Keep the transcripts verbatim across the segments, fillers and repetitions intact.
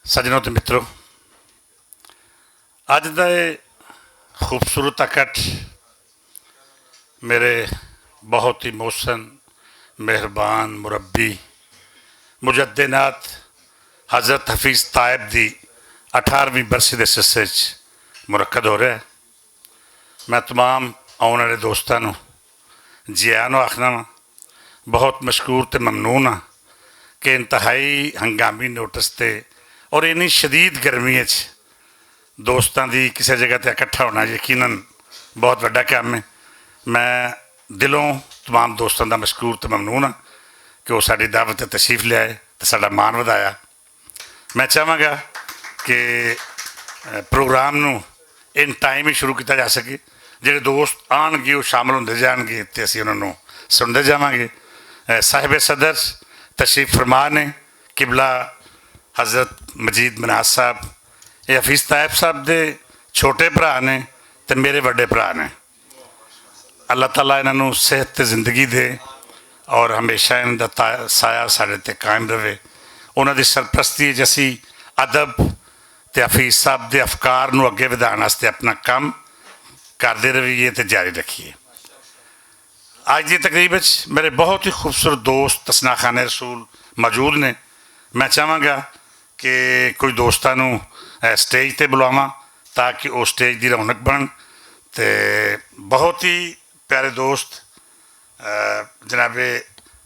سجنوں تے متروں، اج دا یہ خوبصورت اکٹھ میرے بہت ہی محسن، مہربان مربی، مجدنات حضرت حفیظ طائب دی اٹھارہویں برسی دے سلسلے وچ منعقد ہو رہا ہے۔ میں تمام آؤن والے دوستاں نوں جی آنو آکھنا واں، بہت مشکور تے ممنون ہاں کہ انتہائی ہنگامی نوٹس تے اور انی شدید گرمی وچ دوستاں دی کسے جگہ تے اکٹھا ہونا یقیناً بہت وڈا کام ہے۔ میں دلوں تمام دوستاں دا مشکور تے ممنون ہاں کہ وہ ساڈی دعوت تے تشریف لے آئے تے ساڈا مان ودایا۔ میں چاہواں گا کہ پروگرام نوں ان ٹائم ہی شروع کیتا جا سکے۔ جڑے دوست آن گے وہ شامل ہوندے جان گے تے اسی انہاں نوں سنتے جاواں گے۔ صاحب صدر تشریف فرما نے، قبلہ حضرت مجید مناز صاحب، یہ حفیظ طائب صاحب دے چھوٹے بھرا نے تے میرے وڈے بھرا نے۔ اللہ تعالیٰ انہاں نوں صحت تے زندگی دے اور ہمیشہ انہاں دا تا- سایہ ساڈے تے قائم رہے۔ انہاں دی سرپرستی وچ اسی ادب تے حفیظ صاحب دے افکار نوں اگے ودھان واسطے اپنا کم کردے رہیے تے جاری رکھیے۔ اج دی تقریب وچ میرے بہت ہی خوبصورت دوست تسنا خان رسول موجود نے۔ میں چاہواں گا کہ کچھ دوستاں نوں سٹیج تے بلاواں تاکہ وہ سٹیج دی رونق بنن۔ تے بہت ہی پیارے دوست جناب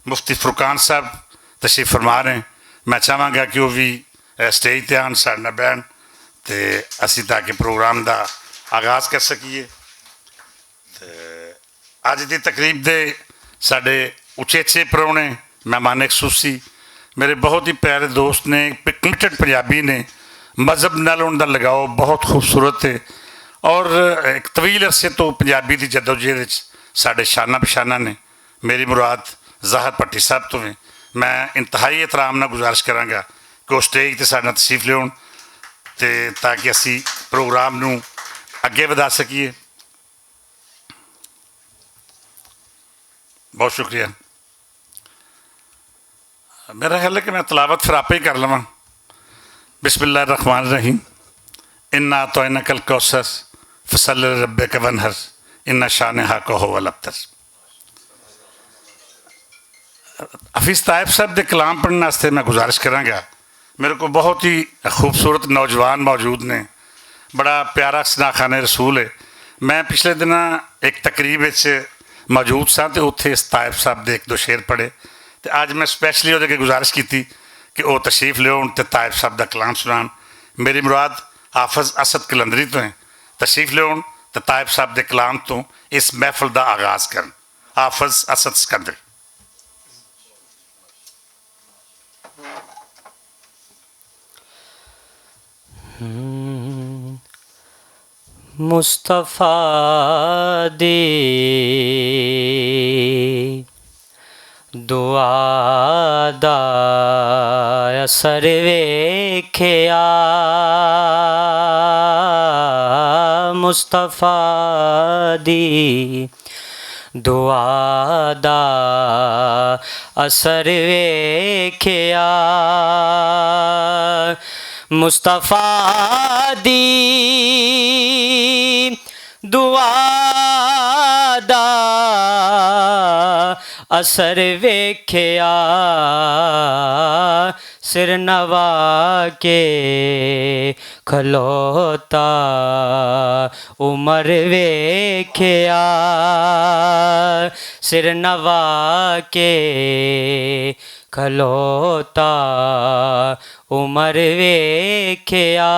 مفتی فرقان صاحب تشریف فرما رہے ہیں۔ میں چاہواں گا کہ وہ بھی سٹیج تے آن ساڈے نال بہن تے اسی تاکہ پروگرام دا آغاز کر سکیے۔ تے اج دی تقریب دے ساڈے اچیچے پرونے، مہمان خصوصی، میرے بہت ہی پیارے دوست نے، کمیٹڈ پنجابی نے، مذہب نال ان دا لگاؤ بہت خوبصورت ہے اور ایک طویل عرصے تو پنجابی دی جدوجہد وچ ساڈے شانہ بشانہ نے۔ میری مراد ظاہر پٹی صاحب تو ہے۔ میں انتہائی احترام نال گزارش کراں گا کہ وہ سٹیج تے ساڈے نال تشریف لیون تے تاکہ اسی پروگرام نوں اگے ودھا سکیے۔ بہت شکریہ۔ میرا خیال ہے کہ میں تلاوت پھر آپ ہی کر لواں۔ بسم اللہ الرحمن الرحیم۔ انا اعطیناک الکوثر، فصل لربک وانحر، ان شانئک ھو الابتر۔ حفیظ طائب صاحب دے کلام پڑھن واسطے میں گزارش کراں گا۔ میرے کو بہت ہی خوبصورت نوجوان موجود نے، بڑا پیارا سنا خان رسول ہے۔ میں پچھلے دناں ایک تقریب وچ موجود ساں تے اتھے اس طائب صاحب دے ایک دو شعر پڑھے، تے اج میں سپیشلی اودے کے گزارش کیتی کہ او تشریف لیون تے طائب صاحب دا کلام سنان۔ میری مراد حافظ اسد قلندری تو ہیں۔ تشریف لیون تے طائب صاحب دے کلام تو اس محفل دا آغاز کرن۔ حافظ اسد سکندری۔ مصطفیٰ دی دعا دا اثر ویکھیا، مصطفیٰ دی دعا دا اثر ویکھیا، مصطفیٰ دی دعا دا اثر ویکھیا، سر نوا کے کھلوتا عمر ویکھیا، سر نوا کے کھلوتا عمر ویکھیا،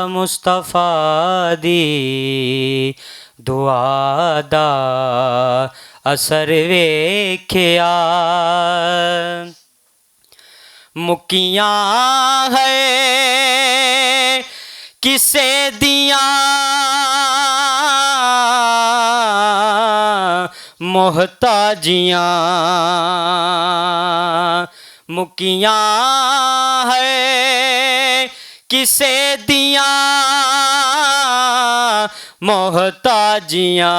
مصطفیٰ دی دعا دا اثر ویکھیا۔ مکیاں ہے کسے دیاں محتاجیاں، مکیاں ہے کسے دیاں محتاجیاں،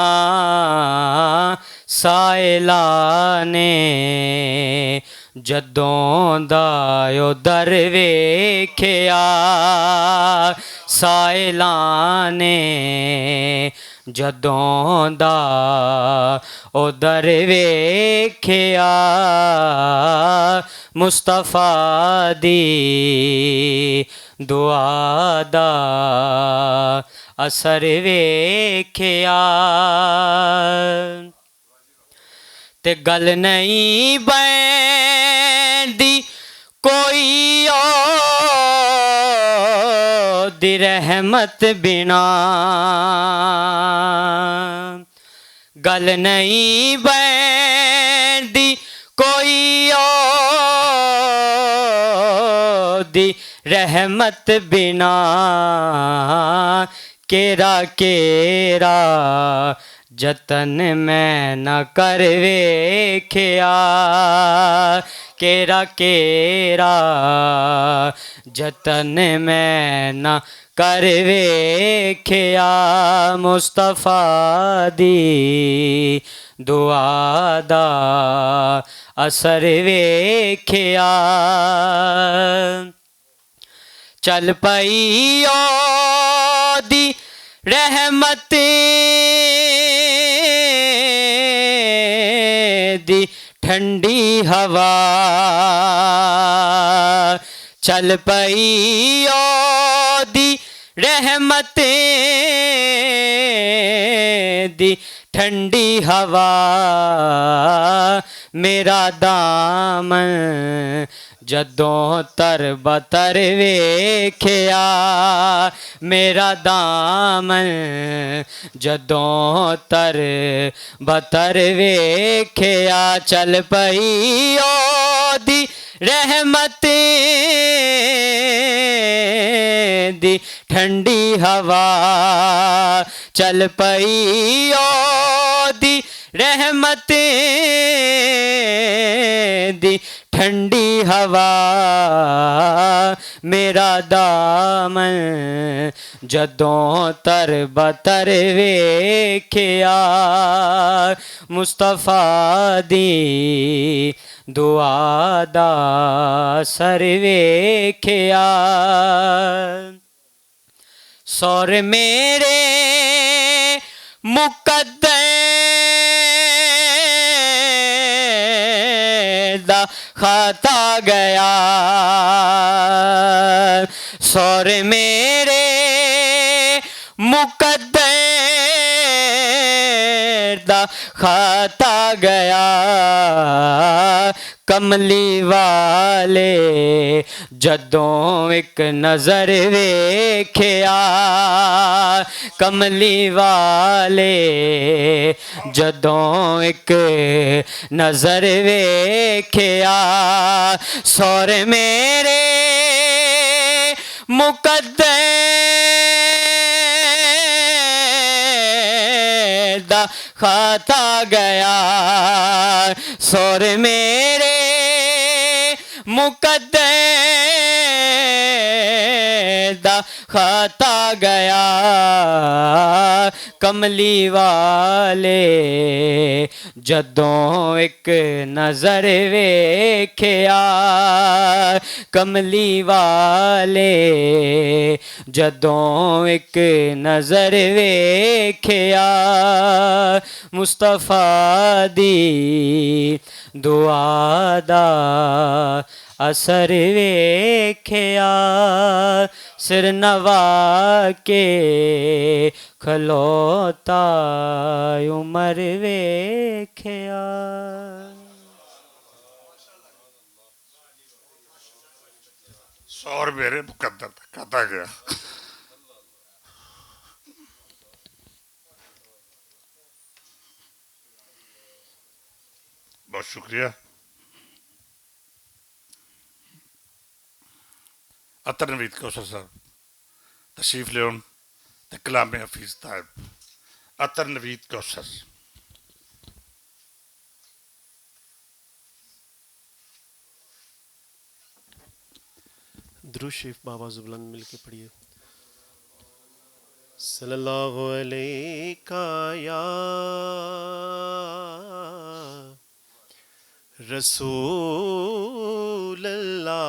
سائلاں نے جدوں دا او در ویکھیا سائلاں نے، جدوں دا او در ویکھیا، مصطفیٰ دی دعا دا اثر ویکھیا۔ تے گل نہیں بندی کوئی او دی رحمت بنا، گل نہیں بندی کوئی او دی رحمت بنا۔ کیرا کیرا جتن میں نہ کر ویکھیا، کیرا کیرا جتن میں نہ کر ویکھیا، مصطفیٰ دی دعا دا اثر ویکھیا۔ چل پئی او دی رحمت دی ٹھنڈی ہوا، چل پئی او دی رحمت دی ٹھنڈی ہوا۔ میرا دامن جدوں تر بتر ویکھیا، میرا دامن جدوں تر بتر ویکھیا، چل پئی او دی رحمت دی ٹھنڈی ہوا، چل پئی او دی رحمت دی ٹھنڈی ہوا۔ میرا دامن جدوں تر بتر ویکھیا، مصطفیٰ دی دعا دا اثر ویکھیا۔ سور میرے مقدر دا خطا گیا، سور میرے مقدر دا خطا گیا۔ کملی والے جدوں اک نظر ویکھیا، کملی والے جدوں اک نظر ویکھیا، سور میرے مقدر دا خطا گیا، سور میرے مقدر دا خطا گیا۔ کملی والے جدوں اک نظر ویکھیا، کملی والے جدوں اک نظر ویکھیا، مصطفیٰ دی دعا دا اثر ویکھیا، سر نوا کے کھلوتا عمر ویکھیا۔ سور میرے مقدر دا کھادا گیا۔ بہت شکریہ۔ عطر نوید کوثر صاحب تشریف لیون تے کلام حفیظ صاحب۔ عطر نوید کوثر۔ درود شریف بابا زبلند مل کے پڑھیے۔ صلی اللہ علیک یا رسول اللہ،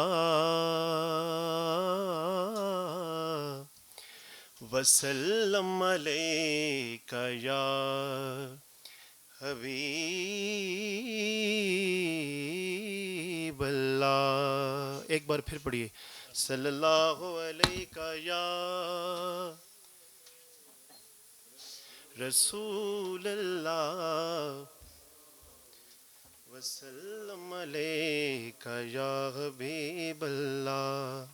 وسلم علیک یا حبیب اللہ۔ ایک بار پھر پڑھیے، صلی اللہ علیک یا رسول اللہ، وسلم علیک یا حبیب اللہ۔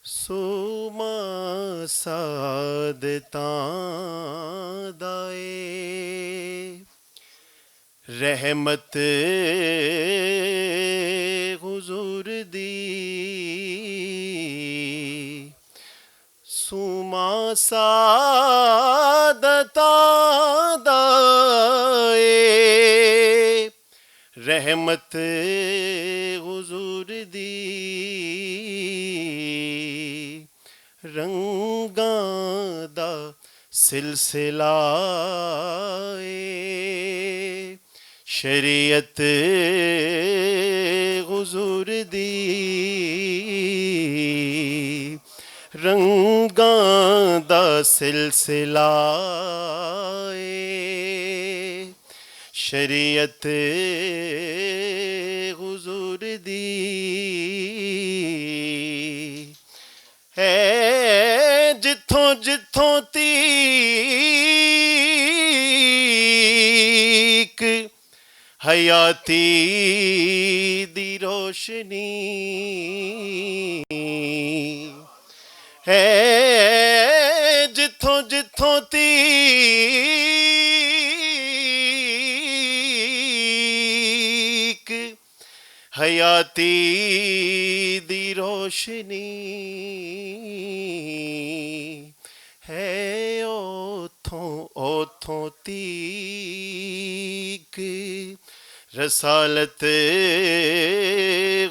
سوما سعادتاں دائے رحمت حضور دی، سوما سعادتاں دا اے رحمت حضور دی، رنگاں دا سلسلہ اے شریعت حضور دی، رنگاں دا سلسلہ اے شریعت حضور دی۔ ہے جتھوں جتھوں تیک حیاتی دی روشنی ہے، جتھوں جتھوں تیک حیاتی دی روشنی ہے، اوتھوں اوتھوں تیک رسالت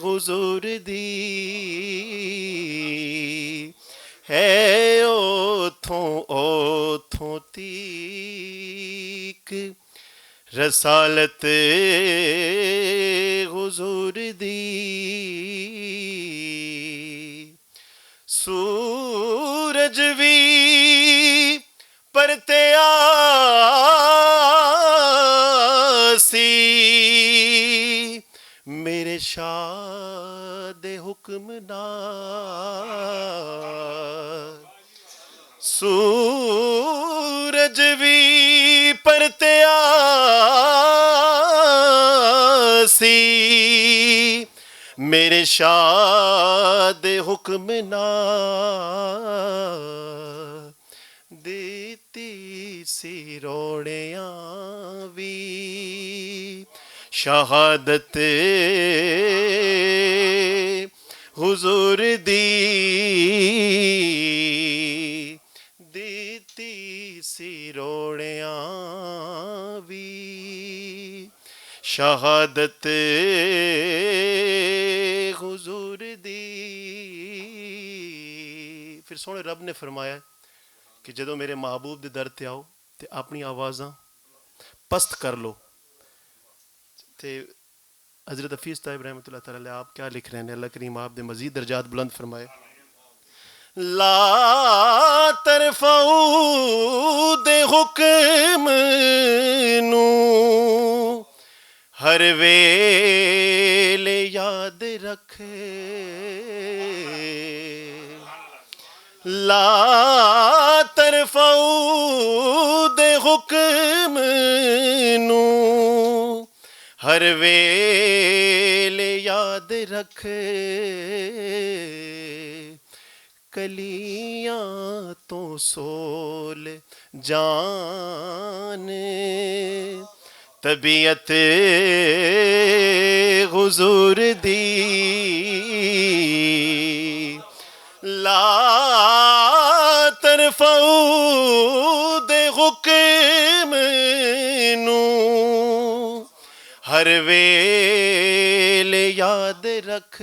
حضور دی ہے، اوتھوں اوتھوں تیک رسالت حضور دی۔ سورج وی پرتیا سی میرے شاہ دے حکم نال۔ سورج وی پرتیا سی میرے شاہ دے حکم نال، دتی سی روڑیاں وی شہادت حضور دی، دتی سی روڑیاں وی شہادت حضور دی۔ پھر سونے رب نے فرمایا کہ جدوں میرے محبوب دے در تے آؤ تے اپنی آوازاں پست کر لو۔ تے حضرت حفیظ صاحب رحمۃ اللہ تعالی علیہ آپ کیا لکھ رہے ہیں، اللہ کریم آپ دے مزید درجات بلند فرمائے۔ لا ترفعو دے حکم نو ہر ویلے یاد رکھ، لا ترفعو دے حکم نو ہر ویلے یاد رکھ، کلیاں تو سول جان طبیعت حضور دی۔ لا ترفعو دے حکم نو ہر ویلے یاد رکھ،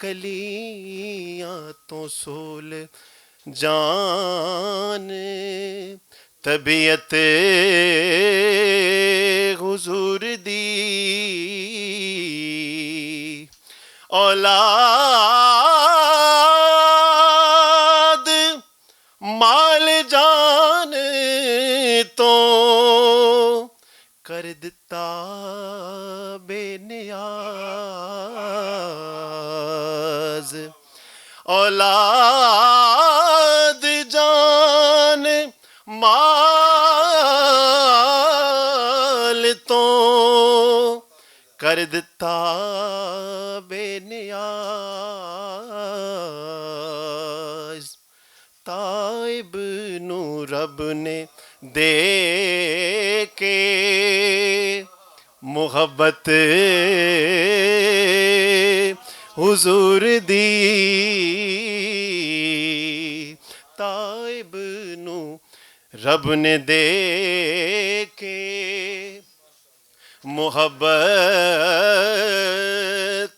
کلیاں تو سول جان طبیعت حضور دی، اولاد مال جان تو کر دتا بے نیاز۔ اولاد جان مال تو کر دتا بے نیاز۔ تائب نو رب نے دے کے محبت حضور دی، تائب نو رب نے دے کے محبت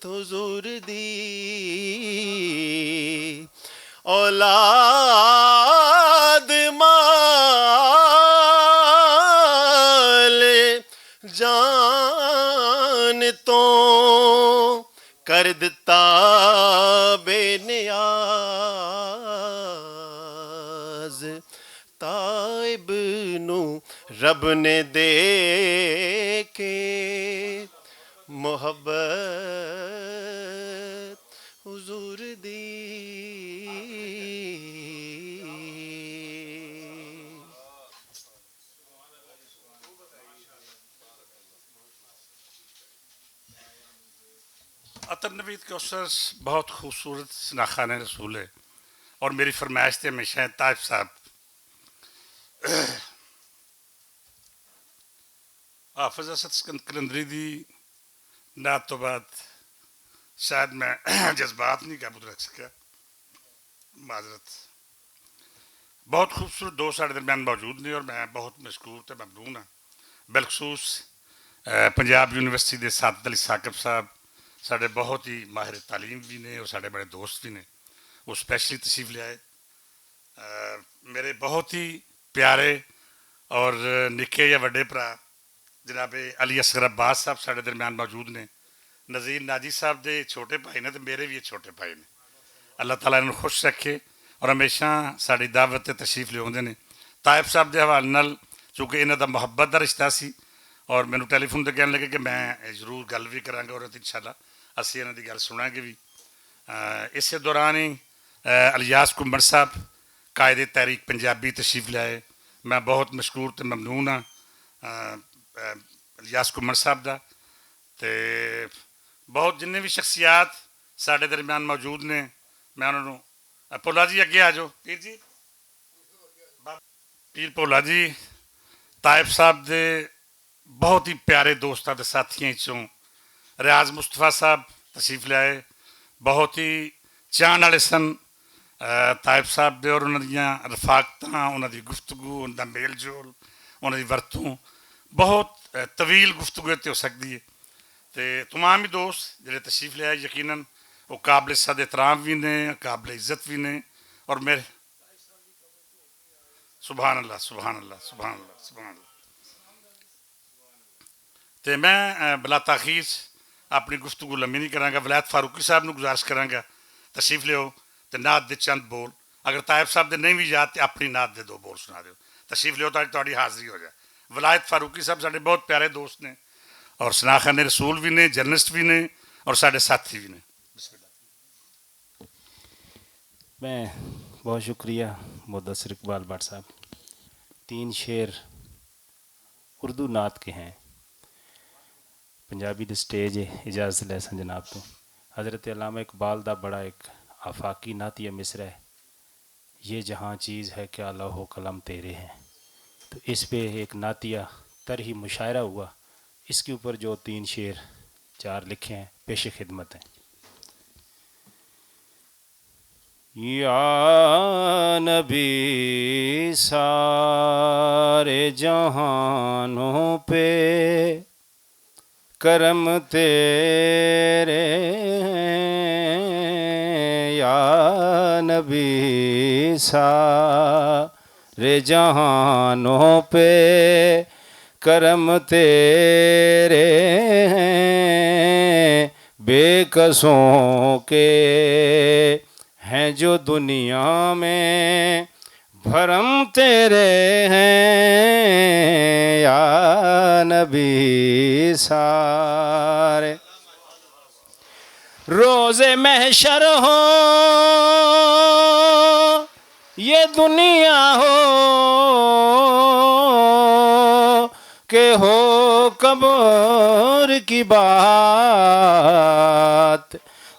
حضور دی، اولاد مال جان تو کر دتا بے نیاز۔ تائب نو رب نے دے کے محبت حضور دی۔ عطر نوید کوثر بہت خوبصورت شناخت نے رسول ہے، اور میری فرمائش تے ہمیشہ ہے طائف صاحب۔ حافظ اسد سکند قلندری دی نعت تو بعد شاید میں جذبات نہیں قابو رکھ سکیا، معذرت۔ بہت خوبصورت دوست ساڈے درمیان موجود نے اور میں بہت مشکور تے ممنون ہاں، بالخصوص پنجاب یونیورسٹی دے سعادت علی ثاقب صاحب ساڈے بہت ہی ماہر تعلیم بھی نے اور ساڈے بڑے دوست بھی نے۔ وہ سپیشلی تشریف لے آئے۔ میرے بہت ہی پیارے اور نکے یا وڈے بھرا جناب علی اصغر عباس صاحب ساڈے درمیان موجود نے۔ نذیر ناجی صاحب دے چھوٹے بھائی نے تے میرے وی چھوٹے بھائی نے۔ اللہ تعالیٰ انہاں نوں خوش رکھے اور ہمیشہ ساڈی دعوت تے تشریف لیاوندے نے۔ طائف صاحب دے حوالے نال، چونکہ انہاں دا محبت دا رشتہ سی اور مینوں ٹیلی فون تے کہن لگے کہ میں ضرور گل وی کراں گا اور انشاءاللہ اسی انہاں دی گل سناں گے وی۔ اسے دوران ہی الیاس کمبر صاحب قائد تحریک پنجابی تشریف لے آئے۔ میں بہت مشکور تے ممنون ہاں الیاس کمبر صاحب دا۔ تے بہت جنہیں وی شخصیات ساڈے درمیان موجود نے، میں انہاں نوں پولا جی اگے آ جاؤ پیر جی۔ پیر پولا جی، طائف صاحب دے بہت ہی پیارے دوستاں تے ساتھیاں وچوں ریاض مصطفیٰ صاحب تشریف لے آئے، بہت ہی چاہن والے سن طائف صاحب دے، اور انہاں دیاں رفاقتاں، انہاں دی گفتگو، انہاں دا میل جول، انہاں دی ورتوں بہت طویل گفتگو تے ہو سکدی ہے۔ تے تمام ہی دوست جڑے تشریف لے آئے، یقیناً وہ قابل صد احترام بھی نے، قابل عزت بھی نے، اور میرے سبحان اللہ، سبحان اللہ، سبحان اللہ، سبحان اللہ۔ تے میں بلا تاخیر اپنی گفتگو لمبی نہیں کراں گا، ولایت فاروقی صاحب نوں گزارش کراں گا تشریف لیو تے نعت دے چند بول، اگر طائف صاحب دے نہیں بھی یاد تے اپنی نعت دے دو بول سنا دیو۔ تشریف لیو تاکہ تہاڈی حاضری ہو جائے۔ ولایت فاروقی صاحب ساڈے بہت پیارے دوست نے اور سناخان رسول بھی نے، جرنلسٹ بھی نے اور ساڈے ساتھی بھی نے۔ بسم اللہ۔ میں بہت شکریہ مدثر اقبال بٹ صاحب۔ تین شعر اردو نعت کے ہیں۔ پنجابی دے سٹیج اجازت لے سن جناب تو۔ حضرت علامہ اقبال دا بڑا ایک آفاقی نعتیہ مصرع ہے، یہ جہاں چیز ہے کیا لوح و قلم تیرے ہیں۔ تو اس پہ ایک نعتیہ طرحی مشاعرہ ہوا، اس کے اوپر جو تین شعر چار لکھے ہیں پیش خدمت ہیں۔ یا نبی، سارے جہانوں پہ کرم تیرے، یا نبی، سارے رے جہانوں پہ کرم تیرے ہیں، بے کسوں کے ہیں جو دنیا میں بھرم تیرے ہیں، یا نبی سارے۔ روز محشر ہو، یہ دنیا ہو، کہ ہو قبر کی بات۔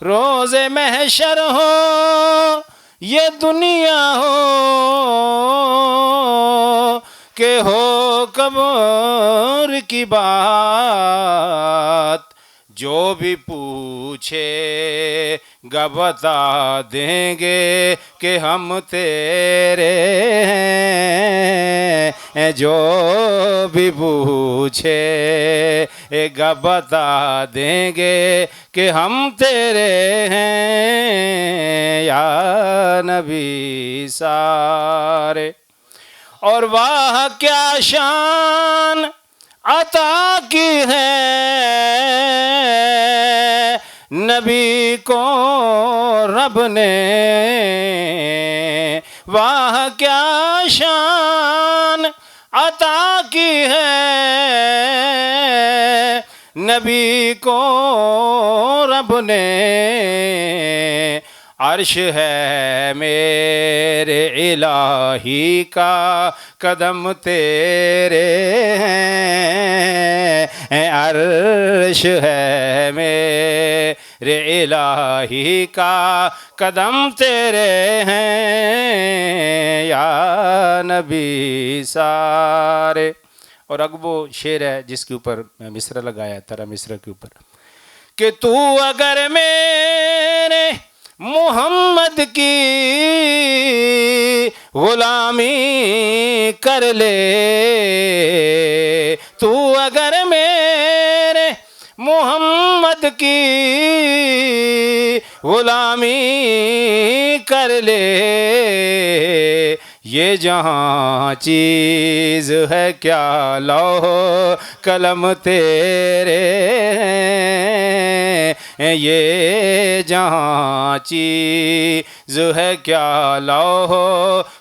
روز محشر ہو، یہ دنیا ہو، کہ ہو قبر کی بات۔ جو بھی پوچھے گا بتا دیں گے کہ ہم تیرے ہیں۔ جو بھی پوچھے گا بتا دیں گے کہ ہم تیرے ہیں، یا نبی سارے۔ اور واہ کیا شان عطا کی ہے نبی کو رب نے، واہ کیا شان عطا کی ہے نبی کو رب نے۔ عرش ہے میرے الٰہی کا، قدم تیرے ہیں۔ عرش ہے میرے الٰہی کا، قدم تیرے ہیں، یا نبی سارے۔ اور اگبو شعر ہے جس کے اوپر میں مصرع لگایا، ترا مصرع کے اوپر، کہ تو اگر میرے محمد کی غلامی کر لے، تو اگر میرے محمد کی غلامی کر لے، یہ جہاں چیز ہے کیا لوح قلم تیرے ہیں، یہ جہاں چیز ہے کیا لوح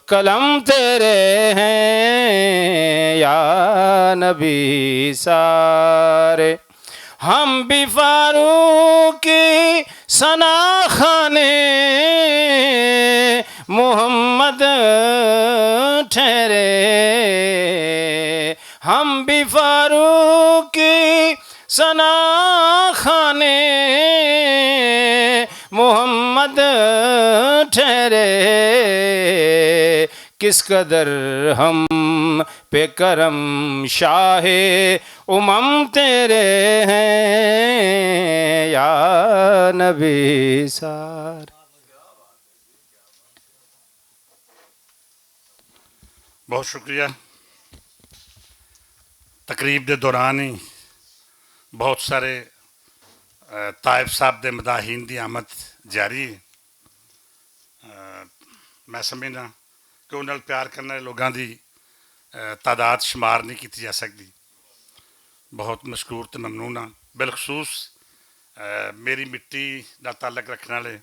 قلم تیرے ہیں، یا نبی سارے۔ ہم بھی فاروقی ثنا خانے محمد ٹھہرے، ہم بھی فاروقی ثنا خانے محمد ٹھہرے۔ کس قدر ہم پہ کرم شاہ امم تیرے ہیں، یا نبی سار۔ بہت شکریہ۔ تقریب دے دوران ہی بہت سارے، اے، تائب صاحب دے مداحین دی آمد جاری ہے۔ اے، میں سمجھنا کہ انہاں نال پیار کرنے والے لوگاں دی، اے، تعداد شمار نہیں کیتی جا سکدی۔ بہت مشکور تے ممنون ہاں۔ بالخصوص، اے، میری مٹی نال تعلق رکھنے والے،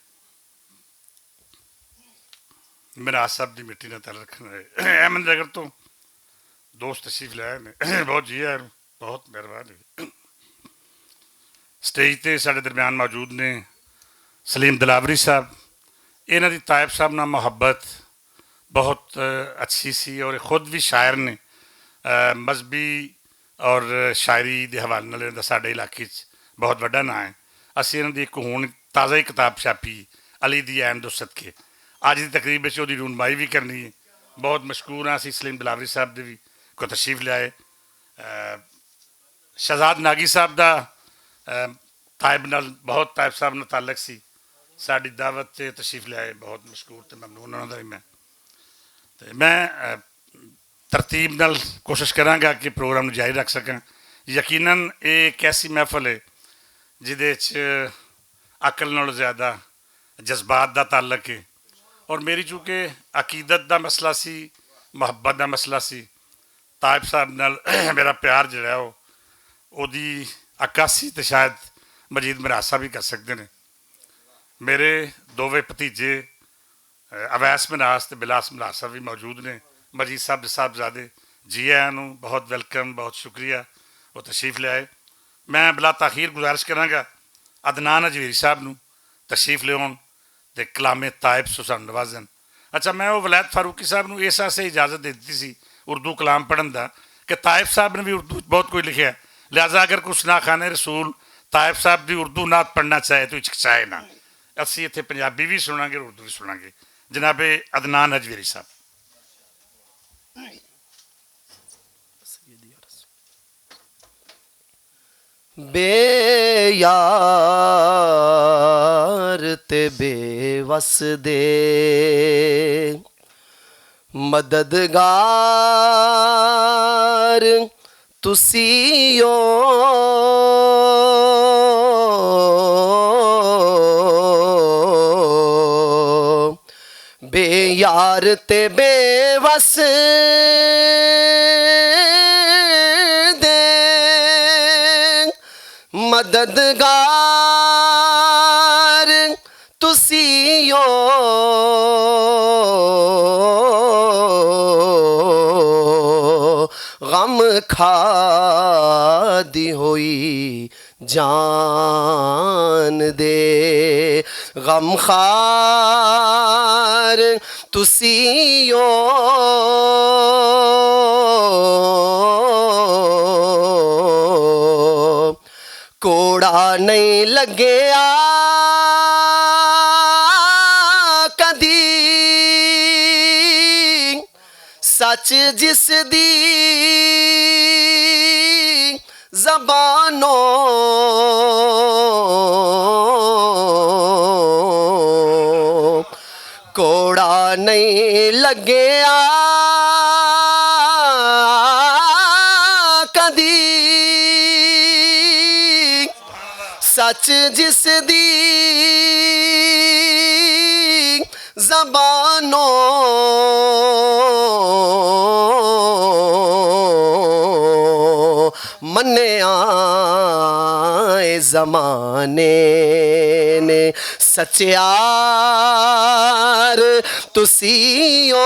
میرا صاحب دی مٹی نال تعلق رکھنے والے احمد نگر تو دوست تشریف لے آئے نے۔ بہت جی آئے، بہت مہربانی۔ سٹیج تے ساڈے درمیان موجود نے سلیم دلاوری صاحب۔ انہاں دی تائب صاحب نال محبت بہت، اے، اچھی سی اور خود بھی شاعر نے۔ اے، مذہبی اور شاعری دے حوالے نال انہاں دا ساڈے علاقے 'چ بہت وڈا ناں ہے۔ اسی انہاں دی ایک ہن تازہ ہی کتاب چھاپی، علی دی عین دو صدقے۔ اج دی تقریب وچ اوہدی رونمائی وی کرنی ہے۔ بہت مشکور ہاں اسی سلیم دلاوری صاحب دے وی کو تشریف لے آئے۔ اے، شہزاد ناگی صاحب دا، اے، تائب نال بہت، تائب صاحب نال تعلق سی۔ ساڈی دعوت تے تشریف لے آئے، بہت مشکور تے ممنون انہاں دا وی میں۔ تے میں، اے، ترتیب نال کوشش کراں گا کہ پروگرام نوں جاری رکھ سکاں۔ یقیناً اے ایک ایسی محفل ہے جدے وچ عقل نالوں زیادہ جذبات دا تعلق ہے، اور میری چونکہ عقیدت دا مسئلہ سی، محبت دا مسئلہ سی۔ طائب صاحب نال میرا پیار جڑا ہے، او، اودی عکاسی تے شاید مجید مراز صاحب ہی کر سکدے نے۔ میرے دووے بھتیجے، اے، اویس مراز تے بلاس مراز صاحب بھی موجود نے۔ مجید صاحب دے صاحبزادے، جی آیاں نوں، بہت ویلکم، بہت شکریہ، وہ تشریف لے آئے۔ میں بلا تاخیر گزارش کراں گا عدنان اجویری صاحب نوں تشریف لے آؤن تے کلام طائب سسان نوازن۔ اچھا، میں وہ ولایت فاروقی صاحب نوں اس واسطے اجازت دے دتی سی اردو کلام پڑھن دا کہ طائب صاحب نے بھی اردو وچ بہت کچھ لکھیا ہے، لہذا اگر کوئی ثناء خان رسول طائب صاحب دی اردو نعت پڑھنا چاہے تو ہچکچائے نہ۔ اسی اتھے پنجابی بھی سناں گے، اردو بھی سناں گے۔ جناب عدنان حجویری صاحب۔ بے یار تے بے وس دے مددگار تسی او۔ بے یار تے بے وس دے مددگار تسی او۔ غم کھادی ہوئی جان دے غم خار تسی او۔ کوڑا نہیں لگیا کدی سچ جس دی زبانوں۔ کوڑا نہیں لگیا کدی سچ جس دی زبانوں۔ منیا اے زمانے نے سچیار تسی او۔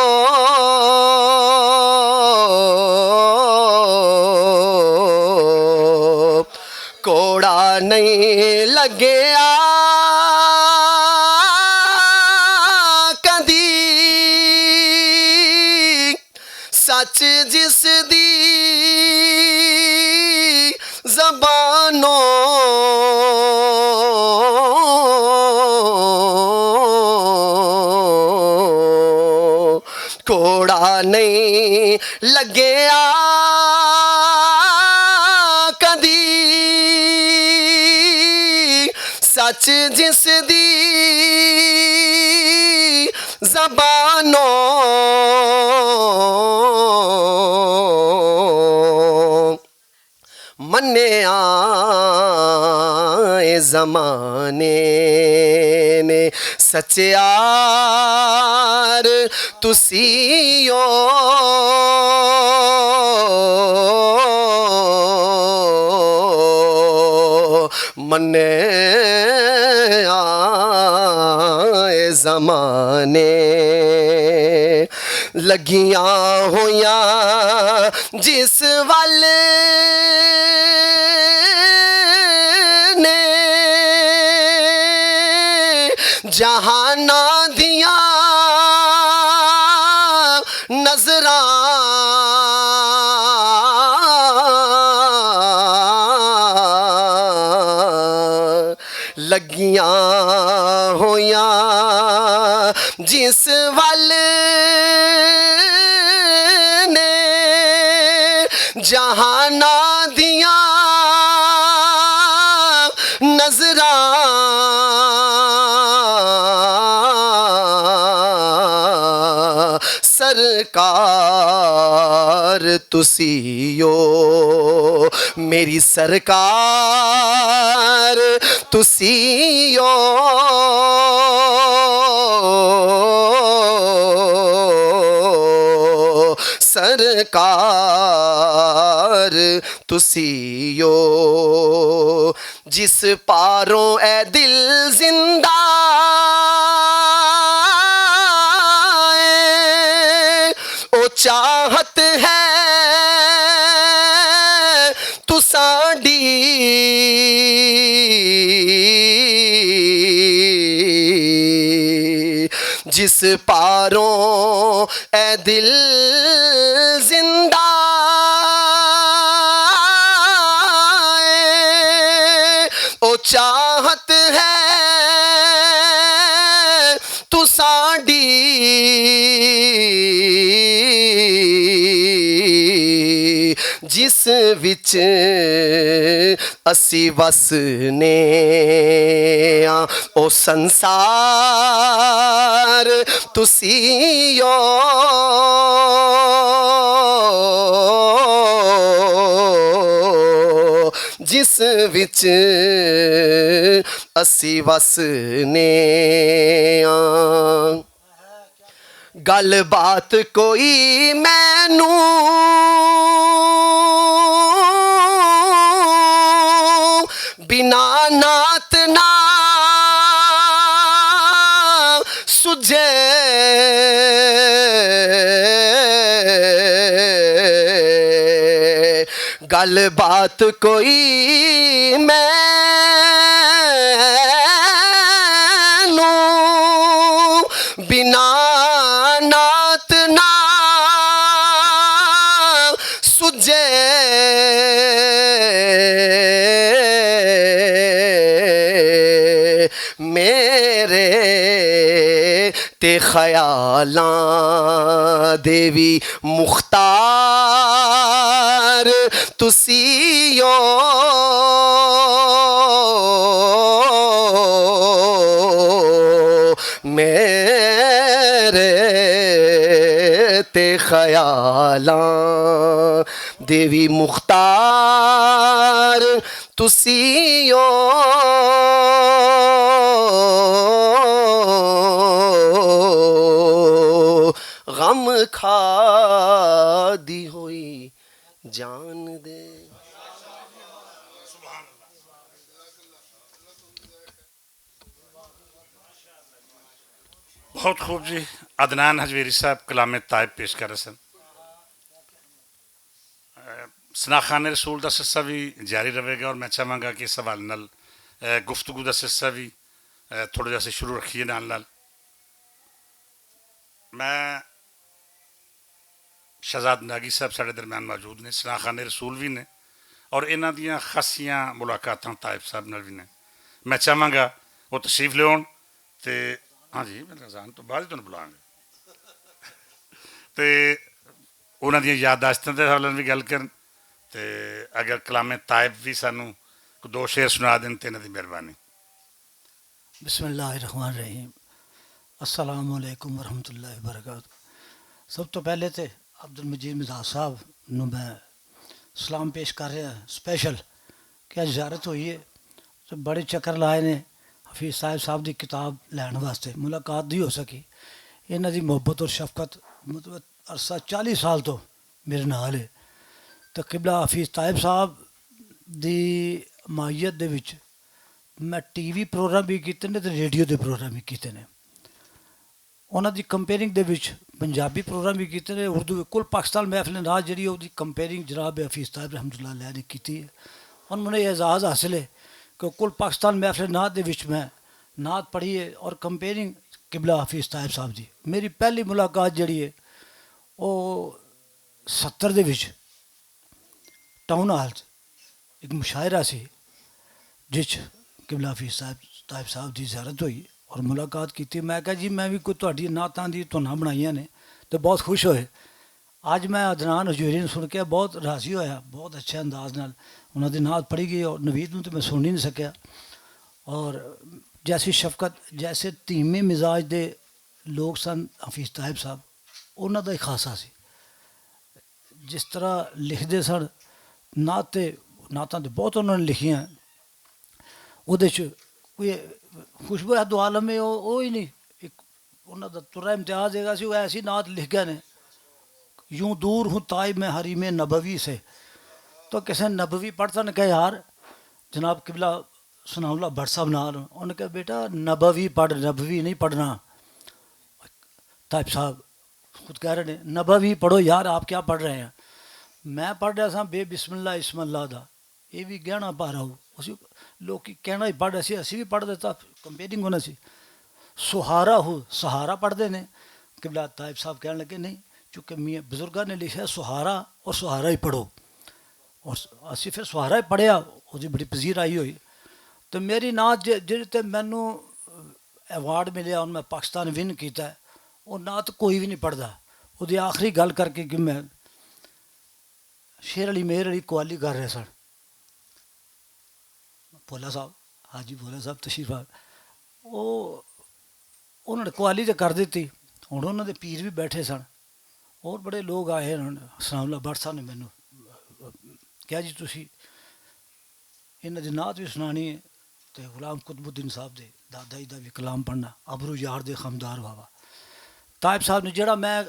کوڑا نہیں لگیا کدی سچ جس دی زبانوں۔ کوڑا نہیں لگیا کدی سچ جس دی زبانوں۔ منیا اے زمانے نے سچیار تسی او۔ منیا اے زمانے لگیاں ہویاں جس ول نے جہاناں دیاں نظراں لگیاں ہویاں جس ول نے جہاناں دیاں نظراں سرکار تسی او، میری سرکار تسی او۔ کار تسی ہو، جس پاروں اے دل زندہ اے، او چاہت ہے تساں دی، جس پاروں اے دل زندہ اے، او چاہت ہے تساں دی، جس وچ اسی وسنے آں، او سنسار تسی ہو، جس وچ اسی وسنے آں۔ گل بات کوئی مینوں بنا نعت نہ سجے، گل بات کوئی مینوں بنا نعت نہ سجے، میرے تے خیالاں دے وی مختار تسی ہو، میرے تے خیالاں دے وی مختار تسی ہو، غم کھادی ہوئی جان دے۔ بہت خوب جی، عدنان ہجویری صاحب کلام طائب پیش کر رہے سن۔ سناخان رسول دا سلسلہ بھی جاری رہے گا اور میں چاہواں گا کہ اس حوالے نال، اے، گفتگو دا سلسلہ بھی، اے، تھوڑا جہا اسی شروع رکھیے نال نال۔ میں شہزاد ناگی صاحب ساڈے درمیان موجود نے، سناخان رسول بھی نے اور انہاں دیاں خاصیاں ملاقاتاں طائب صاحب نال بھی نے۔ میں چاہواں گا وہ تشریف لیون تے، ہاں جی، میں رمضان تو بعد ہی تانوں بلاواں گا۔ تے انہاں دیاں یادداشتاں دے حوالے نال وی گل کرن، تے اگر کلام طائب وی سانوں کوئی دو شعر سنا دین تے انہاں دی مہربانی۔ بسم اللہ الرحمن الرحیم۔ السلام علیکم ورحمۃ اللہ وبرکاتہ۔ سب تو پہلے تے عبدالمجید مزاج صاحب نوں میں سلام پیش کر رہا ہاں سپیشل، کہ اج زیارت ہوئی ہے تے بڑے چکر لائے نے حفیظ صاحب صاحب دی کتاب لین واسطے، ملاقات نہیں ہو سکی۔ انہاں دی محبت اور شفقت، مطلب، عرصہ چالیس سال تو میرے نال ہے۔ تے قبلہ حفیظ طائب صاحب دی معیت دے وچ میں ٹی وی پروگرام بھی کیتے نے تے ریڈیو دے پروگرام بھی کیتے نے۔ انہاں دی کمپیئرنگ دے وچ پنجابی پروگرام بھی کیتے نے، اردو، کل پاکستان محفل نعت جڑی ہے، اودی کمپیئرنگ جناب حفیظ طاہر رحمۃ اللہ علیہ نے کیتی ہے۔ اور مجھے اعزاز حاصل ہے کہ کل پاکستان محفل نعت دے وچ میں نعت پڑھی ہے اور کمپیئرنگ قبلہ حفیظ طاہر صاحب دی۔ میری پہلی ملاقات جڑی ہے، وہ ستر دے وچ ٹاؤن ہال چ ایک مشاعرہ سی، جس چ قبلہ حفیظ صاحب، طائب صاحب دی زیارت ہوئی اور ملاقات کیتی۔ میں کہا، "جی، میں بھی کوئی تہاڈی نعتاں دی تہنا بنائیاں نے"، تے بہت خوش ہوئے۔ اج میں عدنان حجویری نوں سن کے بہت راضی ہویا، بہت اچھے انداز نال انہاں دی نعت پڑھی گئی اور نوید نوں تے میں سن ہی نہیں سکیا۔ اور جیسی شفقت، جیسے دھیمے مزاج دے لوگ سن حفیظ طائب صاحب، انہاں دا ہی خاصہ سی۔ جس طرح لکھدے سن، نعت تے، نعتاں تے بہت انہاں نے لکھیاں، اودے چ کوئی خوشبو ہے دو عالم میں، او، او ہی نہیں۔ ایک انہاں دا ترا امتیاز ہے، اسی وہ ایسی نعت لکھ گئے نے، یوں دور ہوں طائف میں حریم نبوی سے۔ تو کسی نبوی پڑھتا نے کہا، یار، جناب قبلہ ثناء اللہ بٹ صاحب نال، انہوں نے کہا، بیٹا، نبوی پڑھ، نبوی نہیں پڑھنا۔ طائف صاحب خود کہہ رہے ہیں، نبوی پڑھو یار، آپ کیا پڑھ رہے ہیں؟ میں پڑھ رہا سا بے بسم اللہ اسم اللہ دا، یہ بھی گہنا پارا ہو۔ اسی لوگ کی کہنا ہی پڑھ رہے سی، اسی بھی پڑھ دیتا، کمپیئرنگ ہونا سی۔ سہارا ہو، سہارا پڑھتے نے۔ قبلہ طائف صاحب کہنے لگے، نہیں، چونکہ میاں بزرگاں نے لکھا ہے سہارا، اور سہارا ہی پڑھو۔ اور اسی پھر سہارا ہی پڑھیا، وہ جی بڑی پذیر آئی ہوئی۔ تو میری نعت جی، جی تے مینوں ایوارڈ ملیا، اور میں پاکستان ون کیتا ہے، وہ نعت کوئی بھی نہیں پڑھدا۔ وہ دی آخری گل کر کے کہ میں شیر علی میر علی قوالی کر رہے سن۔ بھولا صاحب، حاجی بھولا صاحب تشریف آ، وہ انہوں نے قوالی تے کر دیتی۔ ہن انہوں دے پیر بھی بیٹھے سن، اور بڑے لوگ آئے۔ انہوں نے، سلام اللہ بٹ صاحب نے مینوں کہا، جی تسی انہاں دی نعت بھی سنانی ہے، تے غلام قطب الدین صاحب دے دادا جی دا بھی کلام پڑھنا، ابرو یار دے خمدار بابا۔ طائب صاحب نے، جڑا میں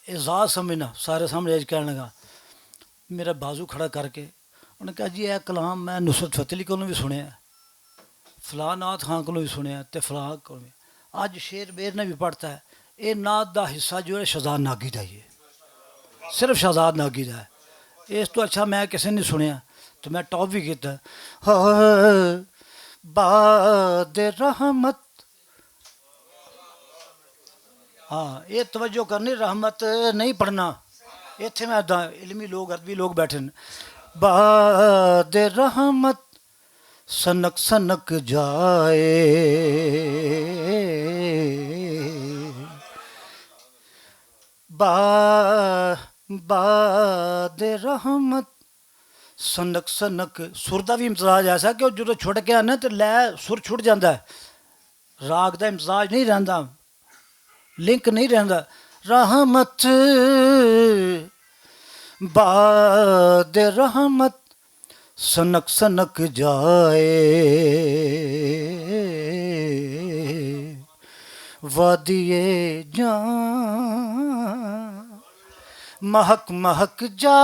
اعزاز سمجھنا، سارے سامنے اج کہنے لگا، میرا بازو کھڑا کر کے انہوں نے کہا، جی، اے کلام میں نصرت فتح علی کولوں بھی سنیا، فلاں نعت خان کولوں بھی سنیا، تے فلاں کولوں بھی۔ اج شیر میر نے بھی پڑھتا ہے۔ اے نعت دا حصہ جو ہے، شہزاد ناگی دا ہی ہے، صرف شہزاد ناگی دا ہے۔ اس تو اچھا میں کسے نہیں سنیا۔ تو میں ٹاپ بھی کیتا۔ ہائے، باد رحمت۔ ہاں، یہ توجہ کرنی، رحمت نہیں پڑھنا۔ ایتھے میں دا علمی لوگ، ادبی لوگ بیٹھے نے۔ باد رحمت سنک سنک جائے، با-، باد رحمت سنک سنک۔ سر دا بھی امتزاج ایسا کہ وہ جدوں چھٹ گیا نا، تے لے سر چھٹ جاندا ہے، راگ دا امتزاج نہیں رہندا، لنک نہیں رہندا۔ رحمت، باد رحمت سنک سنک جائے، وادی جان مہک مہک جائے۔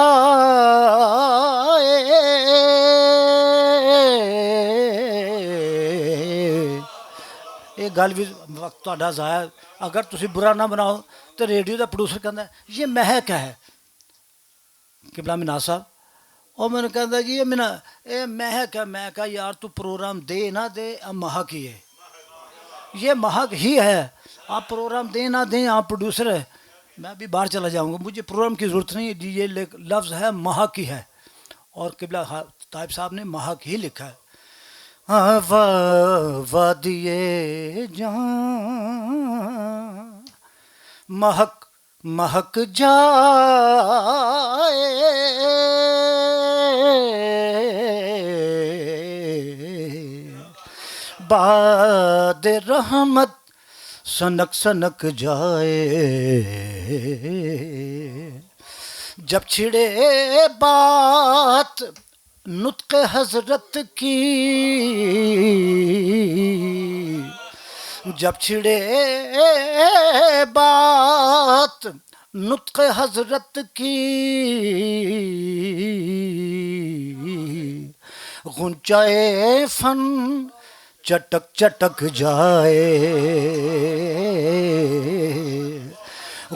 یہ گل بھی وقت تہاڈا ضائع۔ اگر تسی برا نہ بناؤ، تو ریڈیو دا پروڈیوسر کہندا ہے، یہ مہک ہے۔ قبلہ مینار صاحب، او مینوں کہندا جی، یہ مینا، اے مہک ہے۔ میں کہا، یار، تو پروگرام دے نہ دے، اے مہک ہی ہے۔ یہ مہک ہی ہے۔ آپ پروگرام دے نہ دیں، آپ پروڈیوسر ہے۔ میں بھی باہر چلا جاؤں گا۔ مجھے پروگرام کی ضرورت نہیں ہے جی، یہ لفظ ہے، مہک ہی ہے۔ اور قبلہ طائب صاحب نے مہک ہی لکھا ہے۔ ہاں، وا-، وادی جان مہک مہک جائے، باد رحمت سنک سنک جائے۔ جب چھڑے بات نطق حضرت کی، جب چھڑے بات نطق حضرت کی، غنچہ فن چٹک چٹک جائے،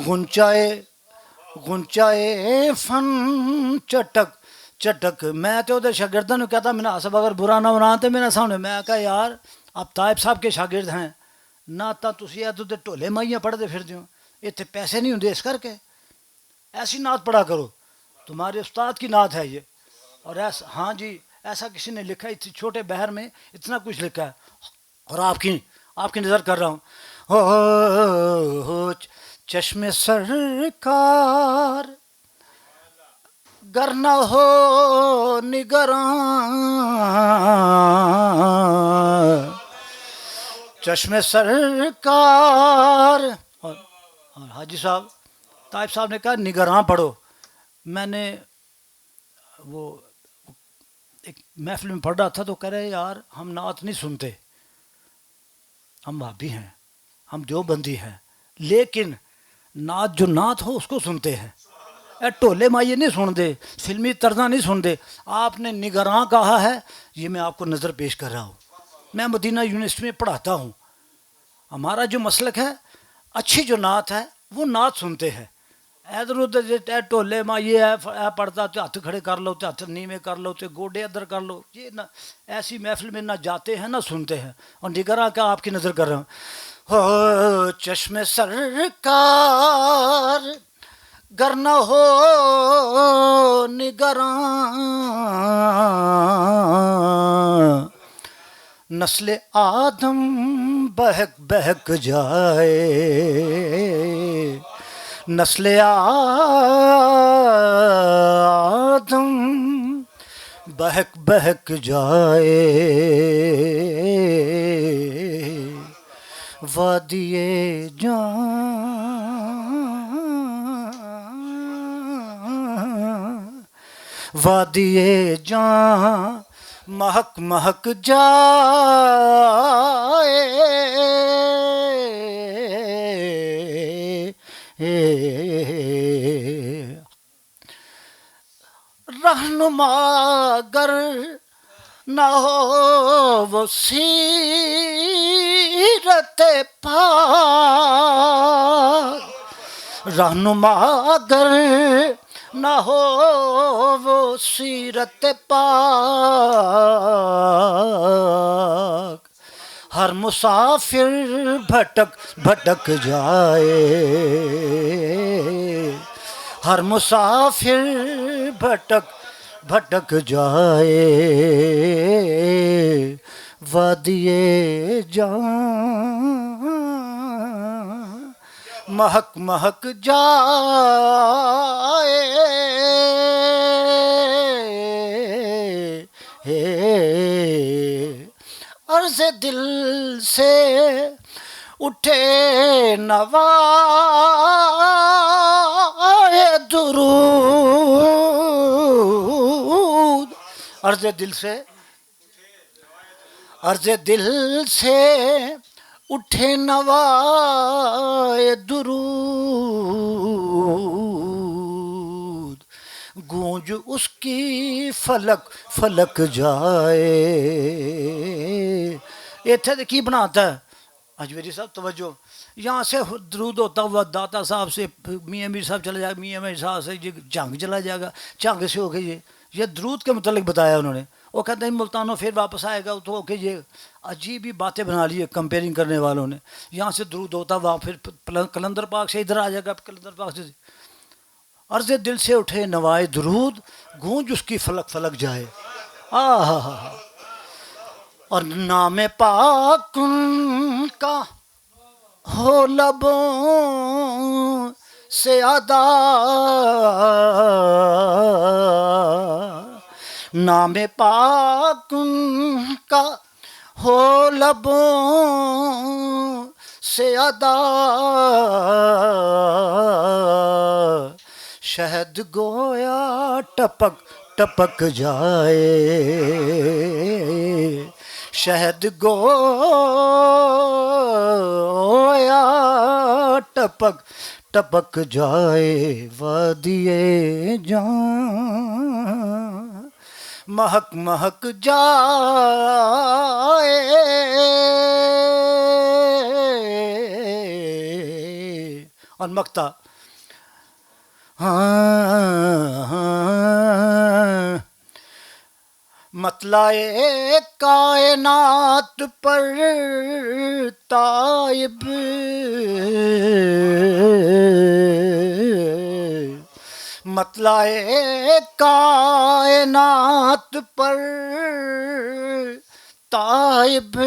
غنچہ غنچہ فن چٹک چٹک۔ میں تے اودے شاگرداں نوں کہتا، میں صاحب اگر برا نہ بنا تے میرے سامنے، میں کہا، یار، آپ طائب صاحب کے شاگرد ہیں، نہ تاں تسی اے تے ڈھولے مائیاں پڑھدے پھردے ہو، ایتھے پیسے نہیں ہوندے، اس کر کے ایسی نعت پڑھا کرو، تمہارے استاد کی نعت ہے یہ۔ اور ایسا، ہاں جی، ایسا کسی نے لکھا ہے، اس چھوٹے بحر میں اتنا کچھ لکھا ہے۔ اور آپ کی، آپ کی نظر کر رہا ہوں۔ ہو، ہو، چشم سرکار گر نہ ہو نگراں، چشم سرکار۔ اور، اور حاجی صاحب، طائف صاحب نے کہا، نگراں پڑھو۔ میں نے وہ ایک محفل میں پڑھ رہا تھا تو کہہ رہے، یار، ہم نعت نہیں سنتے، ہم وہابی ہیں، ہم دیوبندی ہیں، لیکن نعت جو نعت ہو، اس کو سنتے ہیں۔ اے ٹولے مائیے نہیں سنتے، فلمی طرزاں نہیں سنتے۔ آپ نے نگراں کہا ہے، یہ میں آپ کو نظر پیش کر رہا ہوں۔ میں مدینہ یونیورسٹی میں پڑھاتا ہوں۔ ہمارا جو مسلک ہے، اچھی جو نعت ہے، وہ نعت سنتے ہیں۔ ادھر ادھر جے اے ٹولے مائیے، اے ف-، اے پڑھتا تے ہاتھ کھڑے کر لو، تے ہاتھ نیوے کر لو، تے گوڈے ادھر کر لو، یہ نہ، ایسی محفل میں نہ جاتے ہیں نہ سنتے ہیں۔ اور نگراں کا آپ کی نظر کر رہا ہوں۔ ہو چشم سرکار، گر نہ ہو نگراں، نسل آدم بہک بہک جائے، نسل آدم بہک بہک جائے۔ وادی جان، وادی جان مہک مہک جائے۔ رہنما گر نہ ہو وہ سیرت پاک، رہنما گر نہ ہو وہ سیرت پاک، ہر مسافر بھٹک بھٹک جائے، ہر مسافر بھٹک بھٹک جائے۔ وادی جان مہک مہک جائے۔ عرض دل سے اٹھے نوائے درود، عرض دل سے، عرض دل سے اٹھے نوائے درود، گونج اس کی فلک فلک جائے۔ ایتھے تے کی بناتا ہے؟ اجمیری صاحب، توجہ۔ یہاں سے درود ہوتا ہوا داتا صاحب سے، میاں میر صاحب چلا جائے، میاں میر صاحب سے یہ جھنگ چلا جائے گا، جھنگ سے ہو کے یہ، یہ درود کے متعلق بتایا انہوں نے۔ وہ کہتے ہیں ملتانوں پھر واپس آئے گا تو ہو کے یہ عجیب ہی باتیں بنا لی ہے کمپیئرنگ کرنے والوں نے۔ یہاں سے درود ہوتا ہوا پھر پل-، قلندر پاک سے ادھر آ جائے گا، قلندر پاک سے۔ عرض دل سے اٹھے نوائے درود، گونج اس کی فلک فلک جائے۔ آہا۔ اور نام پاک ان کا ہو لبوں سے ادا، نام پاک ان کا ہو لبوں سے ادا، شہد گویا ٹپک ٹپک جائے، شہد گویا ٹپک ٹپک جائے۔ وادی جان مہک مہک جائے۔ اور مکتا، ہاں، ہاں، مطلع کائنات پر تائب، مطلع کائنات پر تائب،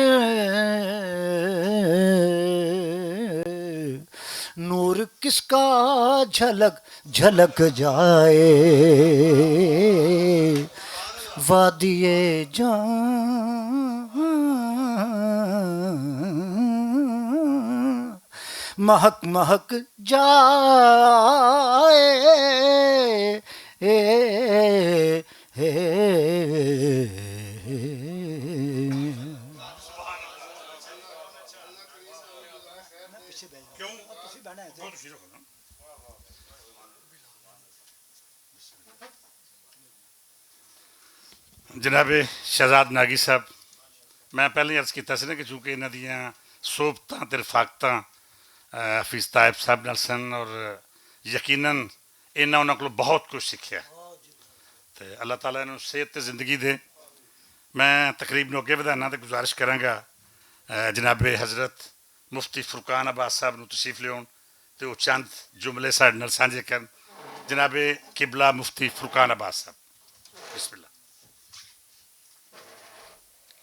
نور کس کا جھلک جھلک جائے۔ وادی جان مہک مہک جائے۔ جناب شہزاد ناگی صاحب، میں پہلے ہی عرض کیتا سی نا کہ چونکہ انہاں دیاں صحبتاں تے رفاقتاں، اے، حفیظ طائب صاحب نال سن اور یقیناً انہاں انہاں کولوں بہت کچھ سکھیا۔ تے اللہ تعالیٰ انہاں نوں صحت تے زندگی دے۔ میں تقریب نوں اگے ودھانا تے گزارش کراں گا، اے، جناب حضرت مفتی فرقان عباس صاحب نوں تشریف لیون تے او چند جملے ساڈے نال سانجھے کرن۔ جناب قبلہ مفتی فرقان عباس صاحب، بسم اللہ۔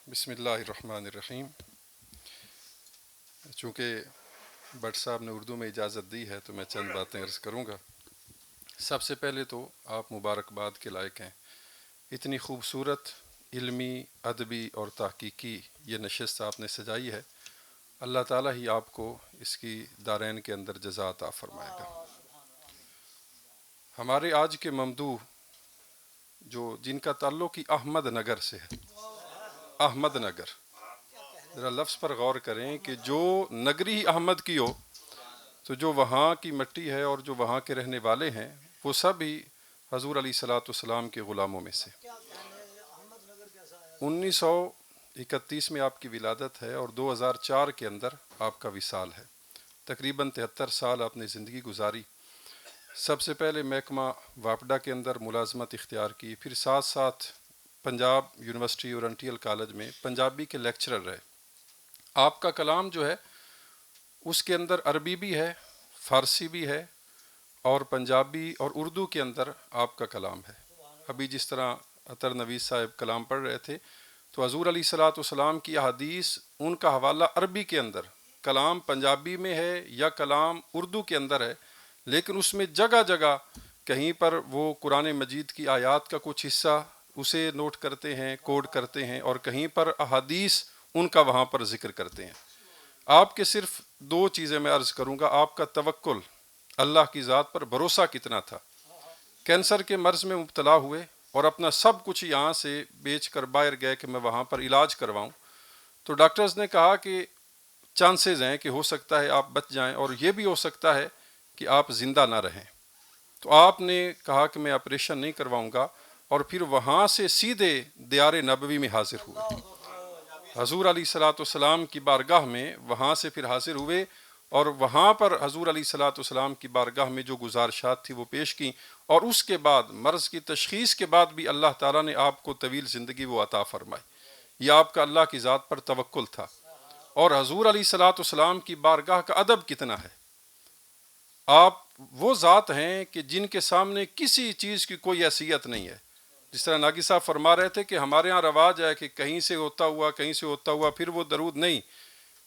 بسم اللہ الرحمن الرحیم۔ چونکہ بٹ صاحب نے اردو میں اجازت دی ہے تو میں چند باتیں عرض کروں گا۔ سب سے پہلے تو آپ مبارکباد کے لائق ہیں، اتنی خوبصورت علمی، ادبی اور تحقیقی یہ نشست آپ نے سجائی ہے۔ اللہ تعالیٰ ہی آپ کو اس کی دارین کے اندر جزا عطا فرمائے گا۔ ہمارے آج کے ممدوح جو جن کا تعلق ہی احمد نگر سے ہے، احمد نگر، ذرا لفظ پر غور کریں کہ جو نگری ہی احمد کی ہو، تو جو وہاں کی مٹی ہے اور جو وہاں کے رہنے والے ہیں، وہ سب ہی حضور علیہ الصلوۃ والسلام کے غلاموں میں سے۔ انیس سو اکتیس میں آپ کی ولادت ہے اور دو ہزار چار کے اندر آپ کا وصال ہے۔ تقریباً تہتر سال آپ نے زندگی گزاری۔ سب سے پہلے محکمہ واپڈا کے اندر ملازمت اختیار کی، پھر ساتھ ساتھ پنجاب یونیورسٹی اورینٹیل کالج میں پنجابی کے لیکچرر رہے۔ آپ کا کلام جو ہے، اس کے اندر عربی بھی ہے، فارسی بھی ہے، اور پنجابی اور اردو کے اندر آپ کا کلام ہے۔ ابھی جس طرح عطر نوید صاحب کلام پڑھ رہے تھے، تو حضور علیہ الصلوۃ والسلام کی احادیث، ان کا حوالہ عربی کے اندر، کلام پنجابی میں ہے یا کلام اردو کے اندر ہے، لیکن اس میں جگہ جگہ کہیں پر وہ قرآن مجید کی آیات کا کچھ حصہ اسے نوٹ کرتے ہیں، کوڈ کرتے ہیں، اور کہیں پر احادیث ان کا وہاں پر ذکر کرتے ہیں۔ آپ کے صرف دو چیزیں میں عرض کروں گا۔ آپ کا توکل، اللہ کی ذات پر بھروسہ کتنا تھا؟ کینسر کے مرض میں مبتلا ہوئے اور اپنا سب کچھ یہاں سے بیچ کر باہر گئے کہ میں وہاں پر علاج کرواؤں۔ تو ڈاکٹرز نے کہا کہ چانسز ہیں کہ ہو سکتا ہے آپ بچ جائیں اور یہ بھی ہو سکتا ہے کہ آپ زندہ نہ رہیں۔ تو آپ نے کہا کہ میں آپریشن نہیں کرواؤں گا، اور پھر وہاں سے سیدھے دیار نبوی میں حاضر ہوئے۔ حضور علیہ الصلوۃ والسلام کی بارگاہ میں وہاں سے پھر حاضر ہوئے، اور وہاں پر حضور علیہ الصلوۃ والسلام کی بارگاہ میں جو گزارشات تھی وہ پیش کی، اور اس کے بعد، مرض کی تشخیص کے بعد بھی اللہ تعالیٰ نے آپ کو طویل زندگی وہ عطا فرمائی۔ یہ آپ کا اللہ کی ذات پر توکل تھا۔ اور حضور علیہ الصلوۃ والسلام کی بارگاہ کا ادب کتنا ہے۔ آپ وہ ذات ہیں کہ جن کے سامنے کسی چیز کی کوئی حیثیت نہیں ہے۔ جس طرح ناگی صاحب فرما رہے تھے کہ ہمارے ہاں رواج ہے کہ کہیں سے ہوتا ہوا، کہیں سے ہوتا ہوا، پھر وہ درود نہیں۔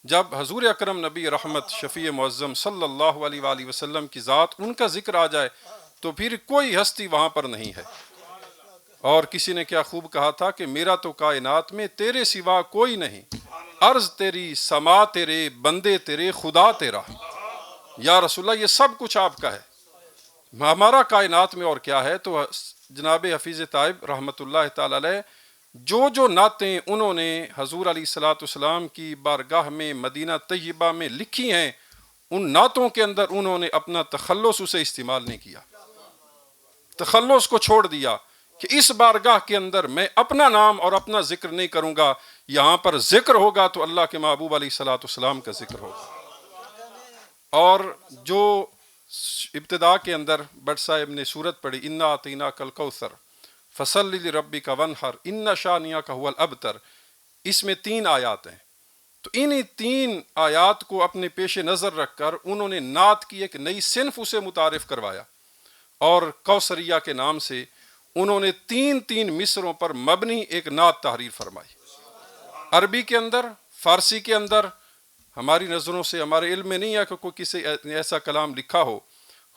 جب حضور اکرم نبی رحمت شفیع معظم صلی اللہ علیہ وآلہ وسلم کی ذات، ان کا ذکر آ جائے، تو پھر کوئی ہستی وہاں پر نہیں ہے۔ اور کسی نے کیا خوب کہا تھا کہ میرا تو کائنات میں تیرے سوا کوئی نہیں، عرض تیری، سما تیرے، بندے تیرے، خدا تیرا۔ یا رسول اللہ، یہ سب کچھ آپ کا ہے، ہمارا کائنات میں اور کیا ہے؟ تو جناب حفیظ طائب رحمت اللہ تعالی علیہ جو جو نعتیں انہوں نے حضور علیہ الصلوۃ والسلام کی بارگاہ میں مدینہ طیبہ میں لکھی ہیں، ان نعتوں کے اندر انہوں نے اپنا تخلص اسے استعمال نہیں کیا، تخلص کو چھوڑ دیا کہ اس بارگاہ کے اندر میں اپنا نام اور اپنا ذکر نہیں کروں گا، یہاں پر ذکر ہوگا تو اللہ کے محبوب علیہ الصلوۃ والسلام کا ذکر ہوگا۔ اور جو ابتدا کے اندر بٹ صاحب نے سورت پڑھی، انا اعطیناک الکوثر، فصل لربک وانحر، ان شانئک هو الابتر، اس میں تین آیات ہیں۔ تو انہی تین آیات کو اپنے پیش نظر رکھ کر انہوں نے نعت کی ایک نئی صنف اسے متعارف کروایا، اور کوثریہ کے نام سے انہوں نے تین تین مصروں پر مبنی ایک نعت تحریر فرمائی۔ عربی کے اندر، فارسی کے اندر، ہماری نظروں سے، ہمارے علم میں نہیں ہے کہ کوئی کسی نے ایسا کلام لکھا ہو۔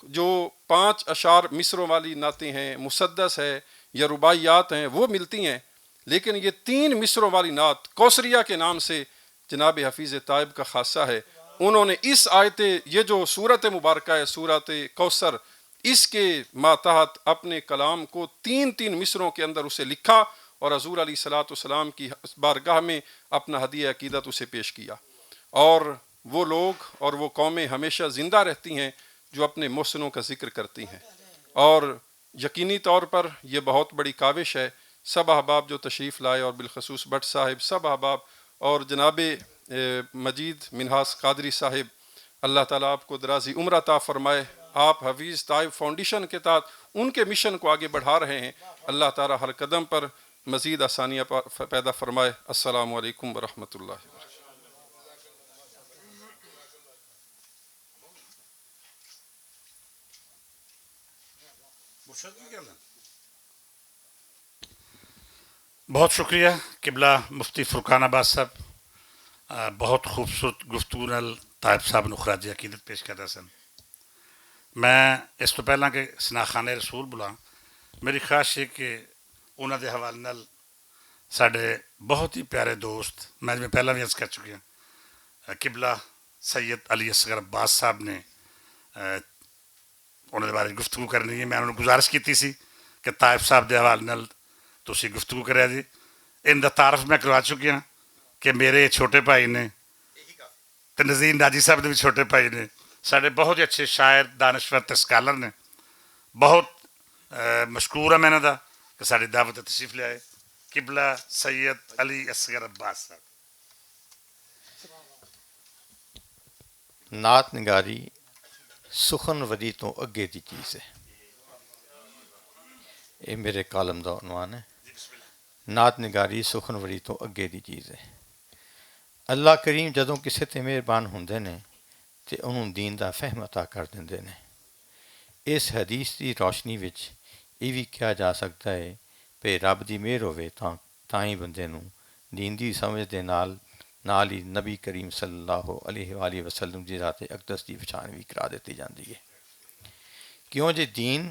جو پانچ اشعار مصروں والی نعتیں ہیں، مسدس ہے یا رباعیات ہیں، وہ ملتی ہیں، لیکن یہ تین مصروں والی نعت کوثریہ کے نام سے جناب حفیظ طائب کا خاصہ ہے۔ انہوں نے اس آیت، یہ جو سورت مبارکہ ہے، سورت کوثر، اس کے ماتحت اپنے کلام کو تین تین مصروں کے اندر اسے لکھا اور حضور علیہ الصلوۃ والسلام کی بارگاہ میں اپنا ہدیہ عقیدت اسے پیش کیا۔ اور وہ لوگ اور وہ قومیں ہمیشہ زندہ رہتی ہیں جو اپنے محسنوں کا ذکر کرتی ہیں۔ اور یقینی طور پر یہ بہت بڑی کاوش ہے، سب احباب جو تشریف لائے، اور بالخصوص بٹ صاحب، سب احباب، اور جناب مجید منہاس قادری صاحب، اللہ تعالیٰ آپ کو درازی عمر عطا فرمائے۔ آپ حفیظ طائب فاؤنڈیشن کے تحت ان کے مشن کو آگے بڑھا رہے ہیں۔ اللہ تعالیٰ ہر قدم پر مزید آسانیاں پیدا فرمائے۔ السلام علیکم ورحمۃ اللہ وبرکاتہ۔ بہت شکریہ قبلہ مفتی فرقان عباس صاحب۔ بہت خوبصورت گفتگو نال طائب صاحب نوں خراج عقیدت پیش کردا سن۔ میں اس توں پہلاں کہ سناخانے رسول بلاں، میری خواہش ہے کہ انہاں دے حوالے نال ساڈے بہت ہی پیارے دوست، میں جویں پہلاں وی عرض کر چکیا، قبلہ سید علی اصغر عباس صاحب نے انہاں دے بارے گفتگو کرنی ہے۔ میں انہاں نوں گزارش کیتی سی کہ طائف صاحب دے حوالے نال تسی گفتگو کریا جی۔ ان دا تعارف میں کروا چکیا کہ میرے چھوٹے بھائی نے، تے نذیر ناجی صاحب دے وی چھوٹے بھائی نے، ساڈے بہت ہی اچھے شاعر، دانشور تے سکالر نے۔ بہت مشکور ہاں میں انہاں دا کہ ساڈی دعوت تے تشریف لے آئے۔ قبلہ سید علی اصغر عباس صاحب۔ نعت نگاری سخن ودی توں اگے دی چیز ہے۔ اے میرے کالم دا عنوان ہے۔ نعت نگاری سخن ودی توں اگے دی چیز ہے۔ اللہ کریم جدوں کسے تے مہربان ہوندے نے تے انہوں دین دا فہم عطا کر دیندے نے۔ اس حدیث دی روشنی وچ ایہہ وی کہا جا سکدا ہے، پے رب دی مہر ہووے تاں تائیں بندے نوں دین دی سمجھ دے نال نال ہی نبی کریم صلی اللہ علیہ وسلم دی ذات اقدس دی پچھان وی کرا دتی جاندی ہے۔ کیوں جے دین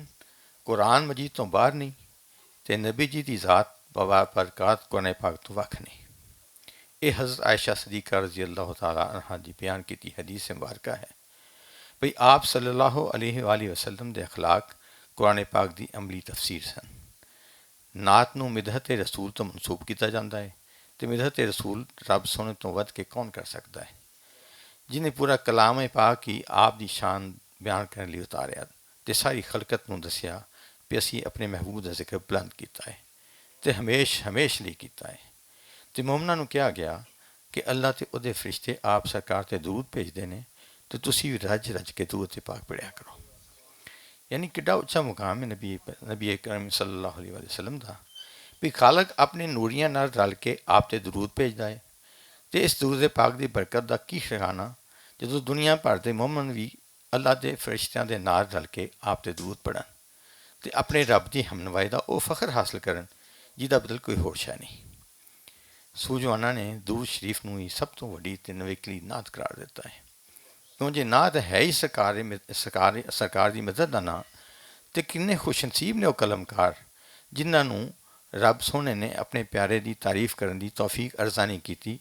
قرآن مجید توں باہر نہیں، تے نبی جی دی ذات بابا برکات قرآن پاک توں وکھ نہیں۔ ایہہ حضرت عائشہ صدیقہ رضی اللہ تعالی عنہا دی بیان کیتی حدیث مبارکہ ہے۔ بھئی آپ صلی اللہ علیہ وسلم دے اخلاق قرآن پاک دی عملی تفسیر سن۔ نعت نوں مدحت رسول توں منسوب کیتا جاندا ہے، تے مدحت رسول رب سونے توں ودھ کے کون کر سکدا ہے؟ جنہیں پورا کلام پاک ہی آپ دی شان بیان کرنے لئی اتاریا، تے ساری خلقت نوں دسیا پے اسی اپنے محبوب دا ذکر بلند کیتا ہے تے ہمیش ہمیش لئی کیتا ہے۔ تے مومناں نوں کہا گیا کہ اللہ تے اوہدے فرشتے آپ سرکار تے درود بھیجدے نے، تے تسی وی رج رج کے درود پاک پڑھیا کرو۔ یعنی کڈا اچھا مقام ہے نبی کریم صلی اللہ علیہ وسلم دا، بھی خالق اپنے نوریاں نال رل کے آپ تے درود بھیجدا ہے۔ تے اس درود پاک دی برکت دا کی ٹھکانا، جدوں دنیا بھر دے مومن وی اللہ دے فرشتیاں دے نال رل کے آپ تے درود پڑھن تے اپنے رب دی ہمنوائی دا او فخر حاصل کرن، جس دا بدل کوئی ہور شے نہیں۔ سوجوانا نے درود شریف نوں ہی سب توں وڈی تے نویکلی نعت قرار دتا ہے، کیوں جے نعت ہے ہی سرکار دی مدد دا ناں، تے کنے خوش نصیب نے او قلمکار جنہاں نوں رب سونے نے اپنے پیارے دی تعریف کرن دی توفیق ارزانی کیتی،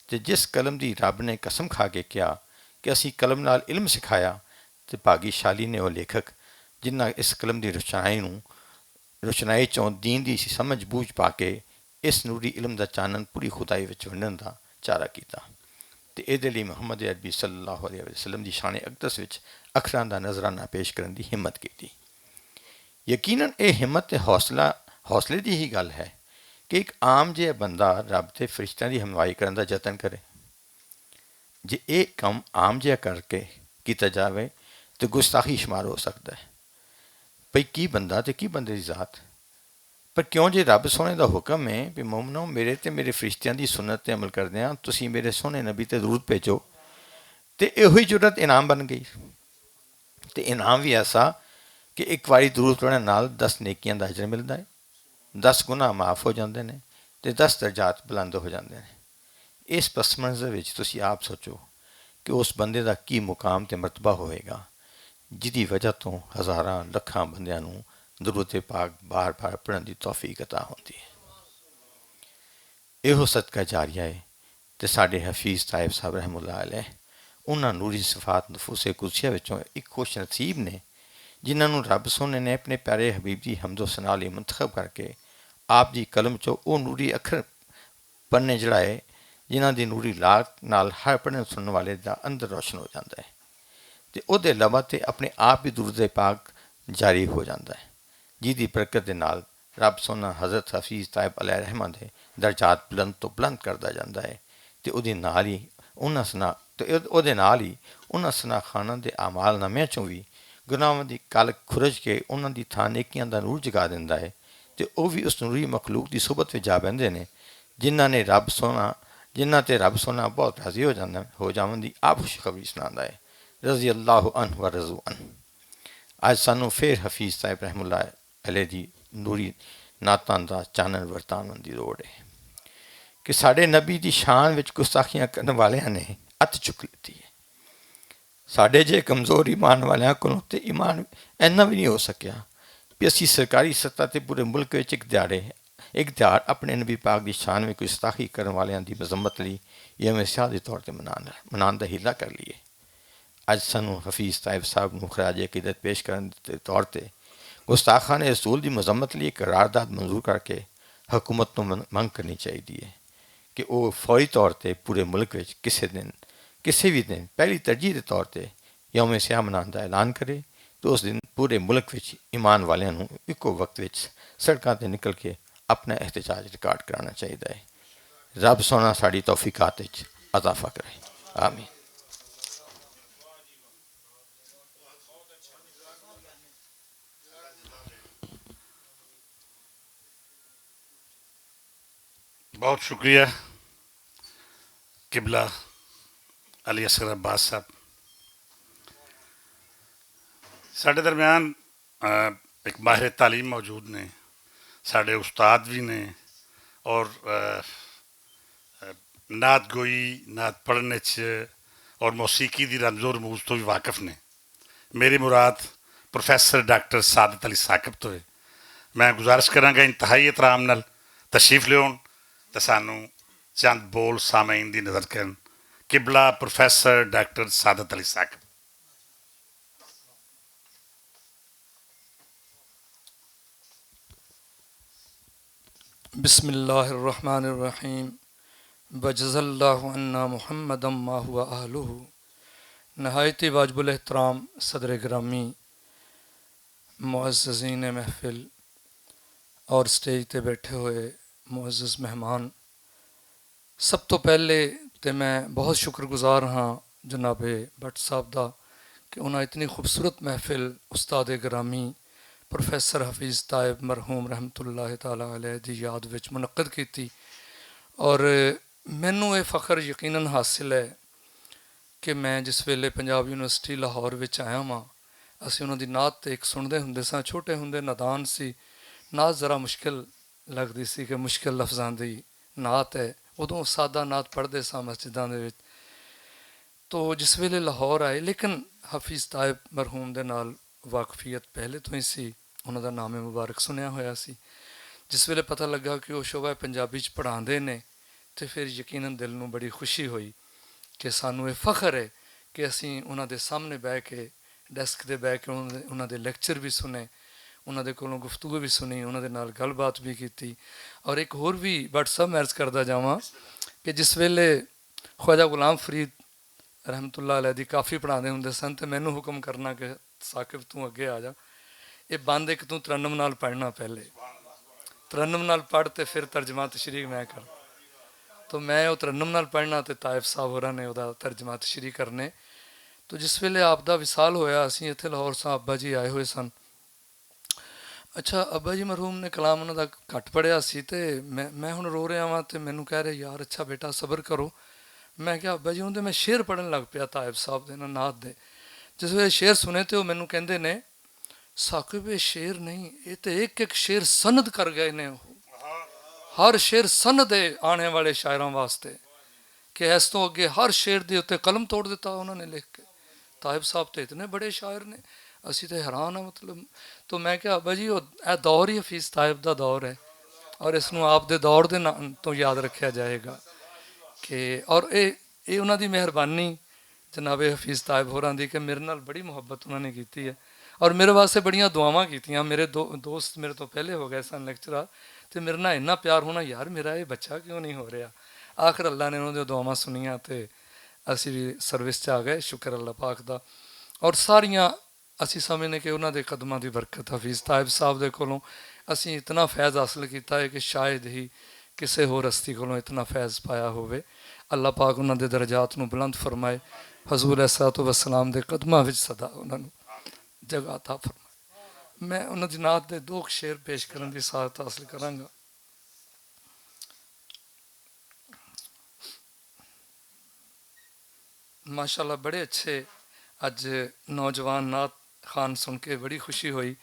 تے جس قلم دی رب نے قسم کھا کے کہا کہ اسی قلم نال علم سکھایا، تے بھاگی شالی نے او لیکھک جنہاں اس قلم دی روشنائی نوں روشنائی چوں دین دی سمجھ بوجھ پا کے اس نوری علم دا چانن پوری خدائی وچ ونڈن دا چارہ کیتا، تے ایہدے لئی محمد عربی صلی اللہ علیہ وسلم دی شان اقدس وچ اکھراں دا نذرانہ پیش کرن دی ہمت کیتی۔ یقینا ایہہ ہمت تے حوصلے دی ہی گل ہے کہ اک عام جیہا بندہ رب تے فرشتیاں دی ہموائی کرن دا جتن کرے۔ جے ایہہ کم عام جیہا کر کے کیتا جاوے تے گستاخی شمار ہو سکدا ہے۔ پئی کی بندہ تے کی بندے دی ذات؟ پر کیوں جے رب سونے دا حکم ہے، پئی مومنو میرے تے میرے فرشتیاں دی سنت تے عمل کردیاں تسی میرے سونے نبی تے درود بھیجو، تے ایہو ہی جرات انعام بن گئی۔ تے انعام وی ایسا کہ اک واری درود پڑھنے نال دس نیکیاں دا اجر ملدا ہے، دس گناہ معاف ہو جاندے نے، تے دس درجات بلند ہو جاندے نے۔ اس پس منظر وچ تسی آپ سوچو کہ اس بندے دا کی مقام تے مرتبہ ہوئے گا، جدی وجہ توں ہزاراں لکھاں بندیاں نوں درود پاک بار بار پڑھن دی توفیق عطا ہوندی ہے۔ ایہو صدقہ جاریہ ہے۔ تے ساڈے حفیظ طائف صاحب رحمہ اللہ علیہ انہاں نوری صفات نفوس قدسیہ وچوں اک خوش نصیب نے، جنہاں نوں رب سونے نے اپنے پیارے حبیب دی حمد و ثنا لئی منتخب کر کے آپ دی قلم چوں او نوری اکھر پڑھنے جڑائے، جنہاں دی نوری لاک نال ہر پڑھن سنن والے دا اندر روشن ہو جاندا ہے، تے او دے لباں تے اپنے آپ بھی درود پاک جاری ہو جاندا ہے، جس دی برکت دے نال رب سونا حضرت حفیظ طائب علیہ رحمہ دے درجات بلند تو بلند کردا جاندا ہے، تے اودے نال ہی انہاں سنا تے اودے نال ہی انہاں سنا خاناں دے اعمال نامے چوں وی گناہاں دی کل کھرج کے انہاں دی تھاں نیکیاں دا نور جگا دیندا ہے، تے او وی اس نوری مخلوق دی صحبت وچ جا بیندے نے، جنہاں نے رب سونا جنہاں تے رب سونا بہت راضی ہو جاندا ہو جاون دی آپ خوشخبری سناندا ہے۔ رضی اللہ عنہ و رضو عنہ۔ اج سانوں فیر حفیظ صاحب رحم اللہ علیہ دی نوری نعتاں دا چانن ورتاون دی لوڑ ہے کہ ساڈے نبی دی شان وچ گستاخیاں کرن والیاں نے ات چک لیتی ہے۔ ساڈے جے کمزور ایمان والیاں کولوں تے ایمان اینا وی نہیں ہو سکیا کہ اسی سرکاری سطح تے پورے ملک وچ ایک دیہاڑے ایک دیہاڑ اپنے نبی پاک دی شان وچ کوئی گستاخی کرن والیاں دی مذمت لئی یوم سیاہ دے طور تے منان دا ہیلا کر لیے۔ اج سانوں حفیظ طائب صاحب نوں خراج عقیدت پیش کرن دے طور تے گستاخان رسول دی مذمت لئی قرارداد منظور کر کے حکومت نوں من- منگ کرنی چاہیدی ہے کہ او فوری طور تے پورے ملک وچ کسے دن کسے وی دن پہلی ترجیح دے طور تے یوم سیاہ منان دا اعلان کرے، تے اس دن پورے ملک وچ ایمان والیاں نوں اکو وقت وچ سڑکاں تے نکل کے اپنا احتجاج ریکارڈ کرانا چاہیدا ہے۔ رب سونا ساڈی توفیقات وچ اضافہ کرے۔ آمین۔ بہت شکریہ قبلہ علی اصغر عباس صاحب۔ ساڈے درمیان، آ، ایک ماہر تعلیم موجود نے، ساڈے استاد بھی نے، اور، آ، آ، نعت گوئی، نعت پڑھنے چ اور موسیقی دی رمز و رموز تو بھی واقف نے۔ میری مراد پروفیسر ڈاکٹر سعادت علی ثاقب تو ہے۔ میں گزارش کراں گا انتہائی احترام نال تشریف لیون تے سانوں چند بول سامعین دی نظر کرن۔ قبلہ پروفیسر ڈاکٹر سعادت علی ثاقب۔ بسم اللہ الرحمن الرحیم۔ وجزا اللہ عنا محمد ما هو اہلہ۔ نہایت ہی واجب الاحترام صدر گرامی، معززین محفل اور سٹیج تے بیٹھے ہوئے معزز مہمان، سب تو پہلے تے میں بہت شکر گزار ہاں جناب بٹ صاحب دا کہ انہاں اتنی خوبصورت محفل استاد گرامی پروفیسر حفیظ طائب مرحوم رحمۃ اللہ تعالیٰ علیہ دی یاد وچ منعقد کیتی، اور مینوں یہ فخر یقیناً حاصل ہے کہ میں جس ویلے پنجاب یونیورسٹی لاہور وچ آیا ہاں، اسی انہاں دی نعت تے ایک سنتے ہوندے ساں، چھوٹے ہوندے نادان سی، نعت ذرا مشکل لگدی سی کہ مشکل لفظاں دی نعت ہے۔ ادوں سادہ نعت پڑھدے ساں مسجداں دے وچ۔ تو جس ویلے لاہور آئے، لیکن حفیظ طائب مرحوم دے نال واقفیت پہلے تو ہی سی، انہاں دا نام مبارک سنیا ہویا سی۔ جس ویلے پتہ لگا کہ وہ شعبہ پنجابی چ پڑھاندے نے، تے پھر یقیناً دل نوں بڑی خوشی ہوئی کہ سانوں یہ فخر ہے کہ اسی انہاں دے سامنے بہ کے، ڈیسک تے بہ کے انہاں دے، انہاں دے لیکچر بھی سنے، انہاں دے کولوں گفتگو بھی سنی، انہاں دے نال گل بات بھی کیتی۔ اور ایک ہور بھی بٹ صاحب میں عرض کردا جاواں کہ جس ویلے خواجہ غلام فرید رحمت اللہ علیہ دی کافی پڑھاندے ہوندے سن تے مینوں حکم کرنا کہ ثاقب توں اگے آ جا، اے بند ایک توں ترنم نال پڑھنا پہلے، ترنم نال پڑھ تے پھر ترجمہ تشریح میں کر۔ تو میں او ترنم نال پڑھنا تے طائف صاحب ہوراں نے او دا ترجمہ تشریح کرنے۔ تو جس ویلے آپ دا وصال ہویا، اسی اتھے لاہور ساں، ابا جی آئے ہوئے سن۔ اچھا، ابا جی مرحوم نے کلام انہاں دا گھٹ پڑھیا سی تے میں میں ہن رو رہیا واں تے مینوں کہہ رہے، یار اچھا بیٹا صبر کرو۔ میں کہیا ابا جی، اون تے میں شعر پڑھن لگ پیا طائف صاحب دے ناں نعت دے۔ جس ویلے شعر سنے تے او مینوں کہندے نے، ثاقب، یہ شعر نہیں، یہ تے ایک ایک شعر سند کر گئے نے۔ ہر شعر سند ہے آنے والے شاعراں واسطے کہ اس تو اگے ہر شعر دے اُتے قلم توڑ دیتا انہاں نے لکھ کے۔ طائب صاحب تے اتنے بڑے شاعر نے، اسی تے حیران ہاں، مطلب۔ تو میں کہا، ابا جی، او، اے دور ہی حفیظ طائب دا دور ہے اور اس نوں آپ دے دور دے نام تو یاد رکھیا جائے گا کہ، اور اے، اے انہاں دی مہربانی، جناب حفیظ طائب ہوراں دی کہ میرے نال بڑی محبت انہاں نے کیتی ہے اور میرے واسطے بڑیاں دعاواں کیتیاں۔ میرے دو-، دوست میرے تو پہلے ہو گئے سن لیکچرر، تے میرے نال اتنا پیار ہونا، یار میرا یہ بچہ کیوں نہیں ہو رہا؟ آخر اللہ نے انہاں دی دعاواں سنیاں تے اسی بھی سروس چ آ گئے، شکر اللہ پاک دا۔ اور ساریاں اسی سمجھنے کہ انہاں دے قدماں دی برکت حفیظ طائب صاحب دے کولوں اسیں اتنا فیض حاصل کیتا ہے کہ شاید ہی کسے ہور ہستی کولوں اتنا فیض پایا ہووے۔ اللہ پاک انہاں دے درجات نوں بلند فرمائے، حضور علیہ الصلوۃ والسلام دے قدماں وچ سدا انہاں نوں جگہ عطا فرمائے۔ میں انہاں دی نعت دے دو شعر پیش کرن دی سعادت حاصل کراں گا۔ ماشاءاللہ، بڑے اچھے۔ اج نوجوان نعت خوان سن کے بڑی خوشی ہوئی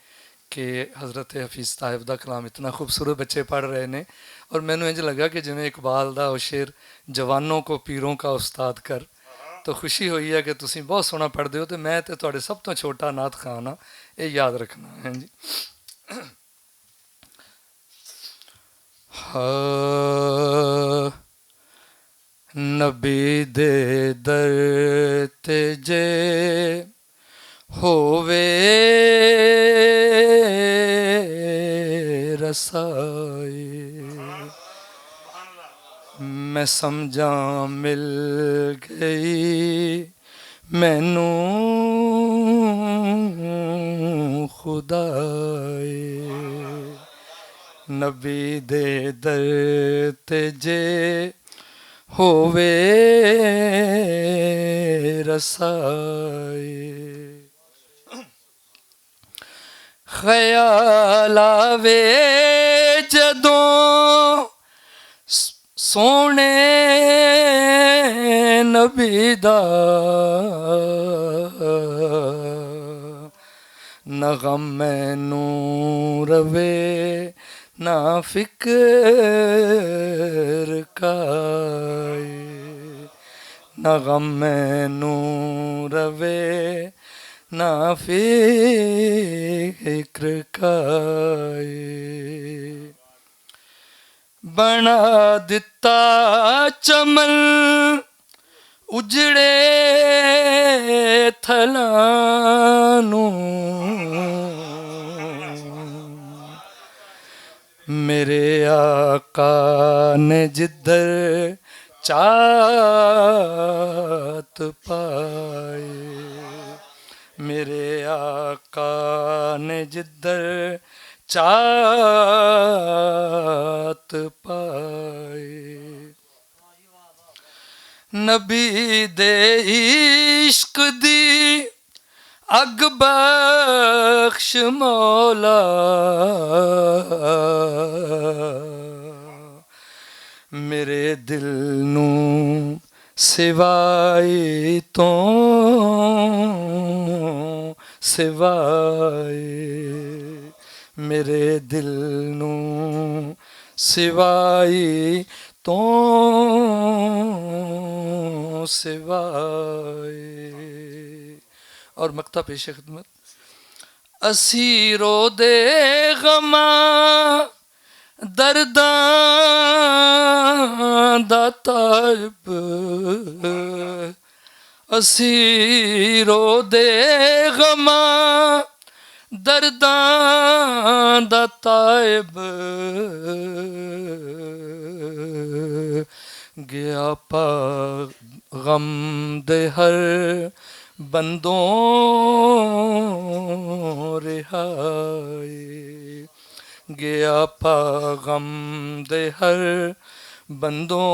کہ حضرت حفیظ طائف دا کلام اتنا خوبصورت بچے پڑھ رہے نے۔ اور مینوں انج لگا کہ جویں اقبال دا او شعر، جوانوں کو پیروں کا استاد کر۔ تو خوشی ہوئی ہے کہ تسی بہت سوہنا پڑھدے ہو، تے میں تے تہاڈے سب توں چھوٹا نعت خوان ہاں، اے یاد رکھنا ہے جی۔ ہا، نبی دے در تے جے ہووے رسائی، میں سمجھاں مل گئی مینوں خدائے۔ نبی دے در تے جے ہووے رسائی، خیال آوے جدوں س-، سونے نبی دا، نہ غم مینوں روے، نہ فکر کائے، نہ غم مینوں روے، نہ فکر کائے۔ بنا دتا چمن اجڑے تھلاں نوں، میرے آقا نے جدھر چاہت پائے، میرے آقا نے جدھر چاہت پائے۔ نبی دے عشق دی اگ بخش مولا، میرے دل نوں سوائی توں سوائی، میرے دل نوں سوائی توں سوائی۔ اور مقطع پیش خدمت۔ اسیرو دے غماں درداں دا تائب، اسیرو دے غماں درداں دا تائب، گیا پا غم دے ہر بندوں رہائی، گیا پا غم دے ہر بندوں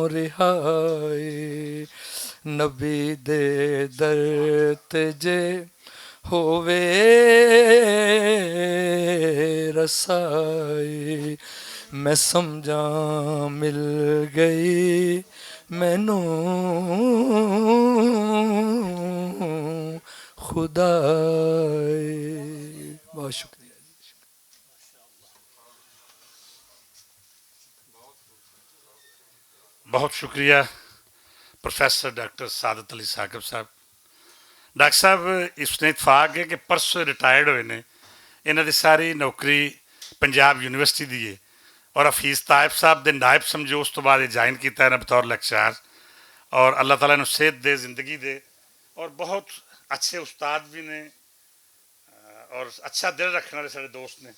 رہائی۔ نبی دے در تے جے ہووے رسائی، میں سمجھاں مل گئی مینوں خدائی۔ بہت شکریہ۔ بہت شکریہ پروفیسر ڈاکٹر سعادت علی ثاقب صاحب۔ ڈاکٹر صاحب، اس نے اتفاق ہے کہ پرسوں ریٹائرڈ ہوئے نے، انہاں دی ساری نوکری پنجاب یونیورسٹی دی ہے، اور حفیظ طائف صاحب دے نائب سمجھو، اس تو بعد یہ جوائن کیتا ہے بطور لیکچرار، اور اللہ تعالیٰ نے صحت دے، زندگی دے، اور بہت اچھے استاد بھی نے، اور اچھا دل رکھنے والے سارے دوست نے۔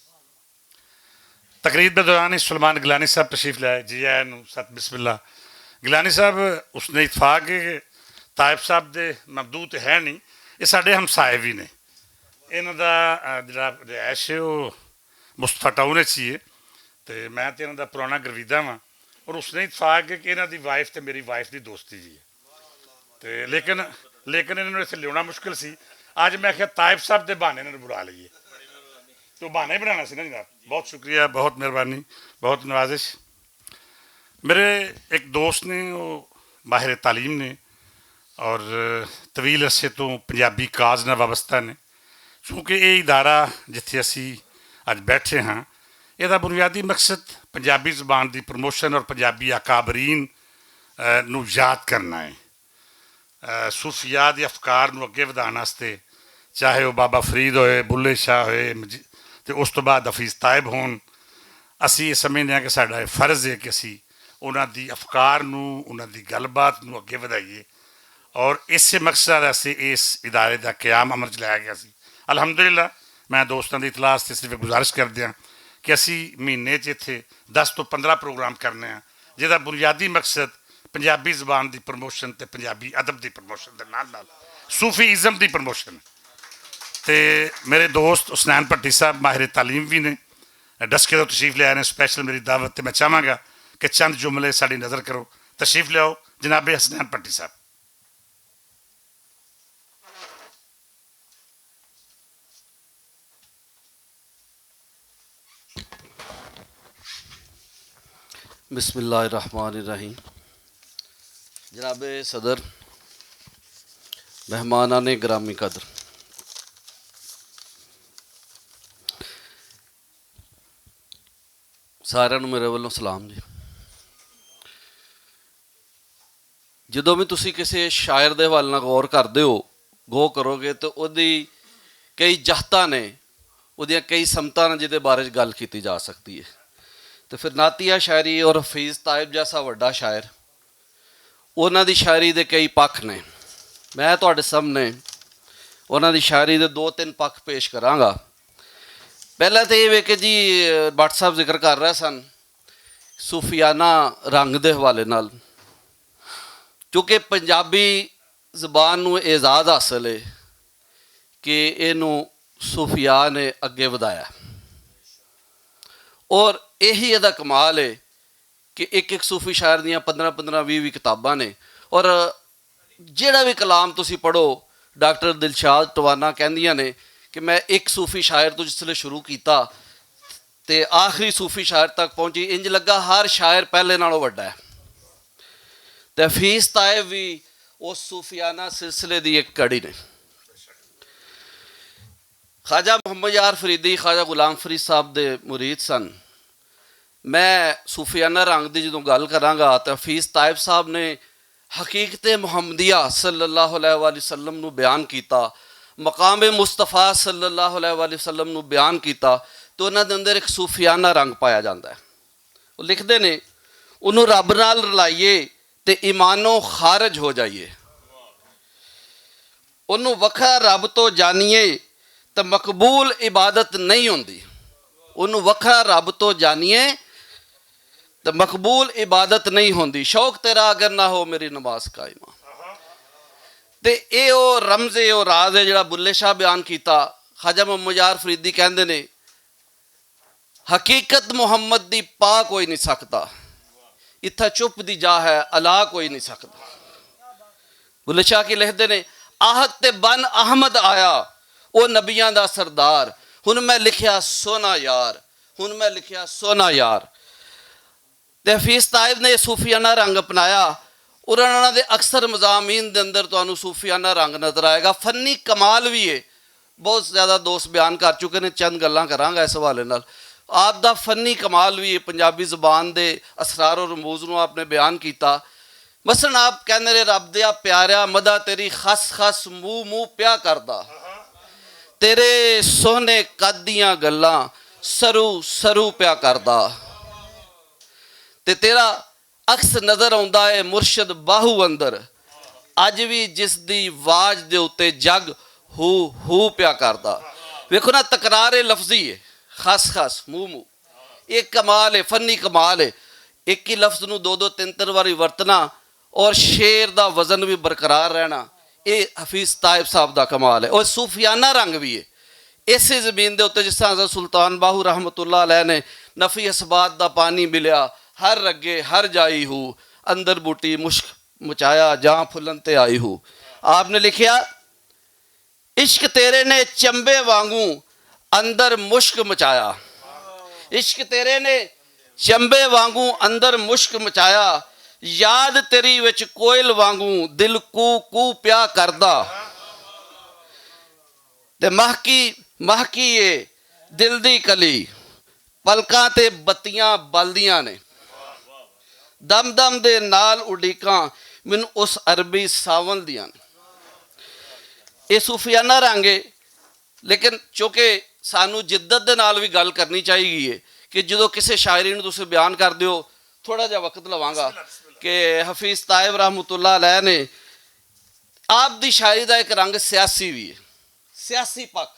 تقریر دے دوران ہی سلمان گیلانی صاحب تشریف لے آئے، جی آئے نو ست بسم اللہ۔ گیلانی صاحب، اس نے اتفاق ہے کہ طائف صاحب دے ممدوح تے ہے نہیں، یہ سارے ہمسائے بھی نے۔ انہاں دا جڑا رہائش ہے وہ مصطفی ٹاؤن وچ ہی ہے۔ تے میں تے انہاں دا پرانا گرویدہ واں۔ اور اس نے اتفاق ہے کہ انہاں دی وائف تے میری وائف دی دوستی جی ہے۔ تے لیکن لیکن انہاں نوں ایتھے لیونا مشکل سی۔ اج میں آکھیا طائب صاحب دے بہانے انہاں نوں بلا لئیے۔ تو بہانے بنانا سی نا جناب۔ بہت شکریہ، بہت مہربانی، بہت نوازش۔ میرے ایک دوست نے، وہ ماہر تعلیم نے اور طویل عرصے تو پنجابی کاز نال وابستہ نے۔ چونکہ یہ ادارہ جتھے اسی اج بیٹھے ہاں، یہ دا بنیادی مقصد پنجابی زبان دی پروموشن اور پنجابی اکابرین نو یاد کرنا ہے۔ صوفیاء دے افکار نوں اگے ودھان واسطے، چاہے وہ بابا فرید ہوئے، بلے شاہ ہوئے، تے اس توں بعد حفیظ طائب ہون، اسی یہ سمجھنے ہیں کہ ساڈا فرض ہے کہ اسی انہاں دی افکار نوں، انہاں دی گل بات نوں اگے ودھائیے۔ اور اسے مقصد واسطے اس ادارے دا قیام عمل چ لایا گیا سی۔ الحمدللہ، میں دوستاں دی اطلاع واسطے صرف گزارش کردیاں کہ اسی مہینے چ اتھے دس توں پندرہ پروگرام کرنے ہیں، جس دا بنیادی مقصد پنجابی زبان دی پروموشن تے پنجابی ادب دی پروموشن دے نال نال صوفی ازم دی پروموشن۔ تے میرے دوست حسنین پٹی صاحب ماہر تعلیم بھی نے، ڈسکے تو تشریف لے آئے نے، سپیشل میری دعوت تے۔ میں چاہواں گا کہ چند جملے ساڈی نظر کرو۔ تشریف لیاؤ جناب حسنین پٹی صاحب۔ بسم اللہ الرحمن الرحیم۔ جناب صدر، مہمانان گرامی قدر، سارے نوں میرے ولوں سلام جی۔ جدوں وی تسی کسے شاعر دے حوالے نال غور کردے ہو، غور کرو گے تے اودی کئی جہتاں نے، اودیاں کئی سمتاں نے جدے بارے چ گل کیتی جا سکدی ہے۔ تے پھر نعتیہ شاعری اور حفیظ طائب جیسا وڈا شاعر، انہاں دی شاعری دے کئی پکھ نے۔ میں تہاڈے سامنے انہاں دی شاعری دے دو تین پکھ پیش کراں گا۔ پہلا تے ایہہ وے کہ جی، بٹ صاحب ذکر کر رہے سن صوفیانہ رنگ دے حوالے نال، کیونکہ پنجابی زبان نوں اعزاز حاصل ہے کہ اینوں صوفیاء نے اگے ودھایا، اور ایہی ادا کمال ہے کہ اک اک صوفی شاعر دیاں پندرہ پندرہ ویہہ ویہہ کتاباں نے۔ اور جیہڑا وی کلام تسی پڑھو، ڈاکٹر دلشاد ٹوانا کہندیاں نے کہ میں اک صوفی شاعر توں جس لے شروع کیتا تے آخری صوفی شاعر تک پہنچی، انج لگا ہر شاعر پہلے نالوں وڈا ہے۔ تے حفیظ طائب وی اس صوفیانہ سلسلے دی اک کڑی نے۔ خواجہ محمد یار فریدی خواجہ غلام فرید صاحب دے مرید سن۔ میں صوفیانہ رنگ دی جدوں گل کراں گا تے حفیظ طائب صاحب نے حقیقت محمدیہ صلی اللہ علیہ وسلم نوں بیان کیتا، مقام مصطفی صلی اللہ علیہ وسلم نوں بیان کیتا، تے انہاں دے اندر اک صوفیانہ رنگ پایا جاندا ہے۔ او لکھدے نے، انہوں رب نال رلائیے تے ایمانوں خارج ہو جائیے۔ انہوں وکھرا رب توں جانیے تے مقبول عبادت نہیں ہوندی۔ انہوں وکھرا رب توں جانیے تے مقبول عبادت نہیں ہوندی۔ شوق تیرا اگر نہ ہو میری نماز قائمہ۔ تے اے او رمز اے او راز اے جڑا بلے شاہ بیان کیتا۔ خواجہ محمد یار فریدی کہندے نے، حقیقت محمد دی پا کوئی نہیں سکدا۔ اتھا چپ دی جا ہے، الا کوئی نہیں سکدا۔ بلے شاہ کی لکھدے نے، آہد تے بن احمد آیا، او نبیاں دا سردار۔ ہن میں لکھیا سونا یار، ہن میں لکھیا سونا یار۔ تے حفیظ طائب نے صوفیانہ رنگ اپنایا۔ اور انہاں دے اکثر مضامین دے اندر تانوں صوفیانہ رنگ نظر آئے گا۔ فنی کمال وی ہے، بہت زیادہ دوست بیان کر چکے نے، چند گلاں کراں گا اس حوالے نال۔ آپ دا فنی کمال وی ہے، پنجابی زبان دے اسرار و رموز نوں آپ نے بیان کیتا۔ مثلاً آپ کہندے نے، رب دیا پیاریا، مدح تیری خس خس منہ منہ پیا کردا، تیرے سوہنے قد دیاں گلاں سرو سرو پیا کردا، تے تیرا عکس نظر آندا ہے مرشد باہو اندر، اج وی جس دی واج دے اتے جگ ہو ہو پیا کردا۔ ویکھو نا، تکرار لفظی ہے، خاص خاص، مو مو۔ ایک کمال ہے، فنی کمال ہے۔ ایک ہی لفظ نو دو دو تین تین واری ورتنا اور شعر دا وزن بھی برقرار رہنا، اے حفیظ طائب صاحب دا کمال ہے۔ اور صوفیانہ رنگ بھی ہے، ایسی زمین دے اُتے جس طرح حضرت سلطان باہو رحمت اللہ علیہ نے نفی اسبات دا پانی ملیا، ہر رگے ہر جائی ہو، اندر بوٹی مشک مچایا، جاں پھلن تے آئی ہو۔ آپ نے لکھیا، عشق تیرے نے چمبے وانگوں اندر مشک مچایا۔ عشق تیرے نے چمبے وانگوں اندر مشک مچایا، یاد تیری وچ کوئل وانگوں دل کو کو پیا کردا۔ تے مہکی مہکی اے دل دی کلی، پلکاں تے بتیاں بلدیاں نے۔ دم دم دے نال اڈیکاں مینوں اس عربی ساون دیاں نے۔ اے صوفیانہ رنگ اے، لیکن چونکہ سانوں جدت دے نال وی گل کرنی چاہیے کہ جدوں کسے شاعری نوں تسیں بیان کردے ہو، تھوڑا جہا وقت لواں گا کہ حفیظ طائب رحمۃ اللہ علیہ نے آپ دی شاعری دا ایک رنگ سیاسی وی ہے، سیاسی پک،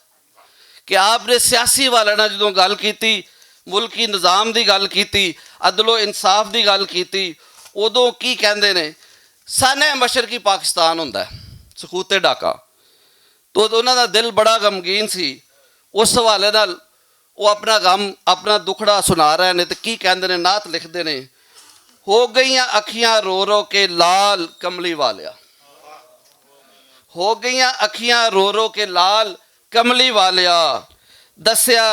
کہ آپ نے سیاسی والے نال جدوں گل کیتی، ملکی نظام دی گل کیتی، عدل و انصاف دی گل کیتی، ادوں کی کہندے نے؟ سانحہ مشرقی پاکستان ہوندا ہے، سکوت ڈاکا۔ تو انہاں دا دل بڑا غمگین سی۔ اس حوالے نال وہ اپنا غم، اپنا دکھڑا سنا رہے نے تے کی کہندے نے، نعت لکھدے نے، ہو گئیاں اکھیاں رو رو کے لال کملی والیا، ہو گئیاں اکھیاں رو رو کے لال کملی والیا، دسیا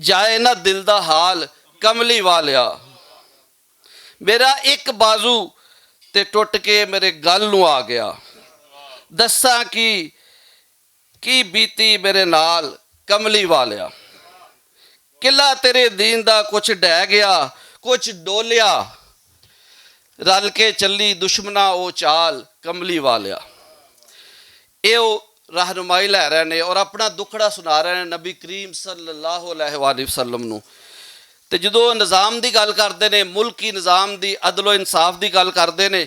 جائے نہ دل دا حال کملی والیا۔ میرا ایک بازو تے ٹوٹ کے میرے گل نوں آ گیا۔ دساں کی کی بیتی میرے نال کملی والیا۔ قلعہ تیرے دین دا کچھ ڈہ گیا، کچھ ڈولیا، رل کے چلی دشمنا او چال کملی والیا۔ اے او رہنمائی لے رہے نے اور اپنا دکھڑا سنا رہے نے نبی کریم صلی اللہ علیہ وآلہ وسلم نو۔ تے جدوں نظام دی گل کردے نے، ملکی نظام دی، عدل و انصاف دی گل کردے نے،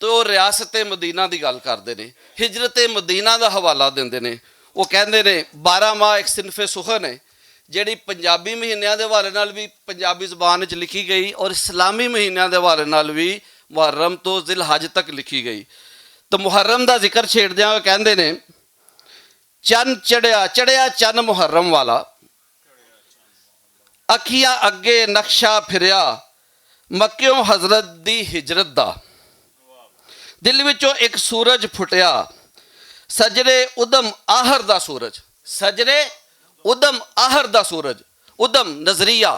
تے او ریاست مدینہ دی گل کردے نے، ہجرت مدینہ دا حوالہ دیندے نے۔ او کہندے نے بارہ ماہ ایک صنف سخن ہے، جیہڑی پنجابی مہینیاں دے حوالے نال وی پنجابی زبان وچ لکھی گئی اور اسلامی مہینیاں دے حوالے نال وی محرم تو ذی الحج تک لکھی گئی۔ تے محرم دا ذکر چھیڑدیاں ہوئے کہندے نے، چن چڑھیا، چڑھیا چن محرم والا، اکھیاں اگے نقشہ پھریا، مکیوں حضرت دی ہجرت دا۔ دل وچوں ایک سورج پھٹیا، سجرے ادم آہر دا سورج، سجرے ادم آہر دا سورج۔ ادم نظریہ،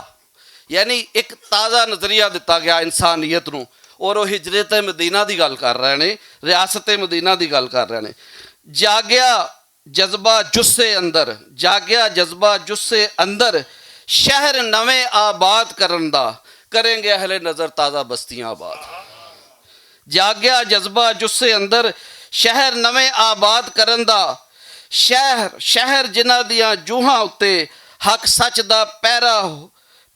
یعنی ایک تازہ نظریہ دتا گیا انسانیت نوں۔ اور وہ ہجرت مدینہ دی گل کر رہے نے، ریاست مدینہ دی گل کر رہے نے۔ جاگیا جذبہ جسے اندر، جاگیا جذبہ جسے اندر، شہر نویں آباد کرن دا، کریں گے اہل نظر تازہ بستیاں آباد۔ جاگیا جذبہ جسے اندر، شہر نویں آباد کرن دا، شہر شہر جنہاں دیاں جوہاں اتے حق سچ دا پیرا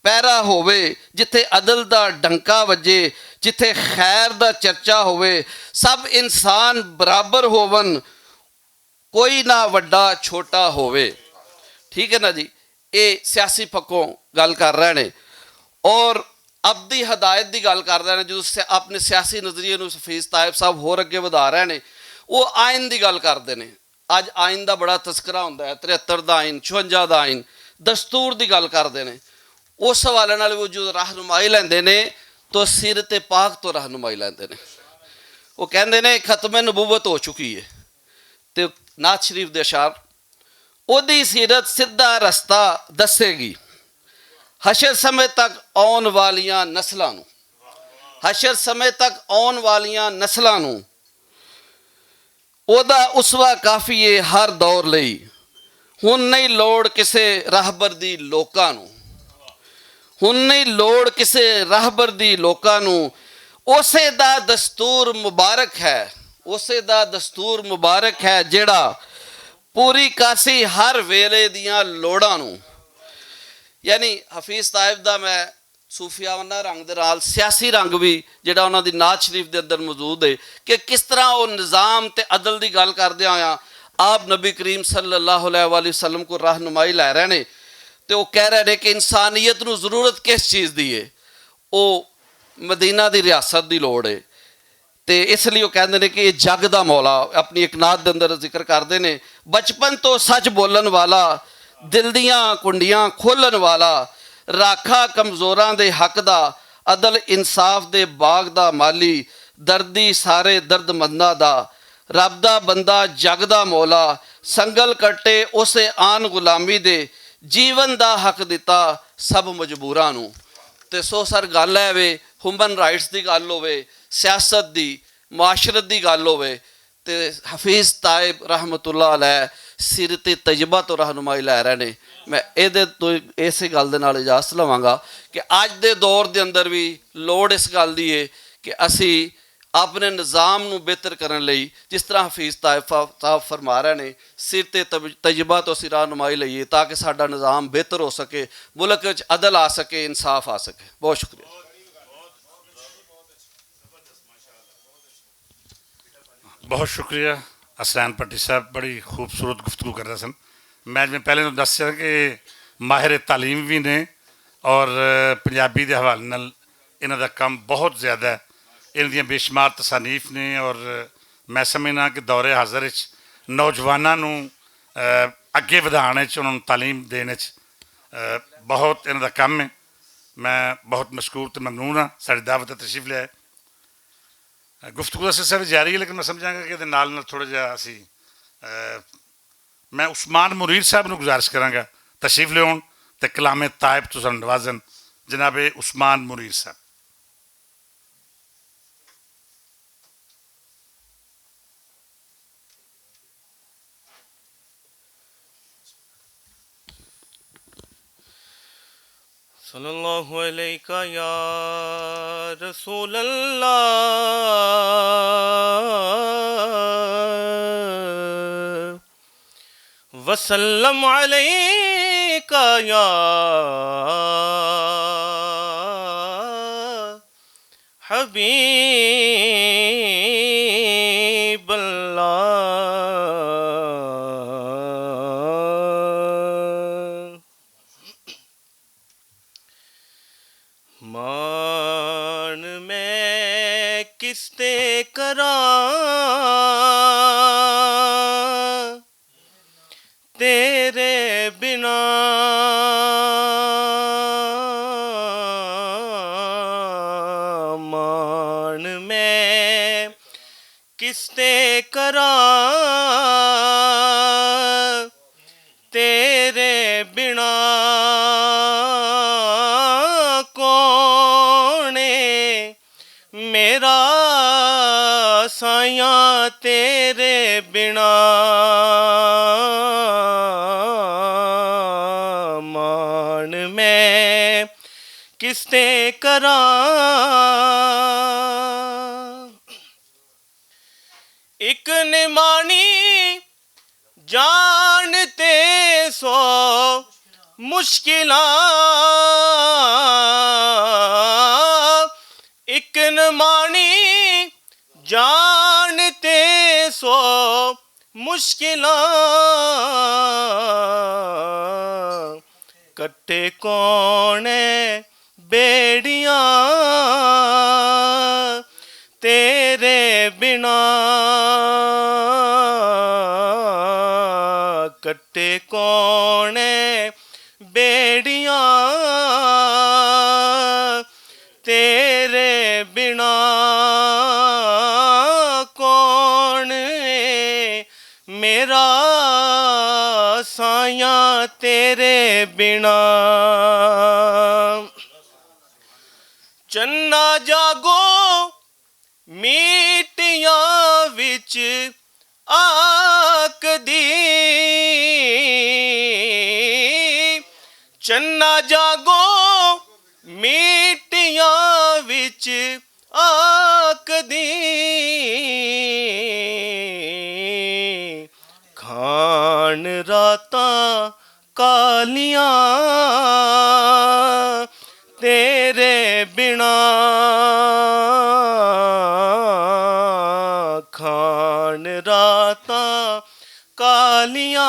پیرا ہووے، جتھے عدل دا ڈنکا وجے، جتھے خیر دا چرچا ہووے، سب انسان برابر ہوون، کوئی نہ وڈا چھوٹا ہووے۔ ٹھیک ہے نا جی؟ اے سیاسی پکوں گل کر رہے نے اور اب دی ہدایت دی گل کر رہے نے۔ جو اپنے سیاسی نظریے نوں حفیظ طائب صاحب ہور اگے ودھا رہے نے، وہ آئین دی گل کردے نے۔ اج آئین دا بڑا تذکرہ ہوندا ہے، تریہتر دا آئین، چھونجا دا آئین، دستور دی گل کردے نے۔ اس حوالے نال وی جو رہنمائی لیندے نے، تو سیرت پاک تو رہنمائی لیندے نے۔ وہ کہندے نے ختم نبوت ہو چکی ہے۔ تے نعت شریف دے اشعار، اودی سیرت سیدھا رستہ دسے گی حشر سمے تک آن والیاں نسلاں نوں، حشر سمے تک آن والیاں نسلاں نوں۔ اوہدا اسوہ کافی اے ہر دور لئی۔ ہن نئیں لوڑ کسے راہبر دی لوکاں نوں۔ ہن نئیں لوڑ کسے راہبر دی لوکاں نوں۔ اسے دا دستور مبارک ہے، اسے دا دستور مبارک ہے جیہڑا پوری کاسی ہر ویلے دیاں لوڑاں نوں۔ یعنی حفیظ طائب دا میں صوفیانہ رنگ دے نال سیاسی رنگ وی جڑا انہاں دی نعت شریف دے اندر موجود ہے کہ کس طرح او نظام تے عدل دی گل کردے ہویاں آپ نبی کریم صلی اللہ علیہ وآلہ وسلم کو رہنمائی لے رہے نے تے او کہہ رہے نے کہ انسانیت نو ضرورت کس چیز دی ہے؟ او مدینہ دی ریاست دی لوڑ ہے۔ تے اس لئی او کہندے نے کہ اے جگ دا مولا اپنی اک نعت دے اندر ذکر کردے نے، بچپن تو سچ بولن والا، دل دیاں کنڈیاں کھولن والا، راکھا کمزوراں دے حق دا، عدل انصاف دے باغ دا مالی، دردی سارے درد منداں دا، رب دا بندہ جگ دا مولا، سنگل کٹے اسے آن غلامی دے، جیون دا حق دتا سب مجبوراں نوں۔ تے سو سر گل ہے وے، ہیومن رائٹس دی گل ہووے، سیاست دی، معاشرت دی گل ہووے، تے حفیظ طائب رحمت اللہ علیہ سیرت طیبہ تو رہنمائی لے رہے نے۔ میں اے دے تو ایسے گل دے نال اجازت لواں گا کہ اج دے دور دے اندر بھی لوڑ اس گل دی ہے کہ اسی اپنے نظام نو بہتر کرن لئی، جس طرح حفیظ طائب صاحب فرما رہے نے، سیرت طیبہ تو اسی رہنمائی لئیے تاکہ ساڈا نظام بہتر ہو سکے، ملک وچ عدل آ سکے، انصاف آ سکے۔ بہت شکریہ۔ بہت شکریہ حسین پٹی صاحب، بڑی خوبصورت گفتگو کر رہے سن۔ میں جویں پہلے تو دس سکیا کہ ماہر تعلیم بھی نے اور پنجابی دے حوالے نال انہاں دا کم بہت زیادہ ہے۔ انہاں دیاں بے شمار تصانیف نے اور میں سمجھنا کہ دور حاضر وچ نوجواناں نوں اگے ودھان وچ، انہاں نوں تعلیم دین وچ بہت انہاں دا کم ہے۔ میں بہت مشکور تے ممنون ہاں ساڈی دعوت تے تشریف لے آئے۔ گفتگو دا سلسلہ وی جاری ہے، لیکن میں سمجھاں گا کہ ادھر نال نال تھوڑا جہا اسی میں عثمان منیر صاحب نوں گزارش کراں گا تشریف لیون تے کلام طائب تساں نوازن۔ جناب عثمان منیر صاحب۔ صلی اللہ علیک یا رسول اللہ، وسلم علیک یا حبیب اللہ۔ مان میں کس تے کراں تیرے بنا، مان میں کس تے کراں تیرے بنا، کون میرا سائیاں تیرے بنا، مان میں کس تے کراں۔ اک نمانی جان تے سو مشکلاں، اک نمانی جان تے سو مشکلاں، کٹے کون بیڑیاں تیرے بنا، کٹے کون بیڑیاں تیرے بنا، کون میرا سایاں تیرے بنا۔ چنا جاگو میٹیاں وچ آکدی، چنا جاگو میٹیاں وچ آکدی، کھان راتاں کالیاں تیرے بنا، کھان راتاں کالیاں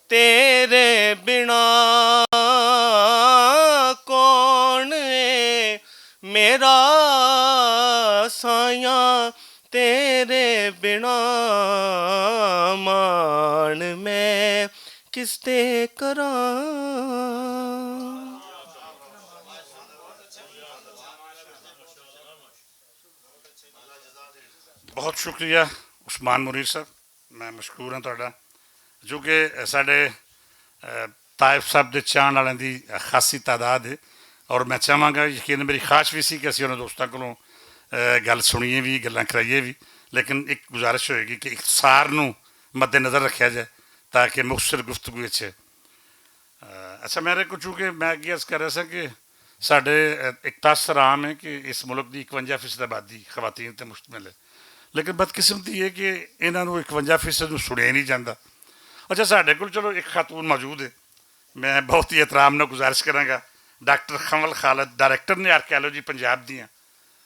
تیرے بنا، کون میرا سایاں تیرے بنا مان میں کس تے کراں۔ بہت شکریہ عثمان منیر صاحب، میں مشکور ہاں تہاڈا، جو کہ ساڈے طائف صاحب دے چاہن والوں دی خاصی تعداد ہے۔ اور میں چاہواں گا، یقین میری خواہش بھی سی کہ اسی انہاں دوستاں کولوں گل سنیے بھی، گلاں کرائیے بھی، لیکن ایک گزارش ہوئے گی کہ اختصار نوں مد نظر رکھیا جائے تاکہ مختصر گفتگو اچھے۔ اچھا، میرے کو چونکہ میں اگے عرض کر رہا سا کہ ساڈے اک تاثر عام ہے کہ اس ملک دی اکونجا فیصد آبادی خواتین تے مشتمل ہے، لیکن بدقسمتی یہ کہ انہاں نوں اکونجا فیصد نوں سنیا ہی نہیں جاندا۔ اچھا، ساڈے کول چلو اک خاتون موجود ہے، میں بہت ہی احترام نال گزارش کراں گا، ڈاکٹر خمل خالد، ڈائریکٹر نے آرکیالوجی پنجاب دیاں۔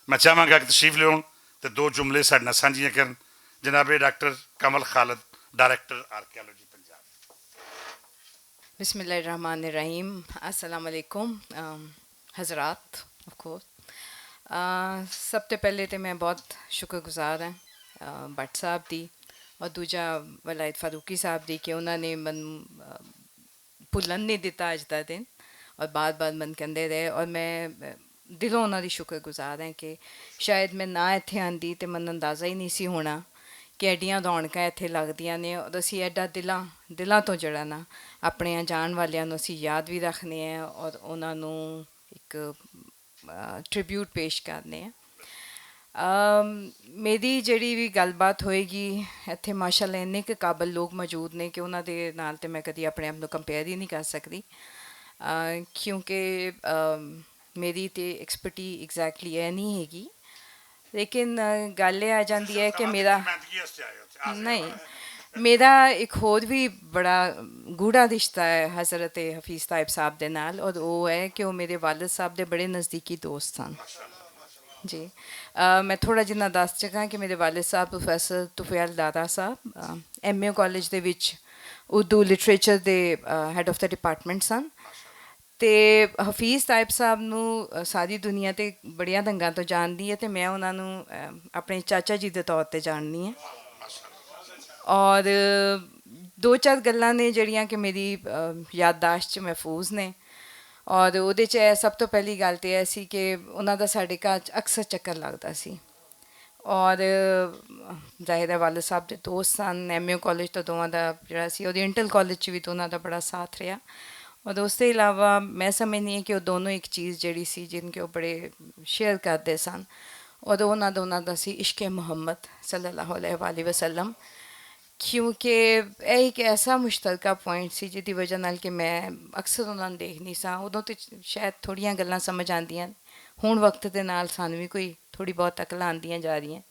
میں چاہواں گا کہ تشریف لیون تے دو جملے ساڈے نال سانجھیاں کرن۔ جناب ڈاکٹر کمل خالد، ڈائریکٹر آرکیالوجی پنجاب۔ بسم اللہ الرحمن الرحیم۔ السلام علیکم، ام، حضرات، آف کورس۔ آ، سب تے پہلے تے میں بہت شکر گزار ہاں، آ، بٹ صاحب دی اور دوجا ولائد فاروقی صاحب دی کہ انہاں نے من، آ، بھلن نہیں دتا اج دا دن اور بار بار من کہندے رہے، اور میں دلوں انہاں دی شکر گزار ہاں کہ شاید میں نہ ایتھے آندی تے من اندازہ ہی نہیں سی ہونا کہ ایڈیاں رونقاں ایتھے لگدیاں نے، اور اسی ایڈا دلاں، دلاں تو جڑا نا اپنے جان والیاں نوں اسی یاد بھی رکھنے ہیں اور انہاں نوں ایک ٹریبیوٹ پیش کرنے ہیں۔ میری جڑی بھی گل بات ہوئے گی، ایتھے ماشاءاللہ انہیں کے قابل لوگ موجود نے کہ انہاں دے نال تے میں کدی اپنے آپ نوں کمپیئر ہی نہیں کر سکدی، کیونکہ میری تے ایکسپرٹی ایگزیکٹلی ایہہ نہیں ہے گی۔ لیکن گل ایہہ آ جاندی ہے کہ میرا، نہیں، میرا ایک ہور بھی بڑا گوڑا رشتہ ہے حضرت حفیظ طائب صاحب دے نال، اور وہ ہے کہ وہ میرے والد صاحب دے بڑے نزدیکی دوست سن۔ جی، میں تھوڑا جنہاں دس چکاں کہ میرے والد صاحب پروفیسر طفیل دادا صاحب ایم اے کالج دے وچ اردو لٹریچر دے ہیڈ آف دا ڈپارٹمنٹ سن۔ تے حفیظ طائب صاحب نوں ساری دنیا تے بڑیاں دنگاں توں جاندی ہے تے میں انہاں نوں اپنے چاچا جی دے طور تے جاندی ہے۔ اور دو چار گلاں نے جڑیاں کہ میری یادداشت چ محفوظ نے، اور اوہدے چ سب توں پہلی گل تے ایہہ سی کہ انہاں دا ساڈے گھر اکثر چکر لگدا سی۔ اور ظاہر ہے والد صاحب دے دوست سن، ایم اے کالج توں دوواں دا جڑا سی، اوہدے انٹر کالج چ وی دوواں دا بڑا ساتھ رہیا۔ اور اس دے علاوہ میں سمجھنی ہے کہ او دونوں ایک چیز جڑی سی جن کے او بڑے شیئر کردے سن، اور او انہاں دونوں دا سی عشق محمد صلی اللہ علیہ وسلم۔ کیونکہ ایہہ ایک ایسا مشترکہ پوائنٹ سی جس دی وجہ نال کہ میں اکثر انہاں نوں دیکھنی ساں، ادوں تے شاید تھوڑیاں گلاں سمجھ آندیاں، ہن وقت دے نال سانوں وی کوئی تھوڑی بہت عقل آندیاں جا رہی ہیں،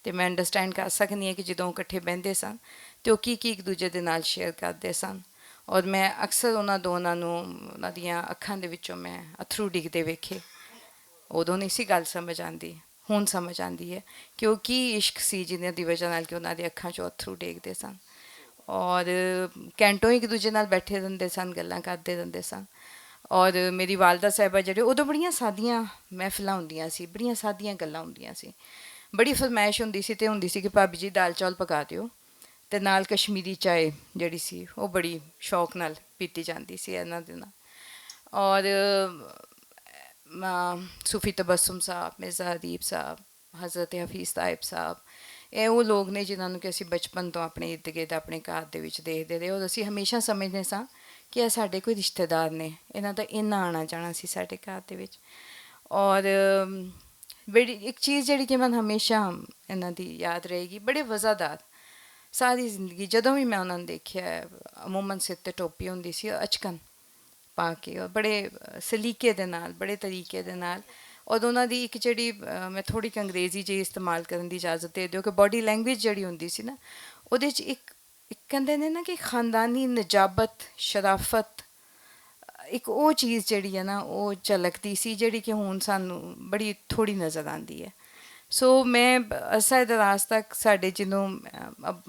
تے میں انڈرسٹینڈ کر سکنی ہاں کہ جدوں اکٹھے بہندے سن تے او کی کی اک دوجے دے نال شیئر کردے سن۔ اور میں اکثر انہاں دوناں نوں، انہاں دیاں اکھاں دے وچوں میں اتھرو ڈگدے ویکھے۔ ادوں نہیں سی گل سمجھ آندی، ہن سمجھ آندی ہے کہ او کی عشق سی جنہاں دی وجہ نال کہ انہاں دے اکھاں چوں اتھرو ڈگدے سن۔ اور کینٹوں ایک دوجے نال بیٹھے رہندے سن، گلاں کردے رہندے سن۔ اور میری والدہ صاحبہ جڑے ادوں بڑیاں سادیاں محفلاں ہوندیاں سی، بڑیاں سادیاں گلاں ہوندیاں سی۔ بڑی فرمائش ہوندی سی تے ہوندی سی کہ بھابی جی دال چاول پکا دیو، تے نال کشمیری چائے جڑی سی او بڑی شوق نال پیتی جاندی سی انہاں دے نال۔ اور صوفی تبسم صاحب، مرزا ادیب صاحب، حضرت حفیظ طائب صاحب، ایہہ او لوگ نے جنہاں نوں کہ اسی بچپن توں اپنے ارد گرد اپنے گھر دے وچ دیکھدے رہے اور اسی ہمیشہ سمجھنے ساں کہ ایہہ ساڈے کوئی رشتہ دار نے، انہاں دا انہاں آنا جانا سی ساڈے گھر دے وچ۔ اور بڑی اک چیز جڑی کہ میں ہمیشہ انہاں دی یاد رہے گی، بڑے وزادار ساری زندگی جدوں وی میں انہاں نوں دیکھیا ہے، عموما سر تے ٹوپی ہوندی سی اچکن پا کے اور بڑے سلیقے دے نال، بڑے طریقے دے نال۔ اور انہاں دی اک جڑی میں تھوڑی انگریزی جی استعمال کرن دی اجازت دے دیو کہ باڈی لینگویج جڑی ہوندی سی نا، اوہدے چ اک اک کہندے نے نا کہ خاندانی نجابت، شرافت، اک او چیز جڑی ہے نا او جھلکدی سی جڑی کہ ہن سانوں بڑی تھوڑی نظر آندی ہے۔ سو میں عرصہ دراز تک ساڈے جنوں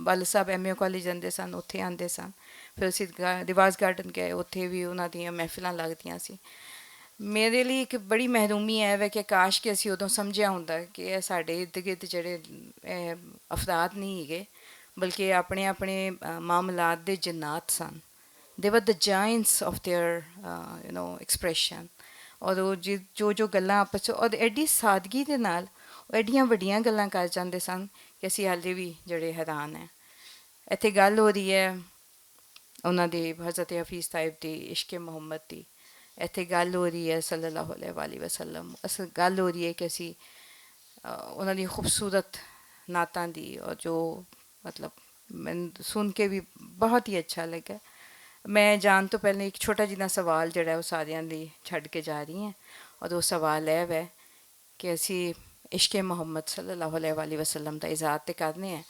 والد صاحب ایم اے کالج جاندے سن، اتھے آندے سن، فیر اسی رواز گارڈن گئے، اتھے وی انہاں دیاں محفلاں لگدیاں سی۔ میرے لئی اک بڑی محرومی اے وے کہ کاش کہ اسی ادوں سمجھیا ہوندا کہ اے ساڈے ارد گرد جیہڑے افراد نئیں ہیگے، بلکہ اپنے اپنے معاملات دے جنات سن۔ They were the giants of their expression. اور جو جو گلاں آپس چ اور ایڈی سادگی دے نال ایڈیاں وڈیاں گلاں کر جاندے سن کہ اسی حالے وی جیہڑے حیران ہیں۔ اتھے گل ہو رہی ہے انہاں دی، حضرت حفیظ صاحب دی عشق محمد دی۔ اتھے گل ہو رہی ہے صلی اللہ علیہ وسلم، گل ہو رہی ہے کہ اسی انہاں دی خوبصورت نعتاں دی اور جو مطلب میں سن کے بھی بہت ہی اچھا لگا۔ میں جان تو پہلے ایک چھوٹا جنہاں سوال جیہڑا ہے وہ ساریاں دی چھڈ کے جا رہی ہیں، اور وہ سوال اے وے کہ اسی عشق محمد صلی اللہ علیہ وسلم دا اظہار تے کرنے ہیں،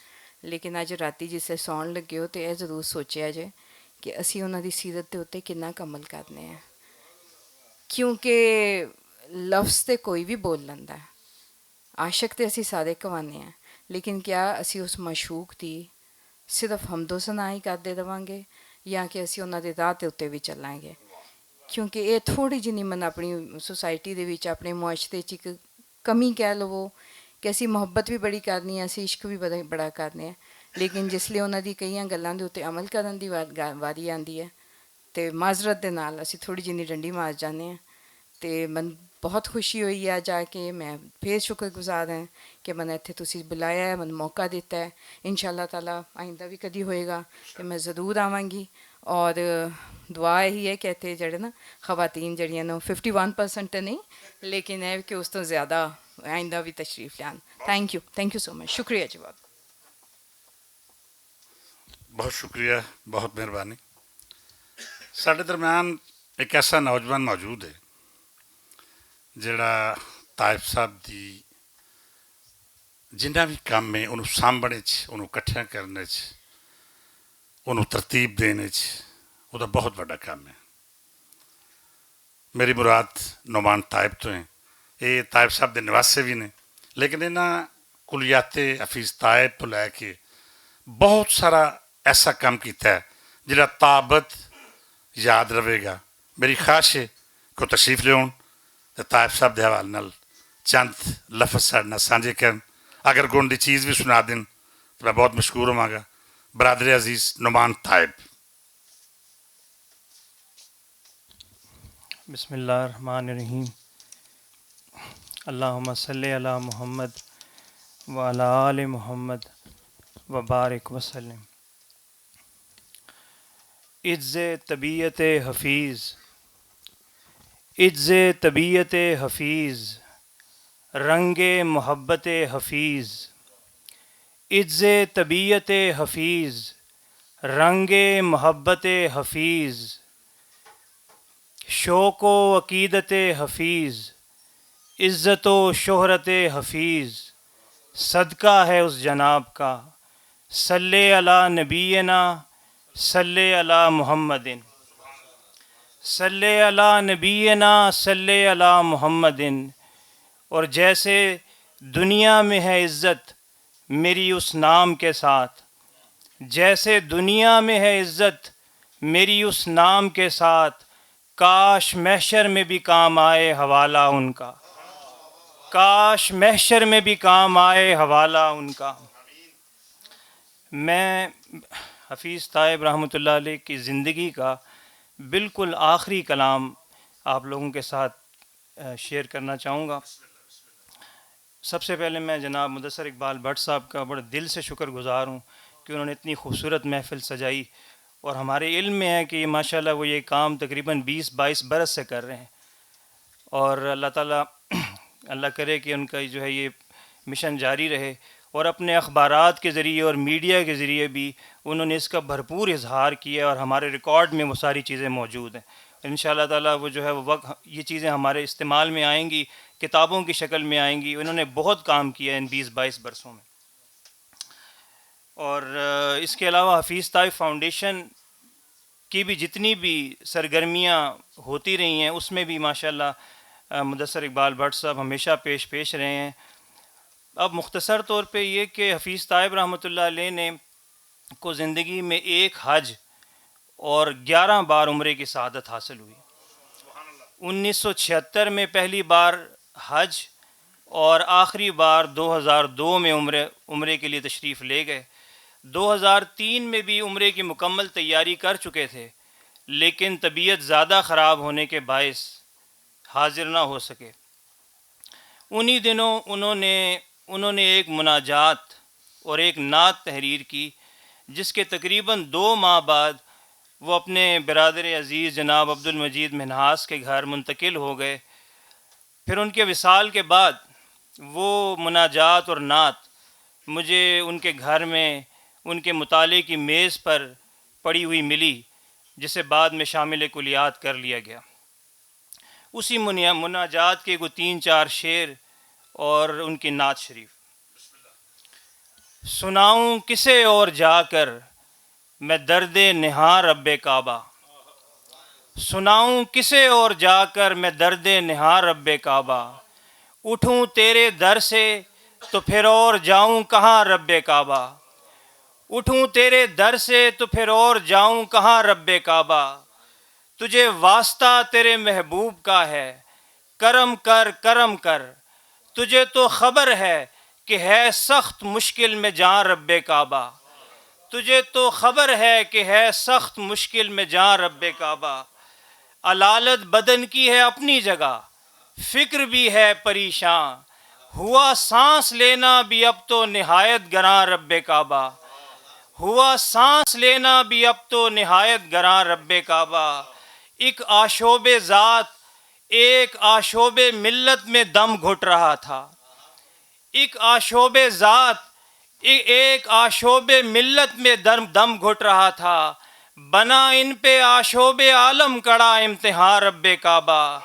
لیکن اج راتی جس سے سون لگے ہو تے اے ضرور سوچیا جے کہ اسی انہاں دی سیرت دے اتے کنا کمل کرنے ہیں، کیونکہ لفظ تے کوئی بھی بول لیندا ہے۔ عاشق تے اسی سارے کوانے ہیں، لیکن کیا اسی اس معشوق دی صرف حمد و ثنا ہی کردے رہواں گے، یا کہ اسی انہاں دے راہ تے اتے وی چلاں گے؟ کیونکہ ایہہ تھوڑی جنی من اپنی سوسائٹی دے وچ اپنے معاشرے چ اک کمی کہہ لوو کہ اسی محبت وی بڑی کرنی ہے، اسی عشق وی بڑا کرنے ہیں، لیکن جس لے انہاں دی کئیاں گلاں دے اتے عمل کرن دی واری آندی ہے، تے معذرت دے نال اسی تھوڑی جنی ڈنڈی مار جانے ہیں۔ تے من بہت خوشی ہوئی ہے جا کے، میں پھر شکر گزار ہیں کہ من اتھے تسی بلایا ہے، من موقع دیتا ہے۔ انشاءاللہ تعالیٰ آئندہ بھی کدی ہوئے گا تے میں ضرور آواں گی۔ اور دعا یہی ہے کہ اتھے جڑے نا خواتین جڑیاں نے ففٹی ون پرسنٹ تے نہیں، لیکن ہے کہ اس تو زیادہ آئندہ بھی تشریف لیان۔ Thank you, thank you so much, شکریہ جی بہت۔ بہت شکریہ، بہت مہربانی۔ ساڈے درمیان ایک ایسا نوجوان موجود ہے جڑا طائف صاحب دی جنہ بھی کم ہے انہوں سانبھنے چ، انہوں کٹھیاں کرنے چ، انہوں ترتیب دینے چ، وہ بہت بڑا کم ہے۔ میری مراد نعمان طائب تو ہیں۔ یہ طائب صاحب دے نواسے بھی نے، لیکن انہاں کلیات حفیظ طائب تو لے کے بہت سارا ایسا کام کیتا ہے جڑا تابت یاد رہے گا۔ میری خواہش ہے کہ وہ تشریف لیون تے طائب صاحب دے حوالے نال چند لفظ ساڈے نال سانجھے کرن۔ اگر گن دی چیز بھی سنا دین تو میں بہت مشکور ہواں گا۔ برادر عزیز نعمان طائب۔ بسم اللہ الرحمن الرحیم۔ اللہم صلی علی محمد وعلی آل محمد وبارک وسلم۔ عز طبیعت حفیظ، عز طبیعت حفیظ، رنگ محبت حفیظ، عز طبیعت حفیظ، رنگ محبت حفیظ، شوق و عقیدت حفیظ، عزت و شہرت حفیظ، صدقہ ہے اس جناب کا۔ صلی علی نبینا، صلی علی محمد، صلی علی نبینا، صلی علی محمد۔ اور جیسے دنیا میں ہے عزت میری اس نام کے ساتھ، جیسے دنیا میں ہے عزت میری اس نام کے ساتھ، کاش محشر میں بھی کام آئے حوالہ ان کا، کاش محشر میں بھی کام آئے حوالہ ان کا۔ میں حفیظ طائب رحمۃ اللہ علیہ کی زندگی کا بالکل آخری کلام آپ لوگوں کے ساتھ شیئر کرنا چاہوں گا۔ سب سے پہلے میں جناب مدثر اقبال بٹ صاحب کا بڑا دل سے شکر گزار ہوں کہ انہوں نے اتنی خوبصورت محفل سجائی، اور ہمارے علم میں ہے کہ ماشاءاللہ وہ یہ کام تقریبا بیس بائیس برس سے کر رہے ہیں، اور اللہ تعالی اللہ کرے کہ ان کا جو ہے یہ مشن جاری رہے، اور اپنے اخبارات کے ذریعے اور میڈیا کے ذریعے بھی انہوں نے اس کا بھرپور اظہار کیا ہے، اور ہمارے ریکارڈ میں وہ ساری چیزیں موجود ہیں۔ ان شاء اللہ تعالی وہ جو ہے وہ وقت یہ چیزیں ہمارے استعمال میں آئیں گی، کتابوں کی شکل میں آئیں گی۔ انہوں نے بہت کام کیا ہے ان بیس بائیس برسوں میں۔ اور اس کے علاوہ حفیظ طائف فاؤنڈیشن کی بھی جتنی بھی سرگرمیاں ہوتی رہی ہیں، اس میں بھی ماشاء اللہ مدثر اقبال بٹ صاحب ہمیشہ پیش پیش رہے ہیں۔ اب مختصر طور پہ یہ کہ حفیظ طائب رحمۃ اللہ علیہ نے کو زندگی میں ایک حج اور گیارہ بار عمرے کی سعادت حاصل ہوئی۔ انیس سو چھہتر میں پہلی بار حج اور آخری بار دو ہزار دو میں عمرے عمرے کے لیے تشریف لے گئے۔ دو ہزار تین میں بھی عمرے کی مکمل تیاری کر چکے تھے، لیکن طبیعت زیادہ خراب ہونے کے باعث حاضر نہ ہو سکے۔ انہی دنوں انہوں نے انہوں نے ایک مناجات اور ایک نعت تحریر کی، جس کے تقریباً دو ماہ بعد وہ اپنے برادر عزیز جناب عبدالمجید منہاس کے گھر منتقل ہو گئے۔ پھر ان کے وصال کے بعد وہ مناجات اور نعت مجھے ان کے گھر میں ان کے مطالعے کی میز پر پڑی ہوئی ملی، جسے بعد میں شامل کلیات کر لیا گیا۔ اسی منیا- مناجات کے کوئی تین چار شعر اور ان کی نعت شریف۔ سناؤں کسے اور جا کر میں درد نہاں رب کعبہ، سناؤں کسے اور جا کر میں درد نہاں رب کعبہ، اٹھوں تیرے در سے تو پھر اور جاؤں کہاں رب کعبہ، اٹھوں تیرے در سے تو پھر اور جاؤں کہاں رب کعبہ، تجھے واسطہ تیرے محبوب کا ہے، کرم کر، کرم کر۔ تجھے تو خبر ہے کہ ہے سخت مشکل میں جان رب کعبہ۔ تجھے تو خبر ہے کہ ہے سخت مشکل میں جان رب کعبہ۔ علالت بدن کی ہے اپنی جگہ، فکر بھی ہے پریشان۔ ہوا سانس لینا بھی اب تو نہایت گراں رب کعبہ۔ ہوا سانس لینا بھی اب تو نہایت گراں رب کعبہ۔ ایک آشوب ذات، ایک آشوب ملت میں دم گھٹ رہا تھا۔ ایک آشوب ذات، اے- ایک آشوب ملت میں درم- دم گھٹ رہا تھا۔ بنا ان پہ آشوب عالم کڑا امتحان رب کعبہ۔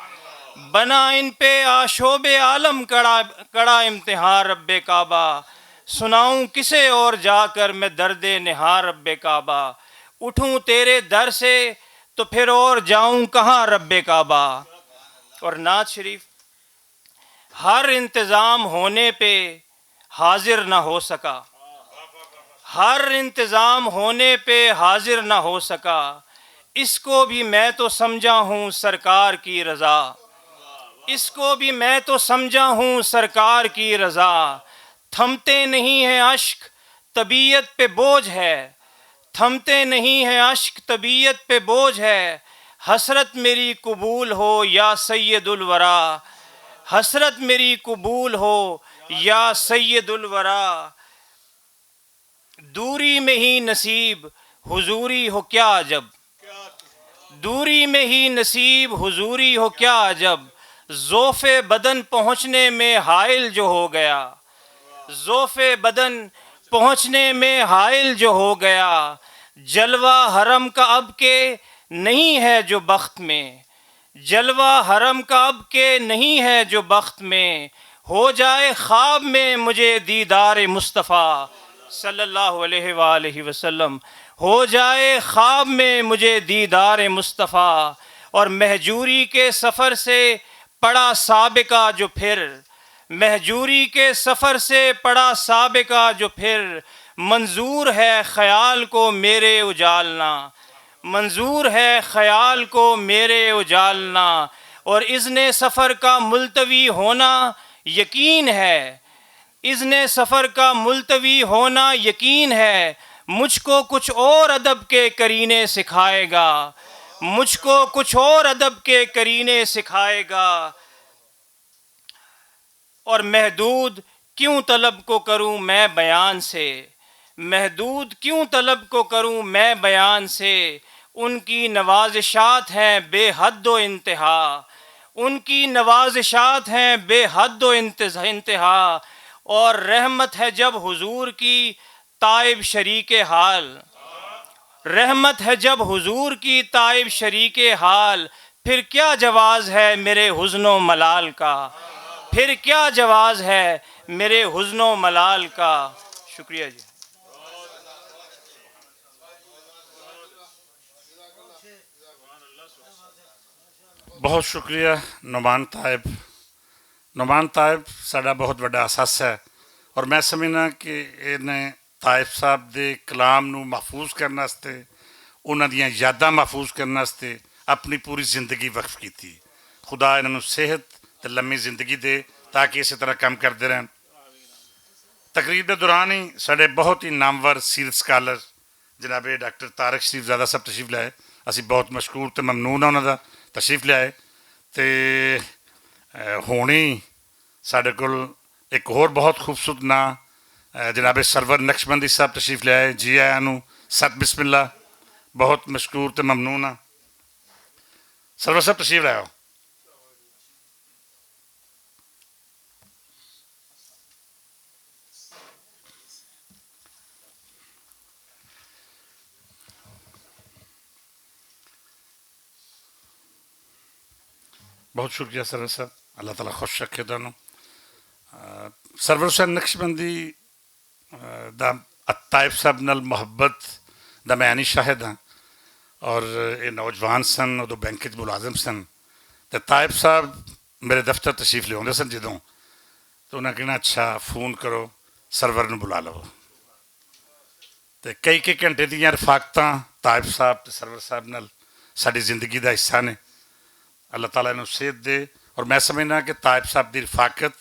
بنا ان پہ آشوب عالم کڑا، کڑا امتحان رب کعبہ۔ سناؤں کسے اور جا کر میں درد نہاں رب کعبہ۔ اٹھوں تیرے در سے تو پھر اور جاؤں کہاں رب کعبہ۔ اور نعت شریف، ہر انتظام ہونے پہ حاضر نہ ہو سکا، ہر انتظام ہونے پہ حاضر نہ ہو سکا، اس کو بھی میں تو سمجھا ہوں سرکار کی رضا، اس کو بھی میں تو سمجھا ہوں سرکار کی رضا۔ تھمتے نہیں ہیں اشک، طبیعت پہ بوجھ ہے، تھمتے نہیں ہیں اشک، طبیعت پہ بوجھ ہے۔ حسرت میری قبول ہو یا سید الورا، حسرت میری قبول ہو یا سید الورا۔ دوری میں ہی نصیب حضوری ہو کیا عجب، دوری میں ہی نصیب حضوری ہو کیا عجب۔ ضعف بدن پہنچنے میں حائل جو ہو گیا، ضعف بدن پہنچنے میں حائل جو ہو گیا۔ جلوہ حرم کا اب کے نہیں ہے جو بخت میں، جلوہ حرم کا اب کے نہیں ہے جو بخت میں۔ ہو جائے خواب میں مجھے دیدار مصطفیٰ صلی اللہ علیہ وآلہ وسلم، ہو جائے خواب میں مجھے دیدار مصطفیٰ۔ اور مہجوری کے سفر سے پڑا سابقہ جو پھر، مہجوری کے سفر سے پڑا سابقہ جو پھر، منظور ہے خیال کو میرے اجالنا، منظور ہے خیال کو میرے اجالنا۔ اور اذن سفر کا ملتوی ہونا یقین ہے، اذن سفر کا ملتوی ہونا یقین ہے، مجھ کو کچھ اور ادب کے کرینے سکھائے گا، مجھ کو کچھ اور ادب کے کرینے سکھائے گا۔ اور محدود کیوں طلب کو کروں میں بیان سے، محدود کیوں طلب کو کروں میں بیان سے، ان کی نوازشات ہیں بے حد و انتہا، ان کی نوازشات ہیں بے حد و انتظ- انتہا۔ اور رحمت ہے جب حضور کی تائب شریک حال، رحمت ہے جب حضور کی تائب شریک حال، پھر کیا جواز ہے میرے حزن و ملال کا، پھر کیا جواز ہے میرے حزن و ملال کا۔ شکریہ جی۔ بہت شکریہ نعمان طائب۔ نعمان طائب ساڈا بہت وڈا اثاثہ ہے، اور میں سمجھنا کہ انہیں طائب صاحب دے کلام نوں محفوظ کرن واسطے، انہاں دیاں یاداں محفوظ کرن واسطے اپنی پوری زندگی وقف کیتی۔ خدا انہاں نوں صحت تے لمبی زندگی دے، تاکہ اسی طرح کم کردے رہن۔ تقریب دے دوران ہی ساڈے بہت ہی نامور سیرت سکالر جناب ڈاکٹر طارق شریف زادہ صاحب تشریف لائے۔ اسی بہت مشکور تے ممنون ہاں انہاں دا تشریف لائے۔ تے ہونی ساڈے کول ایک ہور بہت خوبصورت ناں جناب سرور نقشبندی صاحب تشریف لائے۔ جی آیا نو، ست بسم اللہ۔ بہت مشکور تے ممنون ہاں۔ سرور صاحب تشریف لائے ہو۔ بہت شکریہ سرور صاحب، اللہ تعالیٰ خوش رکھے تانوں۔ سرور حسین نقشبندی دا طائف صاحب نال محبت دا میں اینی شاہد ہاں۔ اور یہ نوجوان سن، ادو بینک وچ ملازم سن۔ تے طائف صاحب میرے دفتر تشریف لے آتے سن جدوں، تو انہاں کہنا، اچھا، فون کرو، سرور نوں بلا لو۔ تے کئی کئی گھنٹے دیاں رفاقتاں طائف صاحب تے سرور صاحب نال ساڈی زندگی دا حصہ نے۔ اللہ تعالیٰ انہوں صحت دے۔ اور میں سمجھنا کہ طائف صاحب دی رفاقت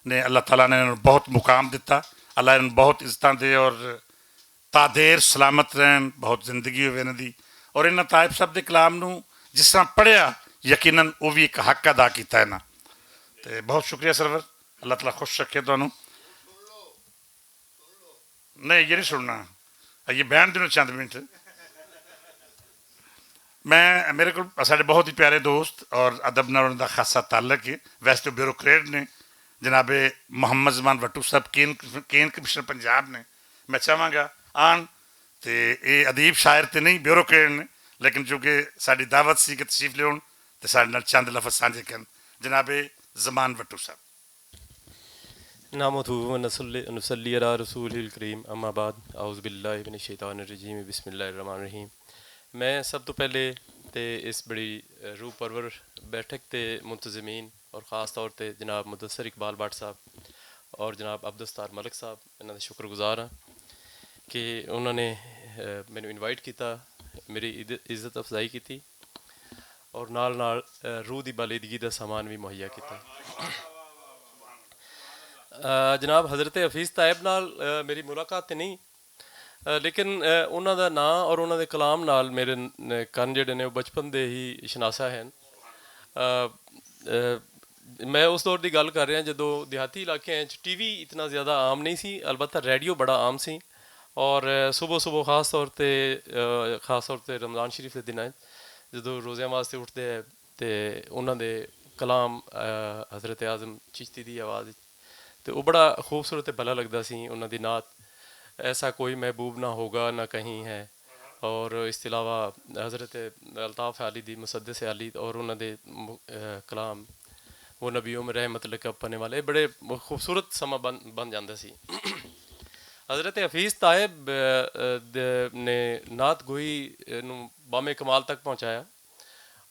نے، اللہ تعالیٰ نے انہوں بہت مقام دتا۔ اللہ انہوں بہت عزتاں دے اور تا دیر سلامت رہن، بہت زندگی ہوئے انہاں دی۔ اور انہاں طائف صاحب دے کلام نوں جس طرح پڑھیا، یقیناً وہ بھی ایک حق ادا کیتا ہے نا۔ تے بہت شکریہ سرور، اللہ تعالیٰ خوش رکھے تانوں۔ نہیں، یہ نہیں سننا، یہ بہن دنوں چند منٹ۔ میں، میرے کو سارے بہت ہی پیارے دوست اور ادب نال انہاں دا خاصا تعلق ہے۔ ویسے تو بیوروکریٹ نے، جناب محمد زمان وٹو صاحب، کین، کین کمشنر پنجاب نے۔ میں چاہواں گا آن تے اے ادیب شاعر تے نہیں، بیوروکریٹ نے، لیکن چونکہ ساری دعوت سی کہ تشریف لیون تے سارے نال چند لفظ سانجھے کرن۔ جناب زمان وٹو صاحب۔ نحمده ونصلي، نصلي على رسوله الكريم، أما بعد، أعوذ بالله من الشيطان الرجيم، بسم الله الرحمن الرحيم۔ میں سب تو پہلے تے اس بڑی، اے، روح پرور بیٹھک تے منتظمین اور خاص طور تے جناب مدثر اقبال بٹ صاحب اور جناب عبدالستار ملک صاحب، انہاں دا شکر گزار ہاں کہ انہاں نے، اے، مینوں انوائٹ کیتا، میری عد-، عزت افزائی کیتی۔ اور نال نال، اے، روح دی بالیدگی دا سامان وی مہیا کیتا۔ اے، جناب حضرت حفیظ طائب نال، اے، میری ملاقات تے نہیں، اے، لیکن، اے، انہاں دا ناں اور انہاں دے کلام نال میرے ن-، کن جڑے نے، او بچپن دے ہی شناسا ہیں۔ اے، اے، میں اس دور دی گل کر رہا جدوں دیہاتی علاقے وچ ٹی وی اتنا زیادہ عام نہیں سی، البتہ ریڈیو بڑا عام سی۔ اور، اے، صبح صبح خاص طور تے، اے، خاص طور تے رمضان شریف دے دناں وچ جدوں روزیاں واسطے اٹھدے تے انہاں دے کلام، اے، حضرت اعظم چشتی دی آواز وچ، تے او بڑا خوبصورت تے بھلا لگدا سی۔ انہاں دی نعت، ایسا کوئی محبوب نہ ہوگا نہ کہیں ہے، اور اس تے علاوہ حضرت الطاف علی دی، مسدس علی، اور انہاں دے م-، اے، کلام، وہ نبیوں میں رحمت لقب پانے والے، بڑے خوبصورت سما بن، بن جاندا سی۔ حضرت حفیظ طائب، اے، اے، دے، نے نعت گوئی، اے، نو بام کمال تک پہنچایا۔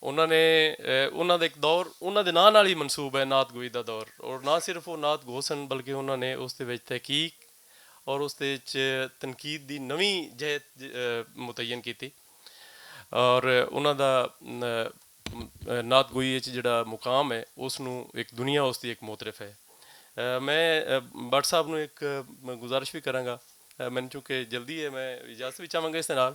انہاں نے، اے، انہاں دا ایک دور، انہاں دے ناں نال ہی منسوب ہے نعت گوئی دا دور، اور نہ صرف وہ نعت گو سن بلکہ انہاں نے اس دے وچ تحقیق اور اس دے وچ تنقید دی نویں جہت، اے، متعین کیتی۔ اور انہاں دا، اے، نعت گوئی وچ جڑا مقام ہے، اس نوں ایک دنیا اس دی ایک معترف ہے۔ اے، میں، اے، بٹ صاحب نوں ایک، اے، گزارش بھی کراں گا۔ اے، مینوں چونکہ جلدی ہے، میں اجازت بھی چاہواں گا اس دے نال۔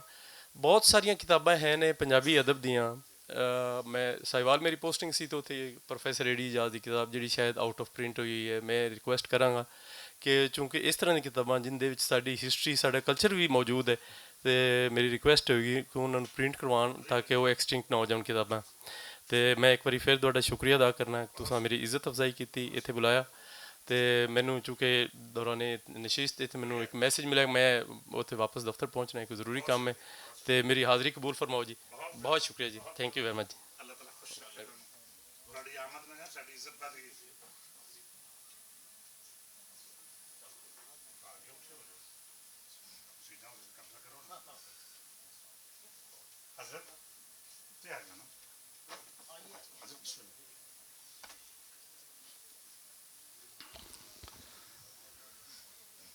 بہت ساریاں کتاباں ہیں نے پنجابی ادب دیاں۔ اے، میں ساہیوال میری پوسٹنگ سی تو اتھے پروفیسر اے ڈی اعجاز دی کتاب جڑی شاید آؤٹ آف پرنٹ ہوئی ہے، میں ریکویسٹ کراں گا کہ چونکہ اس طرح دی کتاباں جن دے وچ ساڈی ہسٹری، ساڈا کلچر بھی موجود ہے، تے میری ریکویسٹ ہوگی کہ انہاں نوں پرنٹ کروان تاکہ وہ ایکسٹنکٹ نہ ہو جان کتاباں۔ تے میں ایک واری پھر تہاڈا شکریہ ادا کرنا، تساں میری عزت افزائی کیتی، ایتھے بلایا۔ تے مینوں چونکہ دوران نشست ایتھے مینوں ایک میسج ملیا کہ میں اوتھے واپس دفتر پہنچنا، ایک ضروری کام ہے۔ تے میری حاضری قبول فرماؤ جی۔ بہت شکریہ جی، تھینک یو ویری مچ جی۔ اللہ تعالیٰ خوش رکھے۔ تہاڈی آمد نال ساڈی عزت ودھ گئی سی۔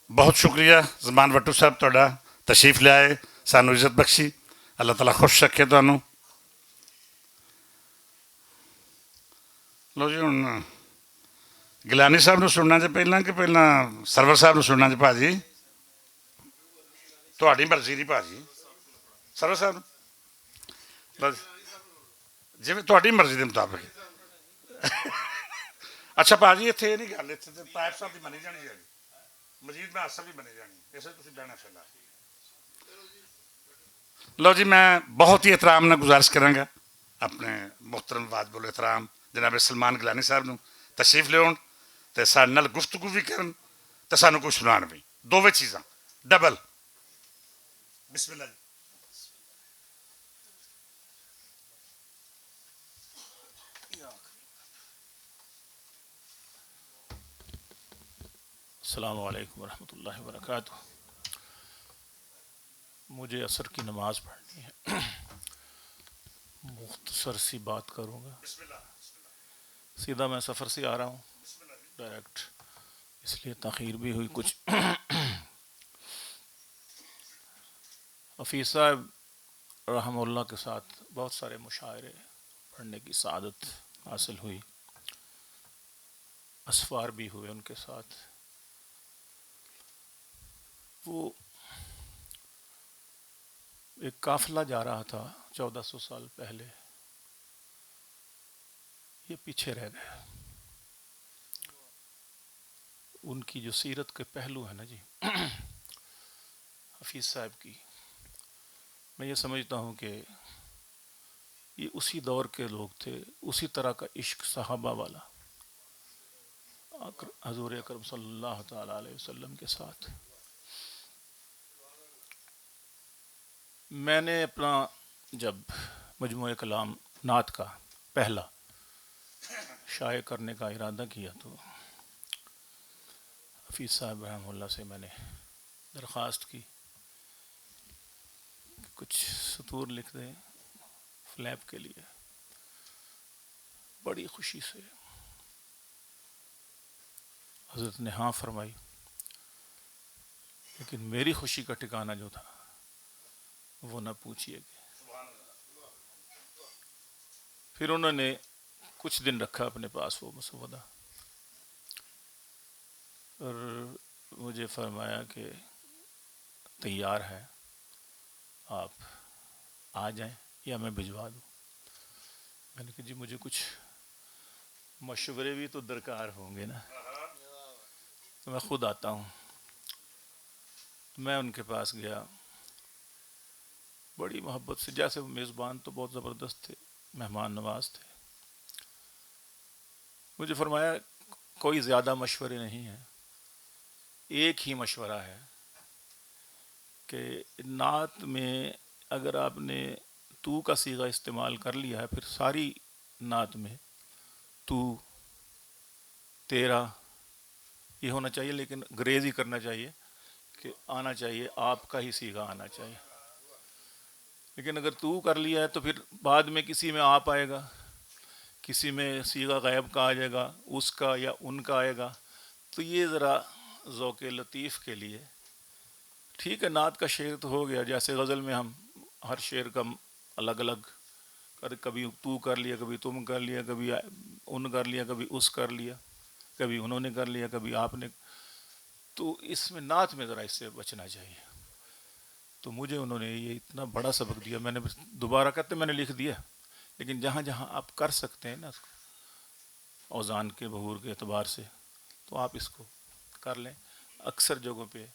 بہت شکریہ زمان وٹو صاحب، تہاڈا تشریف لے آئے، سانو عزت بخشی۔ اللہ تعالیٰ خوش رکھے تانوں۔ لو جی، ہن گیلانی صاحب نوں سننا جے پہلاں کہ پہلاں سرور صاحب نوں سننا جے؟ بھاجی، تہاڈی مرضی دی بھاجی۔ سرور صاحب نوں؟ لو جی، جی، تہاڈی مرضی دے مطابق۔ اچھا بھاجی، اتھے اے نہیں گل، اتھے تے طاہر صاحب دی منی جانی ہے جی، مجید میں اصل بھی منی جانی ہے، اسے تسی بہنا چلا۔ لو جی، میں بہت ہی احترام نال گزارش کراں گا اپنے محترم واجب الاحترام جناب سلمان گیلانی صاحب نوں تشریف لیون تے ساڈے نال گفتگو وی کرن تے سانوں کچھ سنان وی، دوویں چیزاں ڈبل۔ بسم اللہ جی۔ السلام علیکم ورحمۃ اللہ وبرکاتہ۔ مجھے عصر کی نماز پڑھنی ہے۔ مختصر سی بات کروں گا، سیدھا میں سفر سے آ رہا ہوں ڈائریکٹ، اس لیے تاخیر بھی ہوئی کچھ۔ حفیظ صاحب رحمہ اللہ کے ساتھ بہت سارے مشاعرے پڑھنے کی سعادت حاصل ہوئی، اسفار بھی ہوئے ان کے ساتھ۔ وہ ایک قافلہ جا رہا تھا چودہ سو سال پہلے، یہ پیچھے رہ گئے۔ ان کی جو سیرت کے پہلو ہیں نا جی، حفیظ صاحب کی، میں یہ سمجھتا ہوں کہ یہ اسی دور کے لوگ تھے، اسی طرح کا عشق صحابہ والا، اکر- حضور اکرم صلی اللہ تعالیٰ علیہ وسلم کے ساتھ۔ میں نے اپنا جب مجموعہ کلام نعت کا پہلا شائع کرنے کا ارادہ کیا تو حفیظ صاحب رحمہ اللہ سے میں نے درخواست کی کہ کچھ سطور لکھ دیں فلیپ کے لیے۔ بڑی خوشی سے حضرت نے ہاں فرمائی، لیکن میری خوشی کا ٹھکانہ جو تھا وہ نہ پوچھیے گا۔ پھر انہوں نے کچھ دن رکھا اپنے پاس وہ مسودہ اور مجھے فرمایا کہ تیار ہے، آپ آ جائیں یا میں بھجوا دوں۔ میں نے کہا، جی مجھے کچھ مشورے بھی تو درکار ہوں گے نا، تو میں خود آتا ہوں۔ میں ان کے پاس گیا، بڑی محبت سے، جیسے وہ میزبان تو بہت زبردست تھے، مہمان نواز تھے۔ مجھے فرمایا، کوئی زیادہ مشورے نہیں ہیں، ایک ہی مشورہ ہے کہ نعت میں اگر آپ نے تو کا صیغہ استعمال کر لیا ہے، پھر ساری نعت میں تو، تیرا، یہ ہونا چاہیے، لیکن گریز ہی کرنا چاہیے کہ آنا چاہیے، آپ کا ہی صیغہ آنا چاہیے۔ لیکن اگر تو کر لیا ہے تو پھر بعد میں کسی میں آپ آئے گا، کسی میں صیغہ غائب کا آ جائے گا، اس کا یا ان کا آئے گا۔ تو یہ ذرا ذوق لطیف کے لیے ٹھیک ہے، نعت کا شعر تو ہو گیا، جیسے غزل میں ہم ہر شعر کا الگ الگ کر، کبھی تو کر لیا، کبھی تم کر لیا، کبھی ان کر لیا، کبھی اس کر لیا، کبھی انہوں نے کر لیا، کبھی آپ نے، تو اس میں نعت میں ذرا اس سے بچنا چاہیے۔ تو مجھے انہوں نے یہ اتنا بڑا سبق دیا، میں نے بس دوبارہ کہتے میں نے لکھ دیا، لیکن جہاں جہاں آپ کر سکتے ہیں نا اس کو، اوزان کے بحور کے اعتبار سے، تو آپ اس کو کر لیں۔ اکثر جگہوں پہ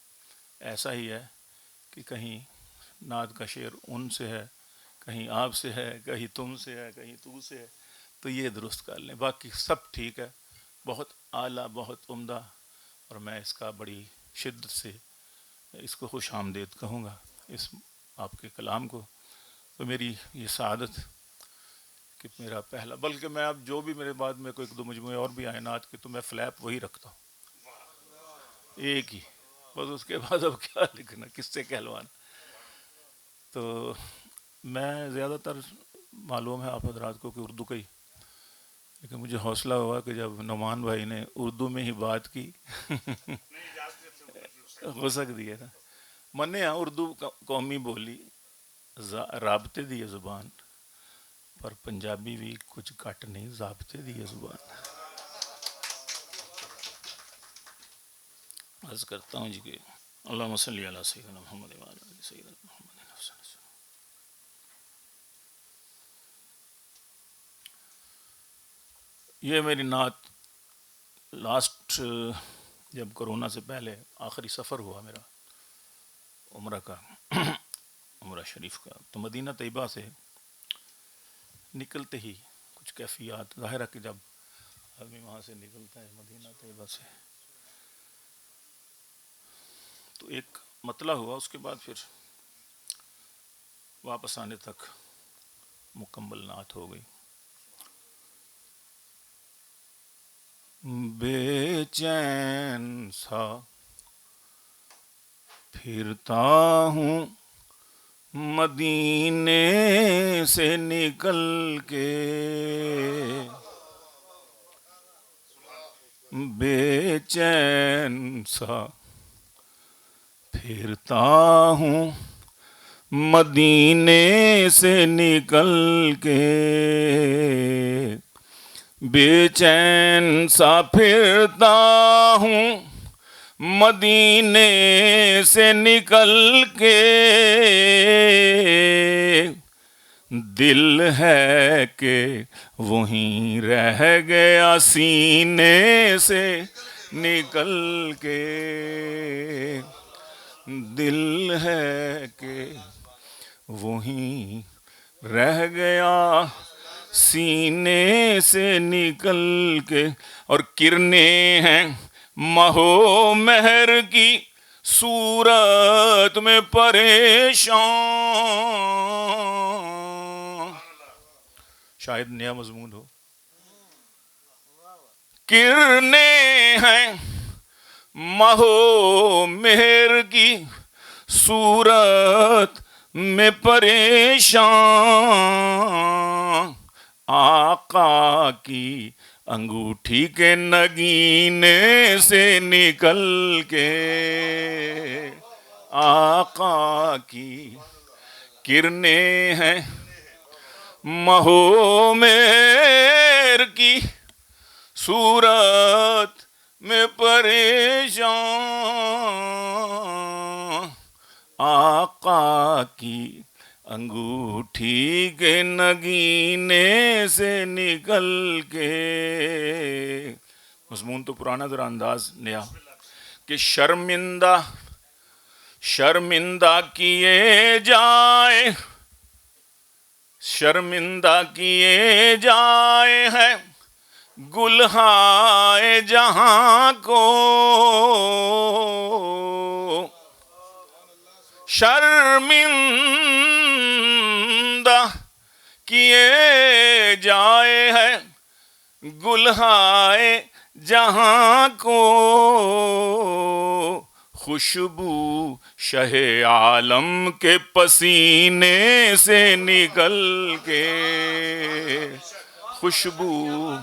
ایسا ہی ہے کہ کہیں نعت کا شعر ان سے ہے، کہیں آپ سے ہے، کہیں تم سے ہے، کہیں تو سے ہے، تو یہ درست کر لیں، باقی سب ٹھیک ہے۔ بہت اعلیٰ، بہت عمدہ، اور میں اس کا بڑی شدت سے اس کو خوش آمدید کہوں گا، اس آپ کے کلام کو۔ تو میری یہ سعادت کہ میرا پہلا، بلکہ میں اب جو بھی میرے بعد میں کوئی ایک دو مجموعے اور بھی آئے نعت کے، تو میں فلیپ وہی رکھتا ہوں، ایک ہی، بس اس کے بعد اب کیا لکھنا، کس سے کہلوانا۔ تو میں زیادہ تر، معلوم ہے آپ حضرات کو کہ اردو کا ہی، لیکن مجھے حوصلہ ہوا کہ جب نعمان بھائی نے اردو میں ہی بات کی، ہو سکتی ہے نا، منے ہاں اردو قومی بولی، رابطے دی زبان، پر پنجابی بھی کچھ گھٹ نہیں، ضابطے دی ہے زبان۔ عرض کرتا ہوں جی کہ اللہم صلی علی سیدنا محمد وعلی آل سیدنا محمد۔ یہ میری نعت لاسٹ، جب کورونا سے پہلے آخری سفر ہوا میرا عمرہ کا، عمرہ شریف کا، تو مدینہ طیبہ سے نکلتے ہی کچھ کیفیات ظاہر ہے کہ جب آدمی وہاں سے نکلتا ہے مدینہ طیبہ سے، تو ایک مطلع ہوا، اس کے بعد پھر واپس آنے تک مکمل نعت ہو گئی۔ بے چین سا پھرتا ہوں مدینے سے نکل کے، بے چین سا پھرتا ہوں مدینے سے نکل کے، بے چین سا پھرتا ہوں مدینے سے نکل کے۔ دل ہے کہ وہیں رہ گیا سینے سے نکل کے، دل ہے کہ وہیں رہ گیا سینے سے نکل کے۔ اور کرنے ہیں مہو مہر کی صورت میں پریشان۔ شاید نیا مضمون ہو۔ کرنے ہیں مہو مہر کی صورت میں پریشان، آقا کی انگوٹھی کے نگینے سے نکل کے، آقا کی کرنے ہیں مہو میر کی صورت میں پریشان، آقا کی انگوٹھی کے نگینے سے نکل کے۔ مضمون تو پرانا، ذرا انداز نیا۔ کہ شرمندہ، شرمندہ کیے جائے، شرمندہ کیے جائے ہے گلہائے جہاں کو، شرمندہ کیے جائے ہے گلہائے جہاں کو، خوشبو شہ عالم کے پسینے سے نکل کے، خوشبو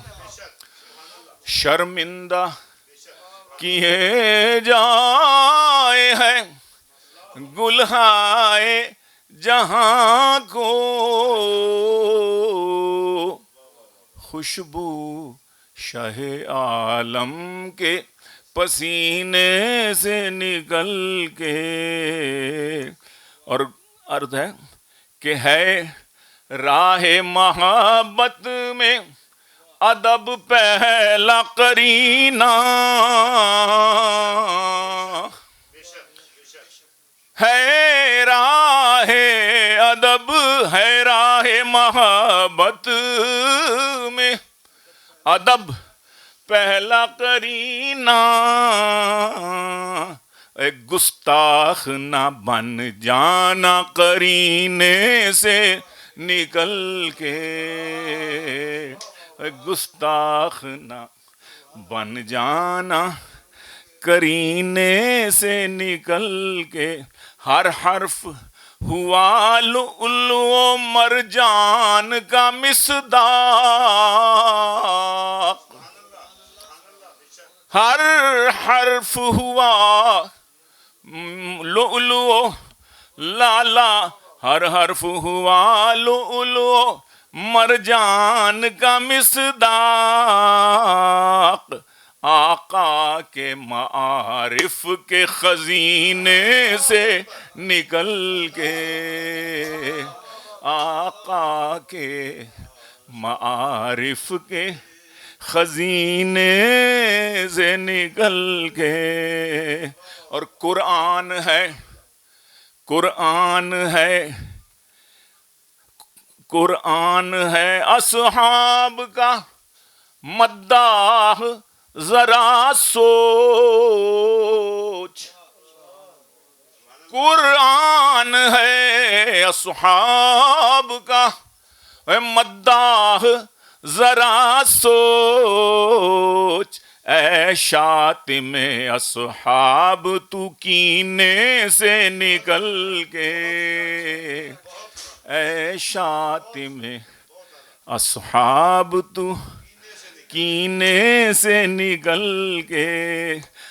شرمندہ کیے جائے ہے گلہائے جہاں کو، خوشبو شہ عالم کے پسینے سے نکل کے۔ اور عرض ہے کہ ہے راہ محبت میں ادب پہلا قرینہ، ہے راہ ادب، ہے راہ محبت میں ادب پہلا قرینہ، اے گستاخ نہ بن جانا قرینے سے نکل کے، اے گستاخ نہ بن جانا قرینے سے نکل کے۔ ہر حرف ہوا لؤلؤ و مرجان کا مصداق، ہر حرف ہوا لؤلؤ، لالا، ہر حرف ہوا لؤلؤ، مرجان کا مصداق، آقا کے معارف کے خزینے سے نکل کے، آقا کے معارف کے خزینے سے نکل کے۔ اور قرآن ہے، قرآن ہے، قرآن ہے اصحاب کا مداح، ذرا سوچ۔ قرآن ہے اصحاب کا، اے مداح، ذرا سوچ۔ اے شاتم اصحاب، تو کینے سے نکل کے، اے شاتم اصحاب، تو کینے سے نکل کے۔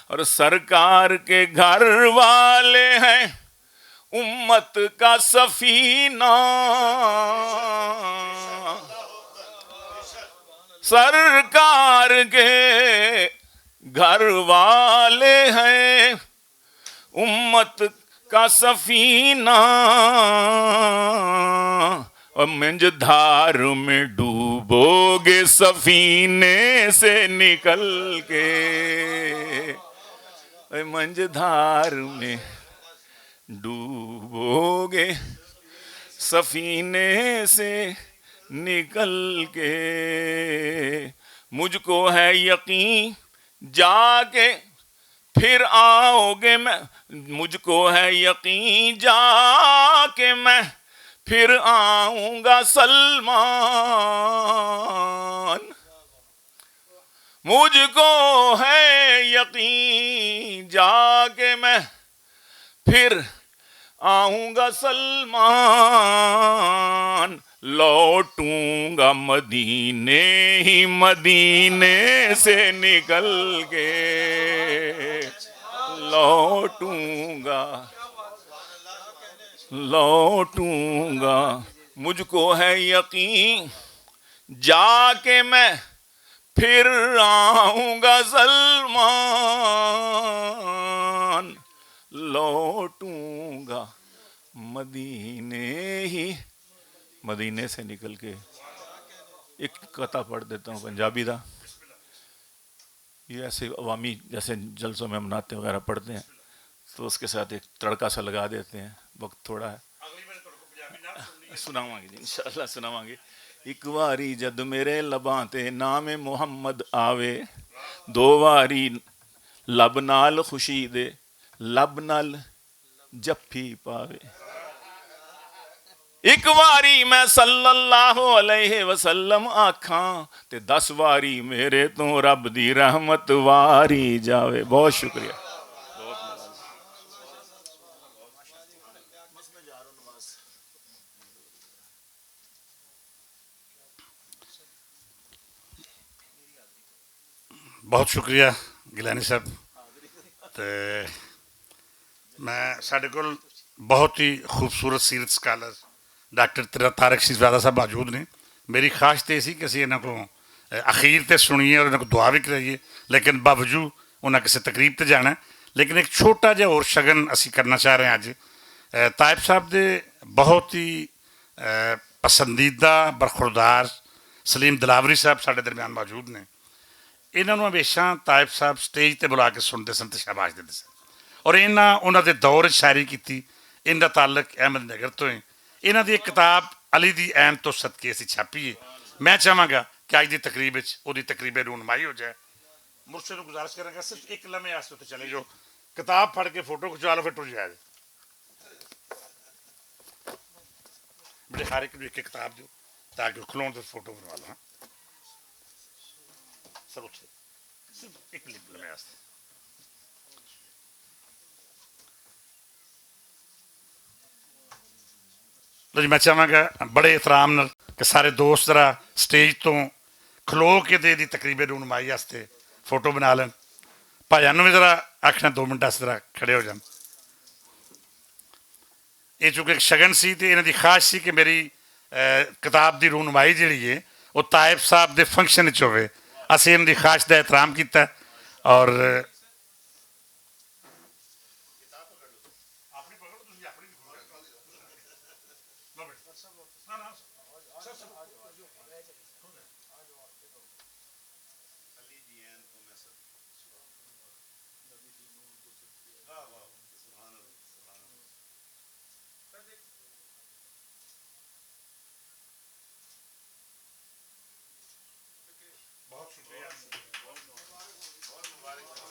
اور سرکار کے گھر والے ہیں امت کا سفینہ، سرکار کے گھر والے ہیں امت کا سفینہ، اور منج دھار میں ڈوبو گے سفینے سے نکل کے، اے منج دھار میں ڈوبو گے سفینے سے نکل کے۔ مجھ کو ہے یقین جا کے پھر آؤ گے میں، مجھ کو ہے یقین جا کے میں پھر آؤں گا سلمان۔ مجھ کو ہے یقین جا کے میں پھر آؤں گا سلمان، لوٹوں گا مدینے ہی مدینے سے نکل کے، لوٹوں گا، لوٹوں گا۔ مجھ کو ہے یقین جا کے میں پھر آؤں گا سلمان، لوٹوں گا مدینے ہی، مدینے سے نکل کے۔ ایک قطعہ پڑھ دیتا ہوں پنجابی دا۔ یہ ایسے عوامی جیسے جلسوں میں ہم نعتیں وغیرہ پڑھتے ہیں تو اس کے ساتھ ایک تڑکا سا لگا دیتے ہیں۔ وقت تھوڑا ہے۔ سناواں گے جی، انشاءاللہ سناواں گے۔ ایک واری جد میرے لباں تے نام محمد آوے، دو واری لب نال خوشی دے، لب نال جفی پاوے۔ ایک واری میں صلی اللہ علیہ وسلم آکھاں تے دس واری میرے تو رب دی رحمت واری جاوے۔ بہت شکریہ۔ بہت شکریہ گیلانی صاحب۔ تے میں، ساڈے کول بہت ہی خوبصورت سیرت سکالر ڈاکٹر طارق شیزادہ صاحب موجود نے۔ میری خواہش تے سی کہ اسی انہاں کو اخیر تے سنیے اور انہاں کو دعا بھی کرائیے، لیکن باوجود انہاں کسی تقریب تے جانا ہے۔ لیکن ایک چھوٹا جہا اور شگن اسی کرنا چاہ رہے ہیں اج۔ طائب صاحب دے بہت ہی پسندیدہ برخوردار سلیم دلاوری صاحب ساڈے درمیان موجود نے۔ انہاں نوں ہمیشہ طائب صاحب سٹیج تے بلا کے سنتے سن تے شاباش دیندے سن۔ اور انہاں، انہاں دے دور وچ شاعری کیتی۔ ان دا تعلق احمد نگر تو ہے۔ انہاں دی ایک کتاب علی دی عین تو صدقے اسی چھاپی ہے۔ میں چاہواں گا کہ اج دی تقریب وچ اودی تقریب رونمائی ہو جائے۔ مرشد نوں گزارش کراں گا، صرف ایک لمحے واسطے اتھے چلے جاؤ، کتاب پڑھ کے فوٹو کھچوا لو، پھر ٹر جایا جے۔ بڑے ہر ایک نوں ایک ایک کتاب دیو تاکہ وہ کھلون تے فوٹو بنوا لو۔ ہاں سر، اتھے صرف ایک لمحے واسطے۔ لو جی، میں چاہواں گا بڑے احترام نال کہ سارے دوست ذرا سٹیج تو کھلو کے تے دی تقریب رونمائی واسطے فوٹو بنا لین۔ بھائیاں نوں وی ذرا آکھنا، دو منٹ واسطے ذرا کھڑے ہو جان۔ یہ چونکہ ایک شگن سی تے انہاں دی خواہش سی کہ میری، کتاب دی رونمائی جڑی ہے، وہ طائف صاحب دے فنکشن وچ ہوئے۔ اسی ان دی خواہش دا احترام کیتا ہے۔ اور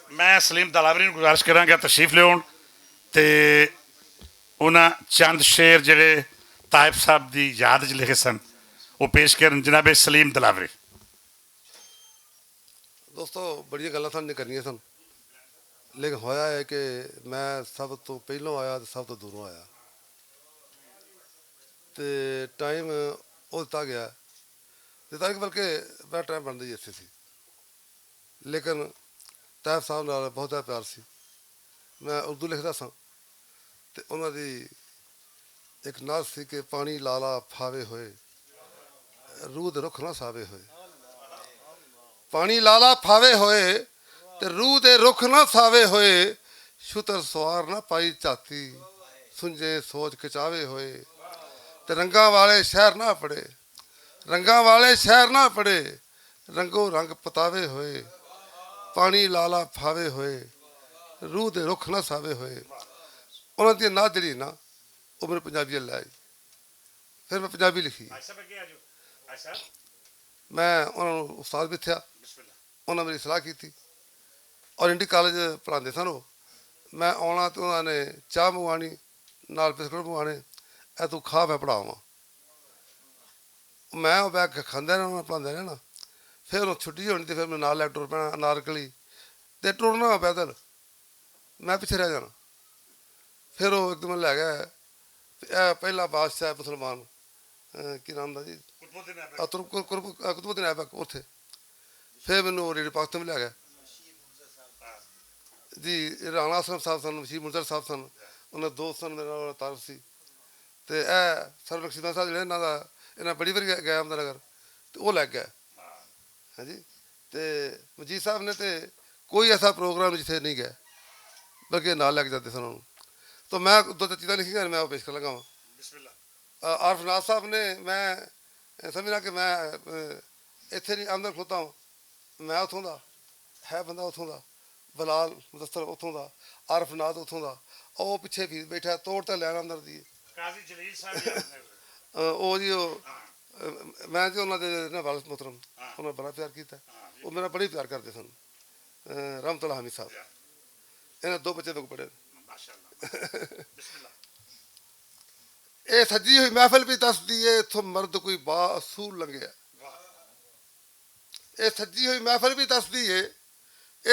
میں سلیم دلاوری نوں گزارش کراں گا تشریف لیون تے انہاں چند شعر جڑے طائف صاحب دی یاد وچ لکھے سن، وہ پیش کرن۔ جناب سلیم دلاوری۔ دوستو، بڑیاں گلاں سن نکلنیاں سن، لیکن ہویا ہے کہ میں سب تو پہلوں آیا تے سب تو دوروں آیا۔ تے ٹائم او دتا گیا، دتا کہ بلکہ میرا ٹائم بندا ہی ایسے سی۔ لیکن طیف صاحب نال بہت زیادہ پیار سی۔ میں اردو لکھدا ساں، تے انہاں دی ایک نعت سی کہ پانی لالا پھاوے ہوئے، روح دے رخ نہ ساوے ہوئے۔ پانی لالا پھاوے ہوئے، تے روح دے رخ نہ ساوے ہوئے، شتر سوار نہ پائی چاتی، سنجے سوچ کچاوے ہوئے، تے رنگاں والے شہر نہ پڑے، رنگاں والے شہر نہ پڑے، رنگو رنگ پتاوے ہوئے، پانی لالا پھاوے ہوئے، روح دے رخ نہ ساوے ہوئے۔ انہاں دی نعت جڑی نا، او میرے پنجابی لے آئی۔ پھر میں پنجابی لکھی۔ میں انہاں نوں استاد بھی تھیا، انہاں میری صلاح کیتی۔ اور انڈی کالج پڑھاندے سن وہ۔ میں آنا تے انہاں نے چاہ منگوانی، نال بسکٹ منگوانے، اے تو کھا، میں پڑھاواں۔ میں او بیگ کھاندا رہنا، پڑھاندا رہنا۔ پھر او چھٹی ہونی تے پھر میں نال لے ٹر پینا انارکلی تے ٹرنا پیدل۔ میں پیچھے رہ جانا۔ پھر او ایک دم لے گیا۔ اے پہلا بادشاہ ہے مسلمان، اے، کی نام دا جی؟ قطب الدین ایبک۔ آ، تر-، قر-، قرب-، آ، قطب الدین ایبک اتھے۔ پھر مینوں ریڈیو پاکستان بھی لے گیا۔ جی، رانا اصغر صاحب سن، بشیر منظر صاحب سن، انہاں دے دوست سن، میرے نال تعارف سی۔ تے اے سر نقشبند صاحب جڑے انہاں دا، انہاں بڑی واری گئے احمد نگر، تے او لگ گئے۔ ہاں جی۔ تے مجید صاحب نے تے کوئی ایسا پروگرام جتھے نہیں گئے، بلکہ نال لگ جاتے سن انہوں۔ تو میں دو تین چیزاں لکھیاں، میں وہ پیش کر لگا ہوں۔ بسم اللہ۔ آ، عارف ناز صاحب نے، میں سمجھنا کہ میں، آ، ایتھے نہیں، اندر کھلوتا ہوں۔ میں اتھوں دا، ہے بندہ اتھوں دا، بلال مدثر اتھوں دا، عارف ناز اتھوں دا، او پچھے بھی بیٹھا ہے، توڑ تے لین اندر دی۔ قاضی جلیل صاحب بھی اپنے آ، او جی، او، ہاں۔ آ، میں جی انہاں دے نا والد محترم، ہاں۔ انہاں بڑا پیار کیتا۔ ہاں جی۔ او میرا بڑا ہی پیار کردے سن۔ آ، رحمت اللہ حمید صاحب۔ جی۔ انہاں دو بچے تو پڑھے۔ ماشاءاللہ۔ بسم اللہ۔ اے سجی ہوئی محفل بھی دس دیے، اتھوں مرد کوئی با اصول لنگھیا۔ واہ۔ اے سجی ہوئی محفل بھی دس دیے،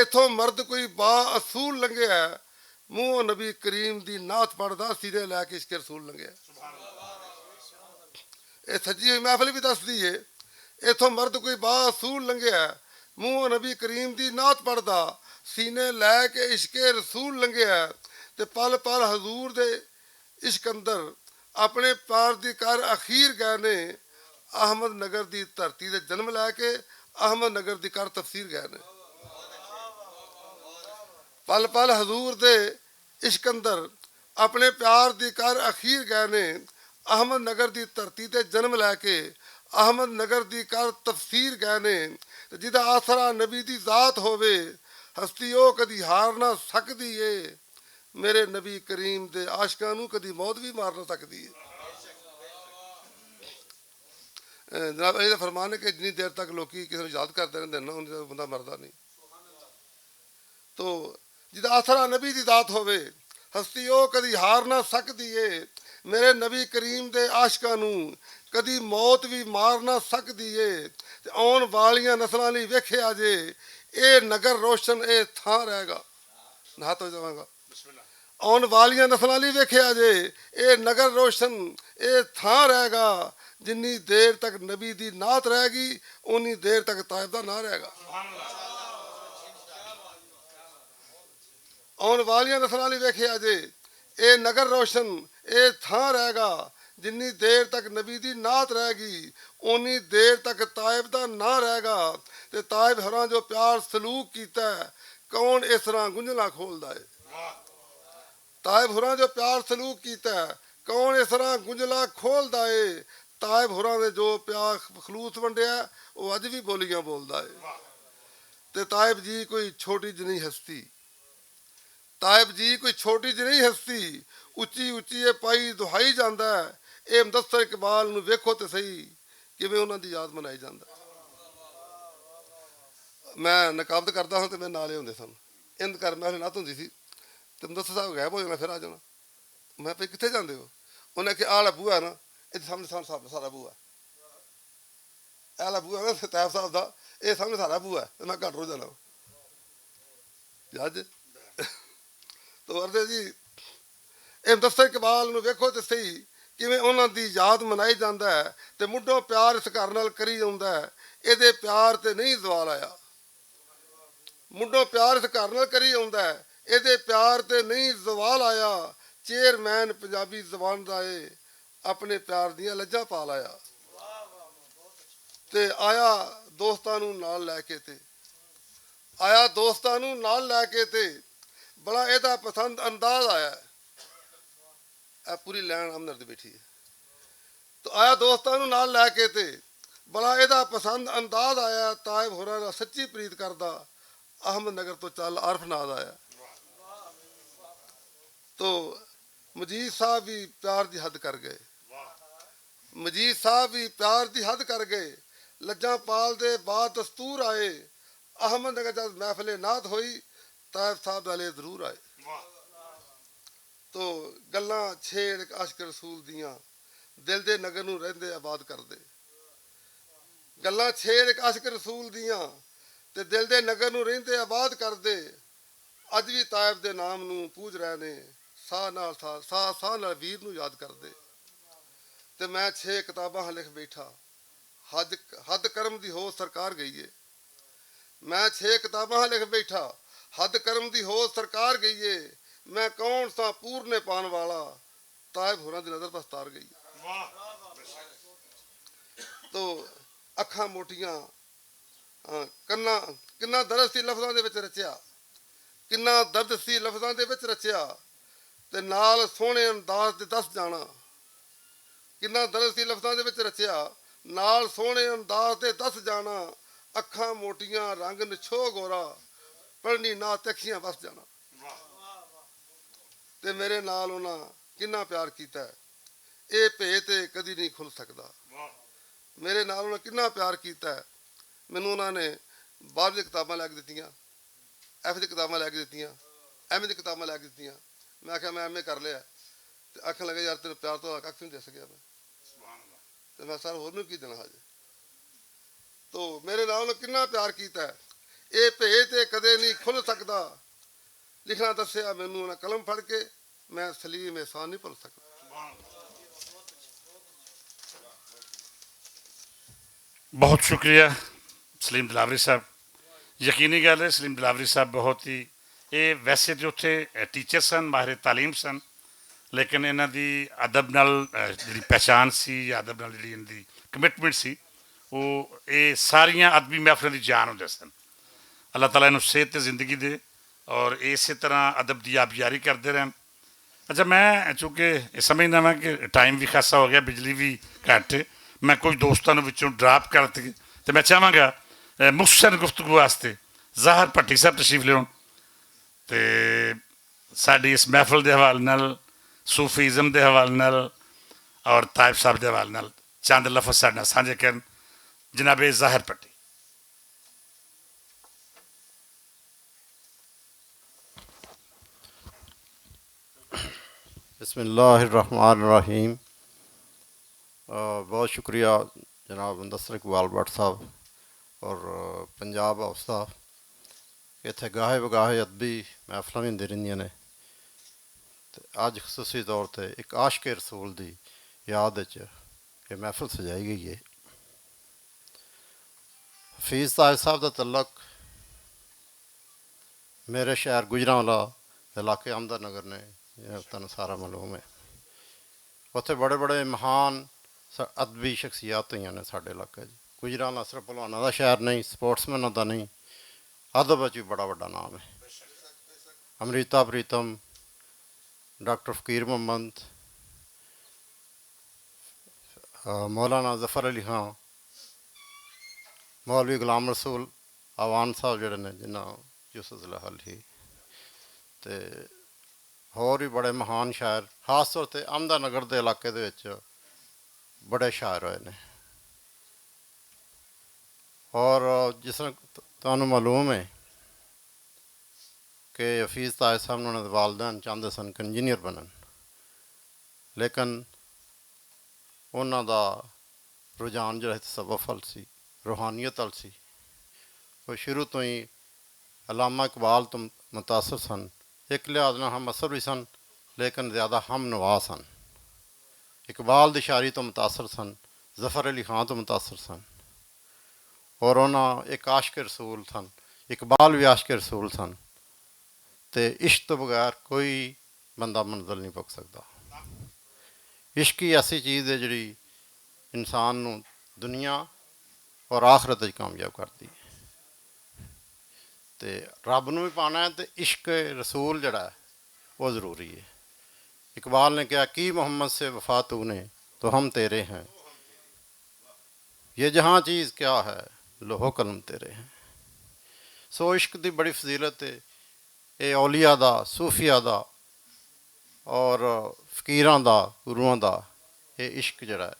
اتھوں مرد کوئی با اصول لنگھیا۔ منہ نبی کریم دی نعت پڑھدا، سینے لے کے عشق رسول لنگھیا۔ اے سجی ہوئی محفل بھی دس دیے، اتھوں مرد کوئی با اصول لنگھیا۔ منہ نبی کریم دی نعت پڑھدا، سینے لے کے عشق رسول لنگھیا۔ تے پل پل حضور دے عشق اندر اپنے پیار دی کر اخیر گئے نے۔ احمد نگر دی دھرتی تے جنم لے کے احمد نگر دی کر تفسیر گئے نے۔ پل پل حضور دے عشق اندر اپنے پیار دی کر اخیر گئے نے۔ احمد نگر دی دھرتی تے جنم لے کے احمد نگر دی کر تفسیر گئے نے۔ تے جدا آسرا نبی دی ذات ہووے، ہستی او کدی ہار نہ سکدی اے۔ میرے نبی کریم دے عاشقاں نوں کدی موت وی مار نہ سکدی ہے۔ اے، جناب علی دا فرمان ہے کہ جنی دیر تک لوکی کسی نوں یاد کرتے رہندے نا، اُنی دیر بندہ مردا نہیں۔ تو جدا آسرا نبی دی ذات ہووے، ہستی او کدی ہار نہ سکدی ہے۔ میرے نبی کریم دے عاشقاں نوں کدی موت وی مار نہ سکدی ہے۔ تے آن والیاں نسلاں لئی ویکھیا جے، اے نگر روشن اے تھاں رہے گا۔ نہا تو جاواں گا۔ آن والیاں نسلاں لئی ویکھیا جے، اے نگر روشن، اے تھاں رہے گا۔ جنی دیر تک نبی دی نعت رہے گی، اونی دیر تک طائف دا نہ رہے گا۔ آن والیاں نسلاں لئی ویکھیا جے، اے نگر روشن، اے تھاں رہے گا۔ جنی دیر تک نبی دی نعت رہ گئی، اونی دیر تک طائب دا ناں رہ گا۔ تے طائب ہوراں جو پیار سلوک کیتا ہے، کون اس طرح گنجلا کھولدا ہے؟ طائب ہوراں جو پیار سلوک کیتا ہے، کون اس طرح گنجلا کھولدا ہے؟ طائب ہوراں نے جو پیار خلوص ونڈیا ہے، او اج بھی بولیاں بولدا ہے۔ تے طائب جی کوئی چھوٹی جنہی ہستی، طائب جی کوئی چھوٹی جنہی ہستی، اچی اچی اے پائی دہائی جاندا ہے۔ اے مدثر اقبال نوں ویکھو تے صحیح، کیویں انہاں دی یاد منائی جاندا ہے۔ میں نقابت کردا ہاں تے میں نالے ہوندے سن، اند کر محفل نعت ہوندی سی، تے مدثر صاحب غائب ہو جانا، پھر آ جانا۔ میں پئی کتھے جاندے ہو؟ انہاں کہ آلا بوا نا، اے سامنے سامنے سارا بوا۔ اے آلا بوا نا طیب صاحب دا، اے سامنے سارا بوا ہے، تے میں گھر رو جانا۔ جج تو ورتے جی، اے مدثر اقبال نوں ویکھو تے صحیح، کیویں انہاں دی یاد منائی جاندا ہے۔ تے مڈوں پیار اس گھر نال کری آوندا ہے، اے دے پیار تے نہیں زوال آیا۔ مڈوں پیار اس گھر نال کری آوندا ہے، اے دے پیار تے نہیں زوال آیا۔ چیئرمین پنجابی زبان دا اے، اپنے پیار دیاں لجاں پا لایا۔ تے آیا دوستاں نوں نال لے کے تے، آیا دوستاں نوں نال لے کے تے، بڑا ایدا پسند انداز آیا ہے۔ اے پوری لین امنر دی بیٹھی ہے۔ تو آیا دوستاں نوں نال لے کے تے، بڑا ایدا پسند انداز آیا۔ طائب ہوراں دا سچی پریت کردا، احمد نگر تو چل عارف ناز آیا۔ تو مجید صاحب بھی پیار دی حد کر گئے۔ مجید صاحب بھی پیار دی حد کر گئے۔ لجاں پال دے بعد دستور آئے، احمد نگر جد محفل نعت ہوئی، طائب صاحب والے ضرور آئے۔ تو گلاں چھیڑ ایک عاشق رسول دیاں، دل دے نگر نوں رہندے آباد کر دے۔ گلاں چھیڑ ایک عاشق رسول دیاں، تے دل دے نگر نوں رہندے آباد کر دے۔ اج وی طائب دے نام نوں پوج رہے نے، ساہ نال ساہ، ساہ، ساہ نال ویر نوں یاد کر دے۔ تے میں چھ کتاباں ہاں لکھ بیٹھا، حد، حد کرم دی ہو سرکار گئی ہے۔ میں چھ کتاباں ہاں لکھ بیٹھا، حد کرم دی ہو سرکار گئی ہے۔ میں کون سا پورنے پان والا، طائب ہوراں دی نظر بس تار گئی ہے۔ تو اکھاں موٹیاں، ہاں، کنا، کنا درد سی لفظاں دے وچ رچیا، کنا درد سی لفظاں دے وچ رچیا، تے نال سوہنے انداز دے دس جانا۔ کنا درد سی لفظاں دے وچ رچیا، نال سوہنے انداز دے دس جانا۔ اکھاں موٹیاں، رنگ نچھو گورا، پڑھنی نہ تے اکھیاں وس جانا۔ تے میرے نال انہاں کنا پیار کیتا ہے، اے بھید تے کدی نہیں کھل سکدا۔ میرے نال انہاں کنا پیار کیتا ہے۔ مینوں انہاں نے بارہویں کتاباں لے کے دتیاں، ایف دی کتاباں لے کے دتیاں، ایم اے دی کتاباں لے کے دتیاں۔ میں آکھیا، "میں ایم اے کر لیا۔" تے آکھن لگا، "یار، تینوں پیار تو کھ نہیں دے سکیا میں۔" تے میں سر ہور نوں کی دینا حاجے؟ تو میرے نال انہاں کنا پیار کیتا ہے، اے بھید تے کدے نہیں کھل سکدا۔ لکھنا دسیا مینوں انہاں قلم پھڑ کے، میں سلیم احسان نہیں بھل سکدا۔ بہت شکریہ سلیم دلاوری صاحب۔ یقینی گل ہے، سلیم دلاوری صاحب بہت ہی، یہ ویسے تو اتھے ٹیچر سن، ماہر تعلیم سن، لیکن انہاں دی ادب نال جڑی پہچان سی یا ادب نال جڑی انہاں دی کمٹمنٹ سی، وہ یہ ساریاں ادبی محفلوں دی جان ہوندے سن۔ اللہ تعالیٰ انہوں صحت تے زندگی دے، اور اسی طرح ادب دی آپ یاری کردے رہن۔ اچھا، میں چونکہ یہ سمجھنا وا کہ ٹائم بھی خاصا ہو گیا، بجلی بھی گھٹ ہے، میں کچھ دوستاں نوں وچوں ڈراپ کر دتی، تے میں چاہواں گا، اے، مختصر گفتگو واسطے ظاہر بھٹی صاحب تشریف لیون، تے ساڈی اس محفل دے حوالے نال، صوفی ازم دے حوالے نال اور طائف صاحب دے حوالے نال چند لفظ ساڈے نال سانجھے کرن۔ جناب ظاہر بھٹی۔ بسم اللہ الرحمن الرحیم۔ بہت شکریہ جناب مدثر اقبال بٹ صاحب اور پنجاب ہاؤس دا۔ اتھے گاہے بگاہے ادبی محفلاں ویندی رہندیاں نے۔ تے اج خصوصی طور تے ایک عاشق رسول دی یاد وچ یہ محفل سجائی گئی ہے۔ حفیظ طاہر صاحب دا تعلق میرے شہر گجرانوالہ علاقے احمد نگر نے، یہ تانوں سارا معلوم ہے۔ اتھے بڑے بڑے مہان ادبی شخصیات ہوئیاں نے ساڈے علاقے چ۔ گجران اصرف پہلوانا دا شہر نہیں، سپورٹس میناں دا نہیں، ادب وچ وی بڑا وڈا نام ہے۔ امریتا پریتم، ڈاکٹر فقیر محمد، مولانا ظفر علی خان، مولوی غلام رسول اعوان صاحب جڑے نے، جنہاں یوسف ضلع حل ہی تے ہور وی بڑے مہان شاعر، خاص طور تے احمد نگر دے علاقے دے وچ بڑے شاعر ہوئے نے۔ اور جس طرح تانوں معلوم ہے کہ حفیظ طاہر صاحب نے انہاں دے والدین چاہندے سن کہ انجینئر بنن، لیکن انہاں دا رجحان جڑا تصوف ال سی، روحانیت ال سی۔ وہ شروع تو ہی علامہ اقبال تو متاثر سن۔ ایک لحاظ نال ہم اثر بھی سن، لیکن زیادہ ہم نوا سن۔ اقبال دی شاعری تو متاثر سن، ظفر علی خان تو متاثر سن۔ اور انہاں ایک عاشق رسول سن، اقبال بھی عاشق رسول سن۔ تے عشق تو بغیر کوئی بندہ منزل نہیں پک سکدا۔ عشق ہی ایسی چیز ہے جڑی انسان نوں دنیا اور آخرت وچ کامیاب کردی ہے۔ تے رب نوں بھی پانا ہے تے عشق رسول جڑا ہے، وہ ضروری ہے۔ اقبال نے کہا، "کی محمد سے وفا تو نے، تو ہم تیرے ہیں۔ یہ جہاں چیز کیا ہے، لوح و قلم تیرے ہیں۔" سو عشق دی بڑی فضیلت ہے۔ اے اولیاء دا، صوفیاء دا اور فقیراں دا، گروہاں دا، اے عشق جڑا ہے،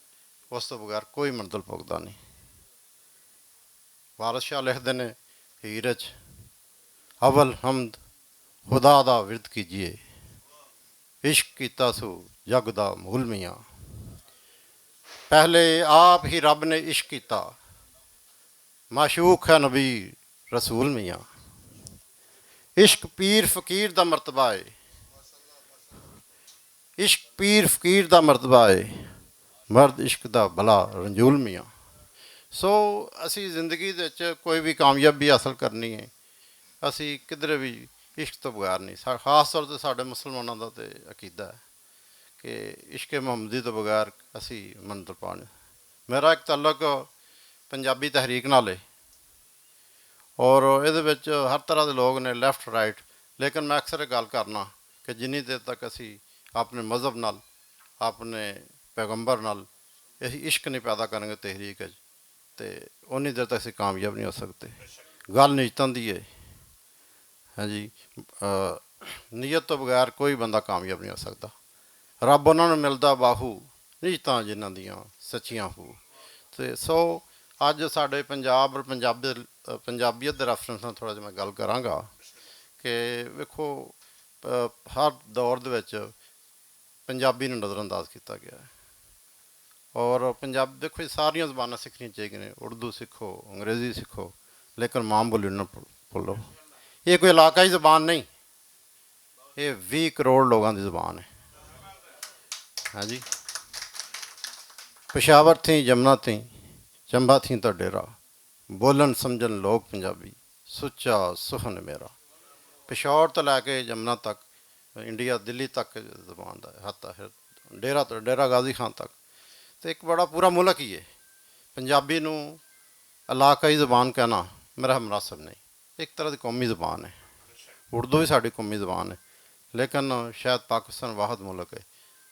اس تو بغیر کوئی منزل پکدا نہیں۔ وارث شاہ لکھدے نے ہیر اچ، "اول حمد خدا دا ورد کیجیے، عشق کیتا سو جگ دا مول میاں۔" پہلے آپ ہی رب نے عشق کیتا، معشوق ہے نبی رسول میاں۔ عشق پیر فقیر دا مرتبہ ہے، عشق پیر فقیر دا مرتبہ ہے، مرد عشق دا بلا رنجول میاں۔ سو اسی زندگی دے وچ کوئی بھی کامیابی حاصل کرنی ہے، اسی کدھر بھی عشق تو بغیر نہیں۔ سا-، خاص طور تے ساڈے مسلماناں دا تے عقیدہ ہے کہ عشق محمدی تو بغیر اسی منزل پانے۔ میرا ایک تعلق پنجابی تحریک نال ہے اور اس وچ ہر طرح دے لوگ نے، لیفٹ رائٹ، لیکن میں اکثر ایک گل کرنا کہ جنی دیر تک اسی اپنے مذہب نال، اپنے پیغمبر نال اسی عشق نہیں پیدا کریں گے تحریک وچ، تے اونی دیر تک اسی کامیاب نہیں ہو سکتے۔ گل نیتاں دی ہے۔ ہاں جی، آ، نیت تو بغیر کوئی بندہ کامیاب نہیں ہو سکتا۔ رب انہاں نوں ملدا باہو، نیتاں جنہاں دیاں سچیاں ہو۔ تے سو اج ساڈے پنجاب اور پنجابی، پنجابیت دے ریفرنس نال تھوڑا جہا میں گل کراں گا کہ ویکھو، آ، ہر دور دے وچ پنجابی نوں نظر انداز کیتا گیا ہے۔ اور پنجاب، دیکھو جی، ساریاں زباناں سیکھنیاں چاہیے نے، اردو سیکھو، انگریزی سیکھو، لیکن ماں بولی نہ بھول-، بھولو۔ یہ کوئی علاقائی زبان نہیں، یہ ویہہ کروڑ لوگاں دی زبان ہے۔ ہاں جی، پشاور تھی، جمنا تھی، چمبا تھی تا ڈیرا، بولن سمجھن لوگ پنجابی، سچا سخن میرا۔ پشاور تو لے کے جمنا تک، انڈیا، دلی تک زبان دا حد ہے۔ ڈیرہ تو، ڈیرہ غازی خان تک۔ تے ایک بڑا پورا ملک ہی ہے۔ پنجابی نوں علاقائی زبان کہنا میرا مناسب نہیں۔ ایک طرح دی قومی زبان ہے۔ اردو بھی ساڈی قومی زبان ہے، لیکن شاید پاکستان واحد ملک ہے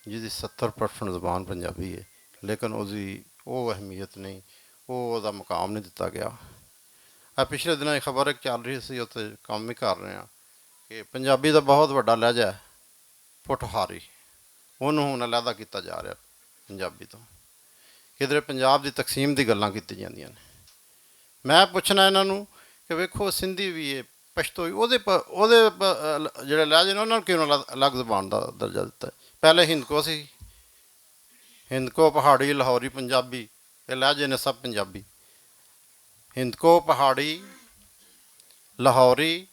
جس دی ستر پرسنٹ زبان پنجابی ہے، لیکن اس دی وہ اہمیت نہیں، وہ، اس دا مقام نہیں دتا گیا۔ اے پچھلے دناں ایک خبر ایک چل رہی سی، اتنے کام بھی کر رہے ہیں کہ پنجابی دا بہت وڈا لہجہ ہے پٹھاری، انہوں ہن علیحدہ کیتا جا رہا پنجابی تو۔ کدھر پنجاب دی تقسیم دی گلاں کیتی جاندیاں نے۔ میں پوچھنا انہاں نوں کہ ویکھو، سندھی بھی ہے، پشتو بھی، او دے پ-، او دے پ-، جڑے لہجے نے، انہاں نوں کیوں الگ، الگ زبان دا درجہ دتا ہے؟ پہلے ہندکو سی، ہندکو، پہاڑی، لاہوری، پنجابی، یہ لہجے نے سب پنجابی۔ ہندکو، پہاڑی، لاہوری،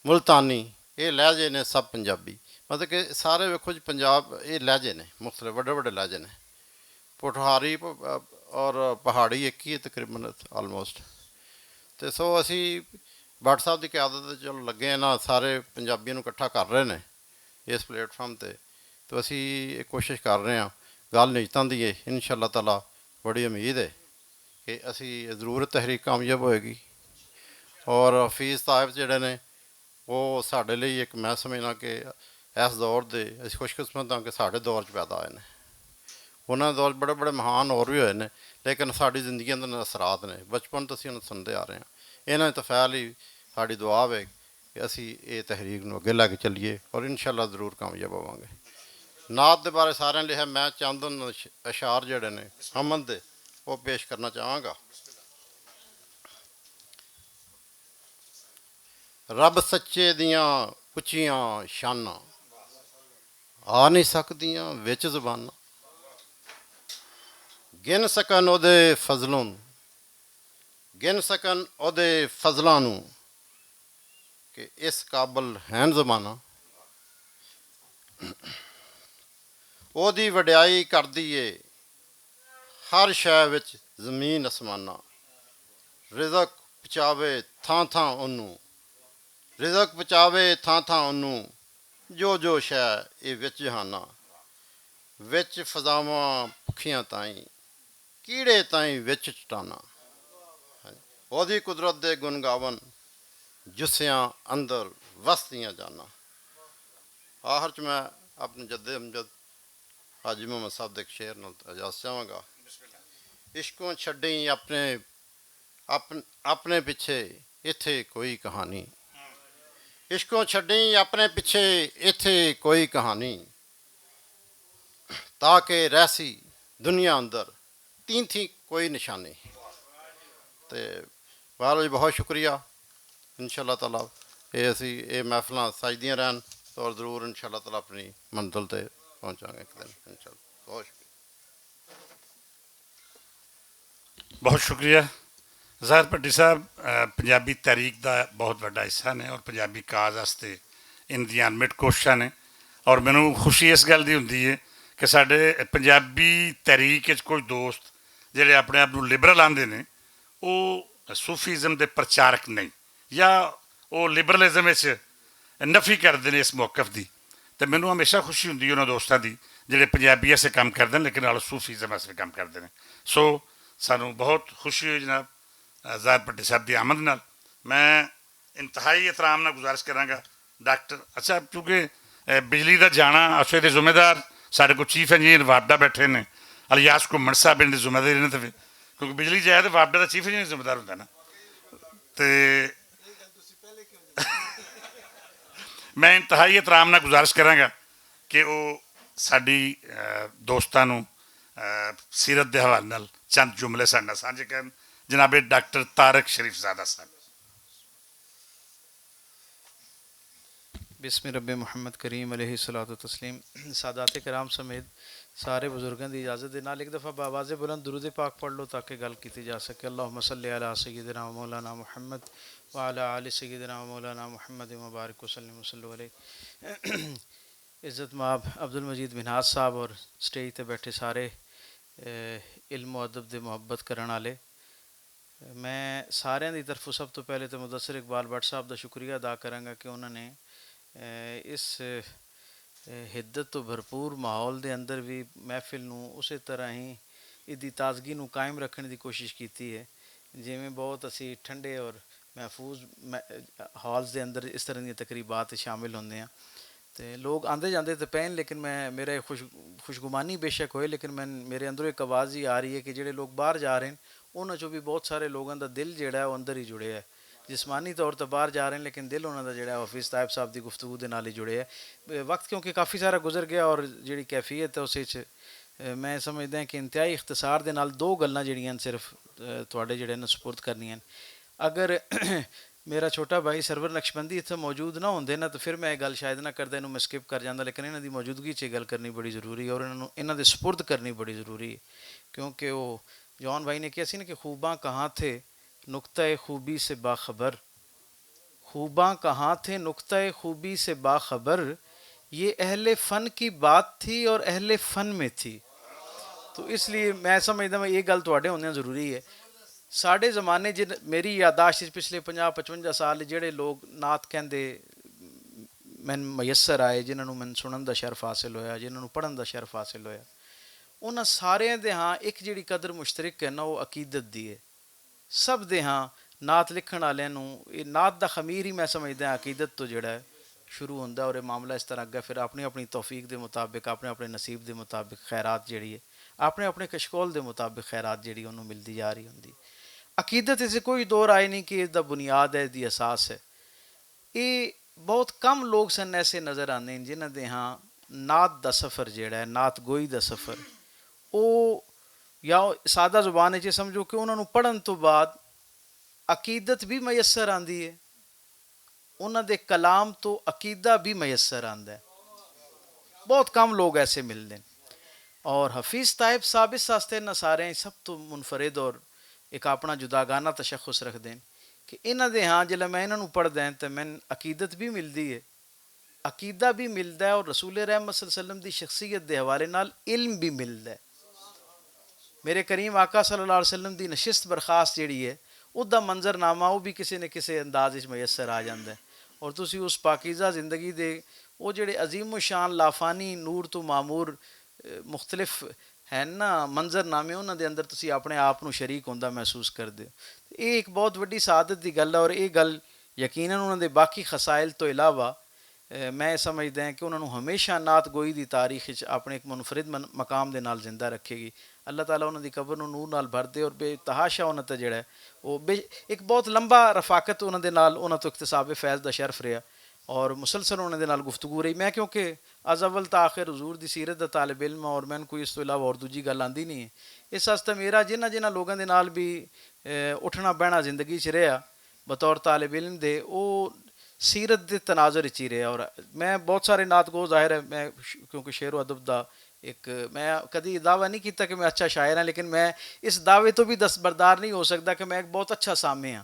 ملتانی، یہ لہجے نے سب پنجابی۔ مطلب کہ سارے ویکھو جی، پنجاب، یہ لہجے نے مختلف، وڈے وڈے لہجے نے۔ پٹھاری پ-، اور پہاڑی ایک ہی ہے تقریباً، آلموسٹ۔ تے سو اسی بٹ صاحب دی قیادت تے چلو لگے ہیں نا، سارے پنجابیاں نوں اکٹھا کر رہے نے اس پلیٹ فارم تے۔ تو اسی ایک کوشش کر رہے ہیں گل نجتاں دی ہے، انشاءاللہ تعالیٰ بڑی امید ہے کہ اسی ضرور تحریک کامیاب ہوئے گی۔ اور حفیظ صاحب جڑے نے، وہ ساڈے لئی ایک، میں سمجھنا کہ اس دور دے، اسی خوش قسمت ہاں کہ ساڈے دور چ پیدا ہوئے نے۔ انہاں دے دور بڑے بڑے مہان اور بھی ہوئے نے، لیکن ساڈی زندگیاں دے اثرات نے، بچپن تو اسی انہاں سنتے آ رہے ہیں۔ انہاں نے تو فعل ہی ساڈی دعا ہے کہ اسی اے تحریک نوں اگے لے کے چلیے اور انشاءاللہ ضرور کامیاب ہوواں گے۔ نعت دے بارے سارے لکھا، میں چند اشعار جڑے نے حمد دے، وہ پیش کرنا چاہاں گا۔ رب سچے دیاں اچیاں شاناں آ نہیں سکدیاں وچ زباناں۔ گن سکن اودے فضلوں، گن سکن اودے فضلاں نوں کہ اس قابل ہین زمانہ۔ اودی وڈیائی کردی اے ہر شے وچ زمین اسماناں۔ رزق پچاوے تھاں تھاں اونوں، رزق پچاوے تھاں تھاں اونوں، جو جو شے اے وچ جہاناں۔ وچ فضاواں پکھیاں تائیں، کیڑے تائیں وچ چٹاناں۔ اودی قدرت دے گن گاون، جسیاں اندر وسدیاں جاناں۔ آخر چ میں اپنے جد امجد حاجی محمد صاحب دے ایک شعر نال اجازت چاہواں گا۔ عشقوں چھڈیں اپنے، اپن-، اپنے پچھے اتھے کوئی کہانی۔ عشقوں چھڈیں اپنے پچھے اتھے کوئی کہانی، تاکہ رہسی دنیا اندر تین تھی کوئی نشانی۔ تے بہرحال جی، بہت شکریہ۔ انشاءاللہ تعالیٰ اے اسی اے محفلاں سجدیاں رہن اور ضرور انشاءاللہ تعالیٰ اپنی منزل تے پہنچاں گے ایک دن انشاءاللہ۔ بہت شکریہ۔ بہت شکریہ۔ ظاہر پٹی صاحب، پنجابی تحریک دا بہت وڈا حصہ نے اور پنجابی کاز واسطے ان دیاں انمٹ کوششاں نے۔ اور مینوں خوشی اس گل دی ہوندی ہے کہ ساڈے پنجابی تحریک وچ کچھ دوست جڑے اپنے آپ نوں لبرل آندے نے، او صوفیزم دے پرچارک نہیں، یا او لبرلزم وچ نفی کردے نے اس موقف دی۔ تے مینوں ہمیشہ خوشی ہوندی ہے انہاں دوستاں دی جڑے پنجابی ایسے کم کردے نے، لیکن نال صوفیزم ایسے کم کردے نے۔ سو سانوں بہت خوشی ہوئی جناب، ظاہر پٹی صاحب دی آمد نال۔ میں انتہائی احترام نال گزارش کراں گا ڈاکٹر، اچھا، کیونکہ بجلی دا جانا اسے دے ذمہ دار ساڈے کو چیف انجینئر واپڈا بیٹھے نے، الیاس کو منصا بن دے ذمہ دار نے۔ کیونکہ بجلی جائے تے واپڈا دا چیف انجینئر ذمہ دار ہوندا نا۔ تے میں انتہائی احترام نال گزارش کراں گا کہ او ساڈی دوستاں نوں سیرت دے حوالے نال چند جملے ساڈے نال سانجھے کرن۔ جناب ڈاکٹر طارق شریف زادہ صاحب۔ بسم رب محمد کریم علیہ الصلوۃ والتسلیم۔ سادات کرام سمیت سارے بزرگاں دی اجازت دے نال ایک دفعہ باواز بلند درود پاک پڑھ لو تاکہ گل کیتی جا سکے۔ اللہم صلی علی سیدنا و مولانا محمد وعلی آل سیدنا و مولانا محمد مبارک وسلم وصلو علیہ۔ عزت ماب عبدالمجید منہاج صاحب اور سٹیج تے بیٹھے سارے علم و ادب دے محبت کرن والے، میں ساریاں دی طرفوں سب توں پہلے تے مدثر اقبال بٹ صاحب دا شکریہ ادا کراں گا کہ انہاں نے اس حدت توں بھرپور ماحول دے اندر وی محفل نوں اسے طرح ہی ایہدی تازگی نوں قائم رکھن دی کوشش کیتی ہے۔ جیویں بہت اسی ٹھنڈے اور محفوظ ہالز دے اندر اس طرح دیاں تقریبات شامل ہوندے ہیں تے لوگ آندے جاندے تے پین، لیکن میں میرا خوش گمانی بے شک ہوئے، لیکن میں میرے اندروں ایک آواز ہی آ رہی ہے کہ جیہڑے لوگ باہر جا رہے ہیں، انہاں چوں وی بہت سارے لوگاں دا دل جیہڑا ہے او اندر ہی جڑیا ہے۔ جسمانی طور تے باہر جا رہے ہیں لیکن دل انہاں دا جیہڑا ہے حفیظ طائب صاحب دی گفتگو دے نال ہی جڑیا ہے۔ وقت کیونکہ کافی سارا گزر گیا اور جیہڑی کیفیت ہے اس وچ میں سمجھدا ہاں کہ انتہائی اختصار دے نال دو گلاں جیہڑیاں صرف تہاڈے جیہڑے نوں سپرد کرنیاں۔ اگر میرا چھوٹا بھائی سرور نقشبندی اتھے موجود نہ ہوندے نا تو پھر میں ایہہ گل شاید نہ کردا، انہوں میں سکپ کر جاندا، لیکن انہاں دی موجودگی چ ایہہ گل کرنی بڑی ضروری ہے اور انہاں دے سپرد کرنی بڑی ضروری ہے۔ کیونکہ او جان بھائی نے کہا سی نا کہ خوباں کہاں تھے نقطہ خوبی سے باخبر، خوباں کہاں تھے نقطہ خوبی سے باخبر، یہ اہل فن کی بات تھی اور اہل فن میں تھی۔ تو اس لیے میں سمجھدا ہوں یہ گل تہاڈے ہوندیاں ضروری ہے۔ ساڈے زمانے جن میری یادداشت وچ پچھلے پنجاہ پچپنجا سال جڑے لوگ نعت کہندے مین میسر آئے، جنہاں نوں مین سنن دا شرف حاصل ہویا، جنہاں نوں پڑھن دا شرف حاصل ہویا، انہاں ساریاں دے ہاں اک جیہڑی قدر مشترک ہے نا، او عقیدت دی ہے۔ سب دے ہاں نعت لکھن آلیاں نوں، اے نعت دا خمیر ہی میں سمجھدا ہاں عقیدت توں جیہڑا ہے شروع ہوندا ہے، اور اے معاملہ اس طرح اگے پھر اپنی اپنی توفیق دے مطابق، اپنے اپنے نصیب دے مطابق خیرات جیہڑی ہے، اپنے اپنے کشکول دے مطابق خیرات جیہڑی اونوں ملدی جا رہی ہوندی۔ عقیدت اس کوئی دور آئے نہیں کہ اس دا بنیاد ہے، اس دی اساس ہے۔ اے بہت کم لوگ سن ایسے نظر آندے ہیں جنہاں دے ہاں نعت دا سفر جیہڑا ہے، نعت گوئی دا سفر، او یا سادہ زبان وچ سمجھو کہ انہاں نوں پڑھن تو بعد عقیدت بھی میسر آندی ہے، انہاں دے کلام تو عقیدہ بھی میسر آندا ہے۔ بہت کم لوگ ایسے ملدے ہیں۔ اور حفیظ طائب صاحب اس واسطے انہاں سارے سب تو منفرد اور ایک اپنا جداگانہ تشخص رکھدے ہیں کہ انہاں دے ہاں جلے میں انہاں نوں پڑھدا ہاں تے میں عقیدت بھی ملدی ہے، عقیدہ بھی ملدا ہے اور رسول رحمت صلی اللہ علیہ وسلم دی شخصیت دے حوالے نال علم بھی ملدا ہے۔ میرے کریم آقا صلی اللہ علیہ وسلم دی نشست برخاست جیہڑی ہے، اس دا منظرنامہ وہ بھی کسے نہ کسے انداز وچ میسر آ جاندا ہے۔ اور تسی اس پاکیزہ زندگی دے وہ جیہڑے عظیم و شان لافانی نور تو معمور، اے، مختلف ہیں نا منظرنامے، انہاں دے اندر تسی اپنے آپ نوں شریک ہوندا محسوس کردے ہو۔ اے ایک بہت وڈی سعادت دی گل ہے، اور اے گل یقیناً انہاں دے باقی خصائل تو علاوہ اے، میں سمجھدا ہاں کہ انہاں نوں ہمیشہ نعت گوئی دی تاریخ وچ اپنے ایک منفرد من-، مقام دے نال زندہ رکھے گی۔ اللہ تعالیٰ انہاں دی قبر نوں نور نال بھر دے اور بے تحاشا انہاں تے جڑا ہے، وہ بے-، ایک بہت لمبا رفاقت انہاں دے نال، انہاں تو اکتساب فیض دا شرف رہیا اور مسلسل انہاں دے نال گفتگو رہی۔ میں کیونکہ از اول تا آخر حضور دی سیرت دا طالب علم ہاں اور مینوں کوئی اس تو علاوہ اور دوجی گل آندی نہیں ہے، اس واسطے میرا جنہاں جنہاں لوگاں دے نال بھی، اے، اٹھنا بہنا زندگی چ رہیا، بطور طالب علم دے او سیرت دے تناظر اچ ہی رہیا۔ اور میں بہت سارے نعت گو، ظاہر ہے میں ش-، کیونکہ شعر و ادب دا ایک، میں کدی دعویٰ نہیں کیتا کہ میں اچھا شاعر ہاں، لیکن میں اس دعوے تو بھی دستبردار نہیں ہو سکتا کہ میں ایک بہت اچھا سامع ہاں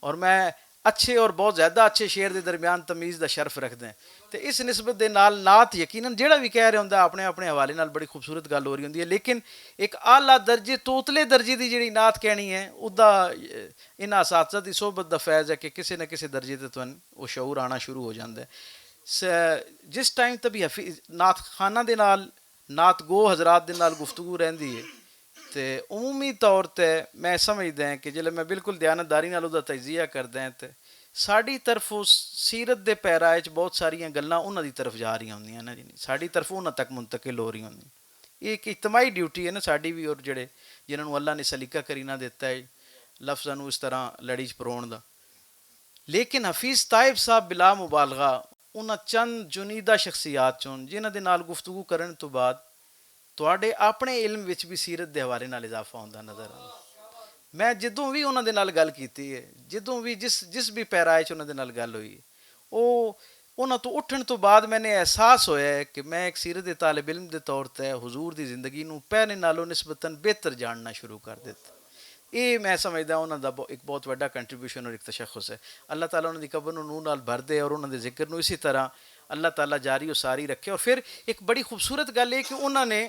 اور میں اچھے اور بہت زیادہ اچھے شعر دے درمیان تمیز دا شرف رکھدا ہاں۔ تے اس نسبت دے نال نعت یقیناً جیڑا وی کہہ رہا ہوندا ہے، اپنے اپنے حوالے نال بڑی خوبصورت گل ہو رہی ہوندی ہے، لیکن ایک اعلیٰ درجے تو اتلے درجے دی جیڑی نعت کہنی ہے، اودا، اے، انہاں اساتذہ دی صحبت دا فیض ہے کہ کسے نہ کسے درجے تے تہانوں او شعور آنا شروع ہو جاندا ہے۔ س-، جس ٹائم تے بھی حفیظ نعت خانہ دے نال، نعت گو حضرات دے نال گفتگو رہندی ہے، تے عمومی طور تے میں سمجھدا ہاں کہ جلے میں بالکل دیانتداری نال اودا تجزیہ کردا ہاں تے ساڈی طرفوں سیرت دے پیرا وچ بہت ساریاں گلاں انہاں دی طرف جا رہیاں ہوندیاں نا جی، ساڈی طرفوں انہاں تک منتقل ہو رہی ہوندیاں۔ یہ ایک اجتماعی ڈیوٹی ہے نا ساڈی بھی، اور جڑے جنہاں نوں اللہ نے سلیقہ کرینہ دیتا ہے، لفظاں نوں اس طرح لڑی چ پرون دا۔ لیکن حفیظ طائب صاحب بلا مبالغہ انہاں چند چنیدہ شخصیات چون جنہاں دے نال گفتگو کرن تو بعد تہاڈے اپنے علم وچ بھی سیرت دے حوالے نال اضافہ ہوندا نظر آندا۔ میں جدوں وی انہاں دے نال گل کیتی ہے، جدوں وی جس، جس بھی پیرا وچ انہاں دے نال گل ہوئی ہے، او، انہاں تو اٹھن تو بعد میں نے احساس ہویا ہے کہ میں ایک سیرت دے طالب علم دے طور تے حضور دی زندگی نوں پہلے نالوں نسبتاً بہتر جاننا شروع کر دتا۔ اے میں سمجھدا انہاں دا بہت، ایک بہت وڈا کنٹریبیوشن اور ایک تشخص ہے۔ اللہ تعالیٰ انہاں دی قبر نوں نور نال بھر دے اور انہاں دے ذکر نوں اسی طرح اللہ تعالیٰ جاری و ساری رکھے۔ اور پھر ایک بڑی خوبصورت گل ہے کہ انہاں نے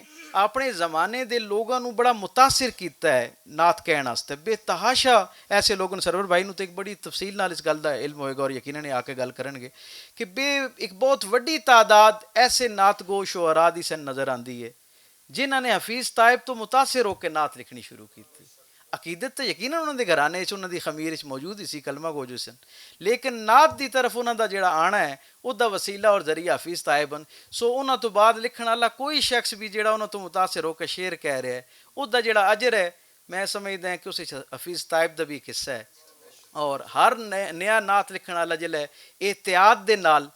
اپنے زمانے دے لوگاں نوں بڑا متاثر کیتا ہے نعت کہن واسطے۔ بے تحاشا ایسے لوگوں، سرور بھائی نوں تے ایک بڑی تفصیل نال اس گل دا علم ہوئے گا اور یقیناً یہ آ کے گل کرن گے کہ بے، ایک بہت وڈی تعداد ایسے نعت گو شعراء دی سن نظر آندی ہے جنہاں نے حفیظ طائب تو متاثر ہو کے نعت لکھنی شروع کیتی۔ عقیدت تے یقیناً انہاں دے گھرانے وچ، انہاں دی خمیر وچ موجود ہی سی، کلمہ گو جو سن، لیکن نعت دی طرف انہاں دا جڑا آنا ہے، او دا وسیلہ اور ذریعہ حفیظ طائب ہن۔ سو انہاں تو بعد لکھن والا کوئی شخص بھی جڑا انہاں تو متاثر ہو کے شعر کہہ رہا ہے، او دا جڑا اجر ہے، میں سمجھدا ہاں کہ اس وچ حفیظ طائب دا بھی ایک حصہ ہے۔ اور ہر نئے-، نیا نعت لکھن والا جڑا ہے، احتیاط دے نال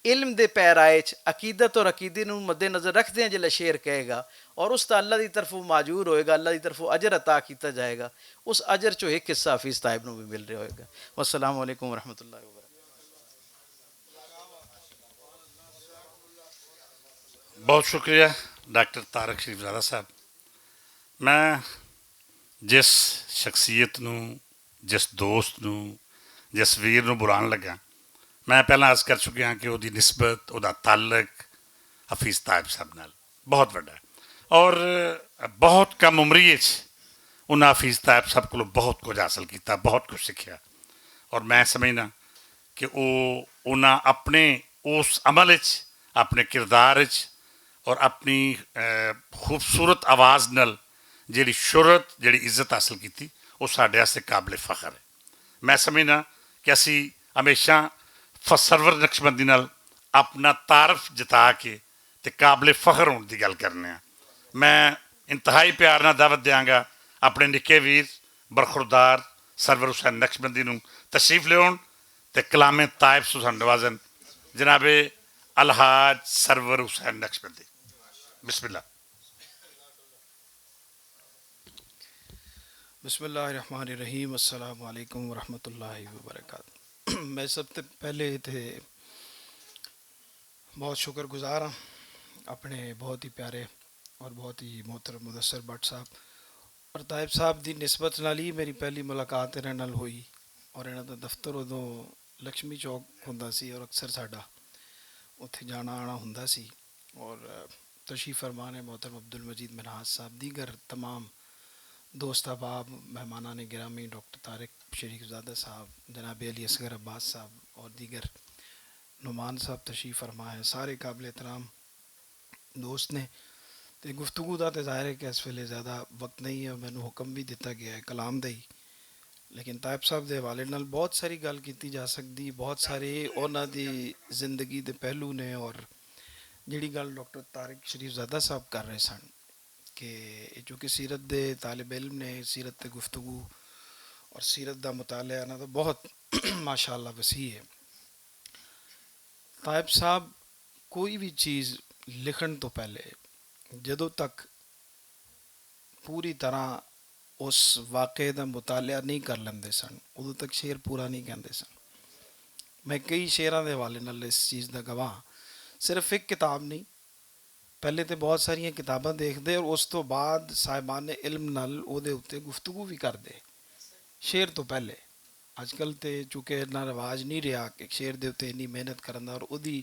علم دے پیرائے چ عقیدت اور عقیدے نوں مد نظر رکھدے ہیں جلے شعر کہے گا اور اس دا اللہ دی طرفوں معجور ہوئے گا، اللہ دی طرفوں اجر عطا کیتا جائے گا، اس اجر چوں ایک حصہ حفیظ طائب نوں بھی مل رہا ہوئے گا۔ والسلام علیکم ورحمۃ اللہ وبرکاتہ۔ بہت شکریہ ڈاکٹر طارق شریف زادہ صاحب، میں جس شخصیت نوں، جس دوست نوں، جس ویر نوں بلان لگا، میں پہلاں عرض کر چکیا ہاں کہ وہ دی نسبت، وہ دا تعلق حفیظ طائب صاحب نال بہت وڈا ہے اور بہت کم عمری وچ انہاں حفیظ طائب صاحب کولوں بہت کچھ حاصل کیتا، بہت کچھ سکھیا۔ اور میں سمجھنا کہ وہ انہاں اپنے اس عمل وچ، اپنے کردار وچ اور اپنی خوبصورت آواز نال جیہڑی شہرت جیہڑی عزت حاصل کیتی، او ساڈے واسطے قابل فخر ہے۔ میں سمجھنا کہ اسی ہمیشہ سرور نقشبندی نال اپنا تعارف جتا کے تے قابل فخر ہون دی گل کرنے ہاں۔ میں انتہائی پیار نال دعوت دیاں گا اپنے نکے ویر برخوردار سرور حسین نقشبندی نوں تشریف لیون تے کلام طائف سوسن نوازن۔ جناب الحاج سرور حسین نقشبندی، بسم اللہ۔ بسم اللہ الرحمن الرحیم، السلام علیکم ورحمۃ اللہ وبرکاتہ۔ میں سب سے پہلے اتھے بہت شکر گزار ہاں اپنے بہت ہی پیارے اور بہت ہی محترم مدثر بٹ صاحب اور طائب صاحب دی نسبت نال ہی میری پہلی ملاقات انہاں نال ہوئی۔ اور انہاں دا دفتر ادوں لکشمی چوک ہوندا سی اور اکثر ساڈا اتھے جانا آنا ہوندا سی۔ اور تشریف فرمان ہے محترم عبدالمجید منہاج صاحب، دیگر تمام دوست احباب، مہمانان گرامی، ڈاکٹر طارق شریف زادہ صاحب، جناب علی اصغر عباس صاحب اور دیگر نعمان صاحب تشریف فرما ہیں، سارے قابل احترام دوست نے۔ تے گفتگو دا تے ظاہر ہے کہ اس ویلے زیادہ وقت نہیں ہے، مینوں حکم بھی دتا گیا ہے کلام دا ہی۔ لیکن طائب صاحب دے حوالے نال بہت ساری گل کیتی جا سکدی، بہت سارے انہاں دی زندگی دے پہلو نے۔ اور جڑی گل ڈاکٹر طارق شریف زادہ صاحب کر رہے سن کہ چونکہ سیرت دے طالب علم نے، سیرت تے گفتگو اور سیرت دا مطالعہ انہاں دا بہت ماشاءاللہ وسیع ہے۔ طائب صاحب کوئی بھی چیز لکھن تو پہلے جدوں تک پوری طرح اس واقعے دا مطالعہ نہیں کر لیندے سن، ادوں تک شعر پورا نہیں کہندے سن۔ میں کئی شعراں دے حوالے نال اس چیز دا گواہ ہاں۔ صرف ایک کتاب نہیں، پہلے تے بہت ساریاں کتاباں دیکھدے اور اس تو بعد صاحبان علم نال او دے اُتے گفتگو وی کردے۔ شعر تو پہلے، اج کل تے چونکہ اتنا رواج نہیں رہیا کہ شعر دے اُتے اتنی محنت کرن دا، اور اودی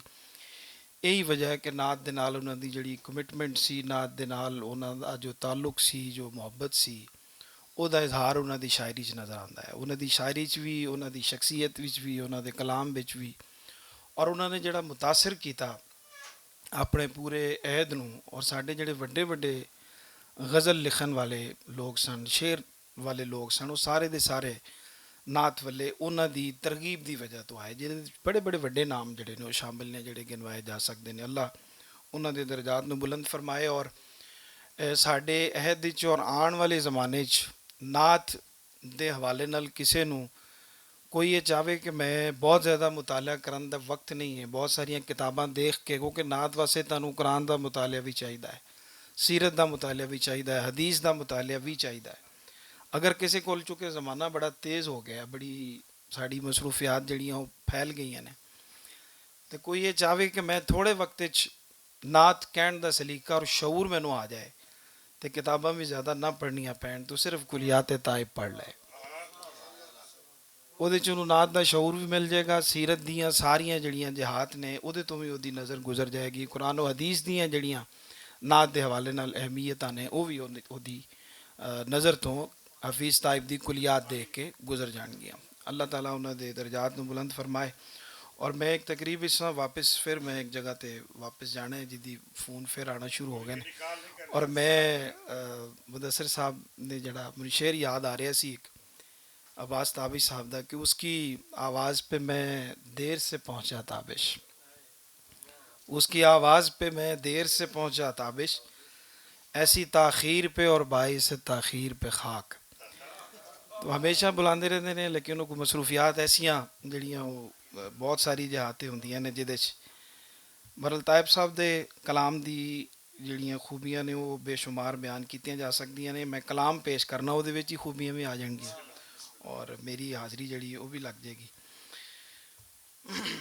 یہی وجہ ہے کہ نعت دے نال انہاں دی جڑی کمٹمنٹ سی، نعت دے نال انہاں دا جو تعلق سی، جو محبت سی، او دا اظہار انہاں دی شاعری چ نظر آندا ہے۔ انہاں دی شاعری چ وی، انہاں دی شخصیت وچ وی، انہاں دے کلام وچ وی، اور انہاں نے جڑا متاثر کیتا اپنے پورے عہد نوں، اور ساڈے جڑے وڈے وڈے غزل لکھن والے لوگ سن، شعر والے لوگ سن، وہ سارے دے سارے نعت والے انہاں دی ترغیب دی وجہ تو آئے، جہدے وچ بڑے بڑے وڈے نام جڑے نے، وہ شامل نے، جڑے گنوائے جا سکدے نے۔ اللہ انہاں دے درجات نوں بلند فرمائے۔ اور، اے، ساڈے عہد وچ اور آن والے زمانے وچ نعت دے حوالے نال کسے نوں کوئی یہ چاہے کہ میں بہت زیادہ مطالعہ کرن دا وقت نہیں ہے، بہت ساریاں کتاباں دیکھ کے، کیونکہ نعت واسطے تانوں قرآن دا مطالعہ بھی چاہیدا ہے، سیرت دا مطالعہ بھی چاہیدا ہے، حدیث دا مطالعہ بھی چاہیدا ہے۔ اگر کسے کول، چونکہ زمانہ بڑا تیز ہو گیا ہے، بڑی ساڈی مصروفیات جڑیاں وہ پھیل گئیاں نے، تے کوئی یہ چاہے کہ میں تھوڑے وقت وچ نعت کہن دا سلیقہ اور شعور مینوں آ جائے تے کتاباں بھی زیادہ نہ پڑھنیاں پین، تو صرف کلیات طائب پڑھ لے۔ اودے چ انہوں نعت دا شعور بھی مل جائے گا، سیرت دیاں ساریاں جڑیاں جہات نے، اودے تو بھی اودی نظر گزر جائے گی، قرآن و حدیث دیاں جڑیاں نعت دے حوالے نال اہمیتاں نے، او بھی اودی، اودی، آ، نظر تو حفیظ طائب دی کلیات دیکھ کے گزر جان گیا۔ اللہ تعالیٰ انہاں دے درجات نوں بلند فرمائے۔ اور میں ایک تقریب اس طرح واپس، پھر میں ایک جگہ تے واپس جانا ہے، جدی فون پھر آنا شروع ہو گئے نے۔ اور میں، آ، مدثر صاحب نے جڑا مجھے شعر یاد آ رہا سی ایک عباس تابش صاحب دا کہ اس کی آواز پہ میں دیر سے پہنچا تابش، اس کی آواز پہ میں دیر سے پہنچا تابش، ایسی تاخیر پہ اور باعث تاخیر پہ خاک۔ تو ہمیشہ بلاندے رہندے نے، لیکن انہوں کو مصروفیات ایسیاں جڑیاں وہ بہت ساری جہاتیں ہوندیاں نے، جدے چ برل طائب صاحب دے کلام دی جڑیاں خوبیاں نے، وہ بے شمار بیان کیتیاں جا سکدیاں نے۔ میں کلام پیش کرنا، اودے وچ ہی خوبیاں بھی آ جان گیاں اور میری حاضری جڑی، وہ بھی لگ جائے گی۔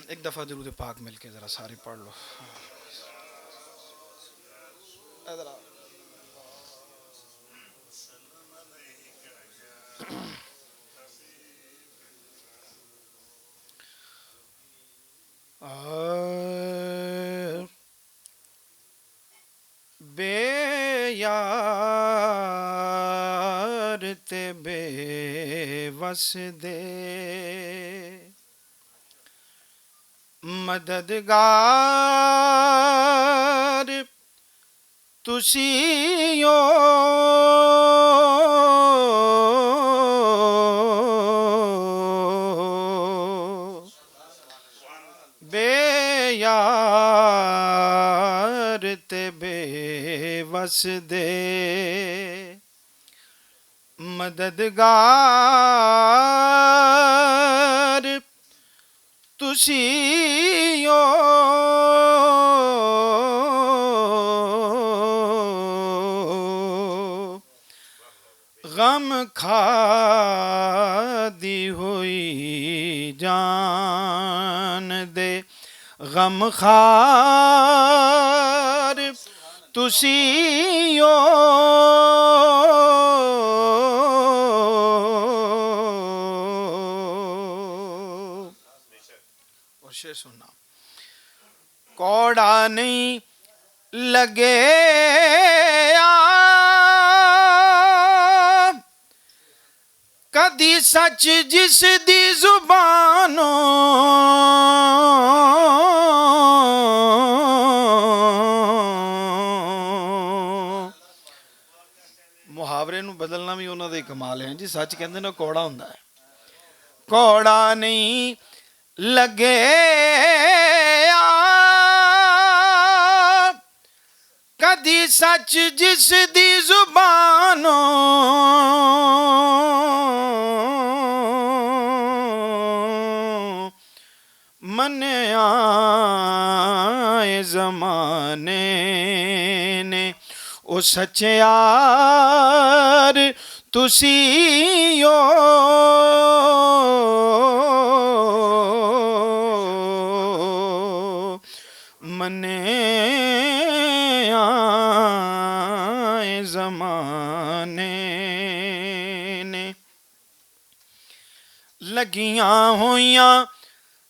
ایک دفعہ درود پاک مل کے ذرا سارے پڑھ لو۔ اے ذرا۔ آ، بے یار تے بے وس دے مددگار تسی او بے یار تے بے وس دے مددگار تسی او۔ غم کھادی ہوئی جان دے غم خار تسی او۔ اور شعر سننا۔ کوڑا نہیں لگے آ، کدی سچ جس دی زبانوں۔ محاورے نوں بدلنا وی انہاں دے کمال ہے جی، سچ کہندے ناں کوڑا ہوندا ہے۔ کوڑا نہیں لگے آ، کدی سچ جس دی زبانوں منیا اے زمانے نے، او سچیار تسی او۔ منیا اے زمانے نے لگیاں ہویاں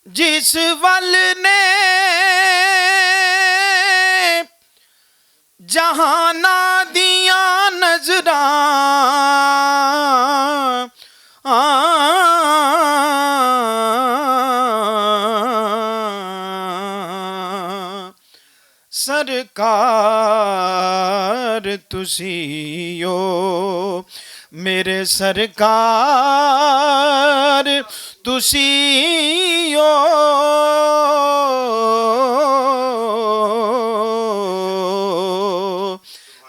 جس ول نے جہاناں دیاں نظراں۔ سرکار تسی او، میرے سرکار تسی او۔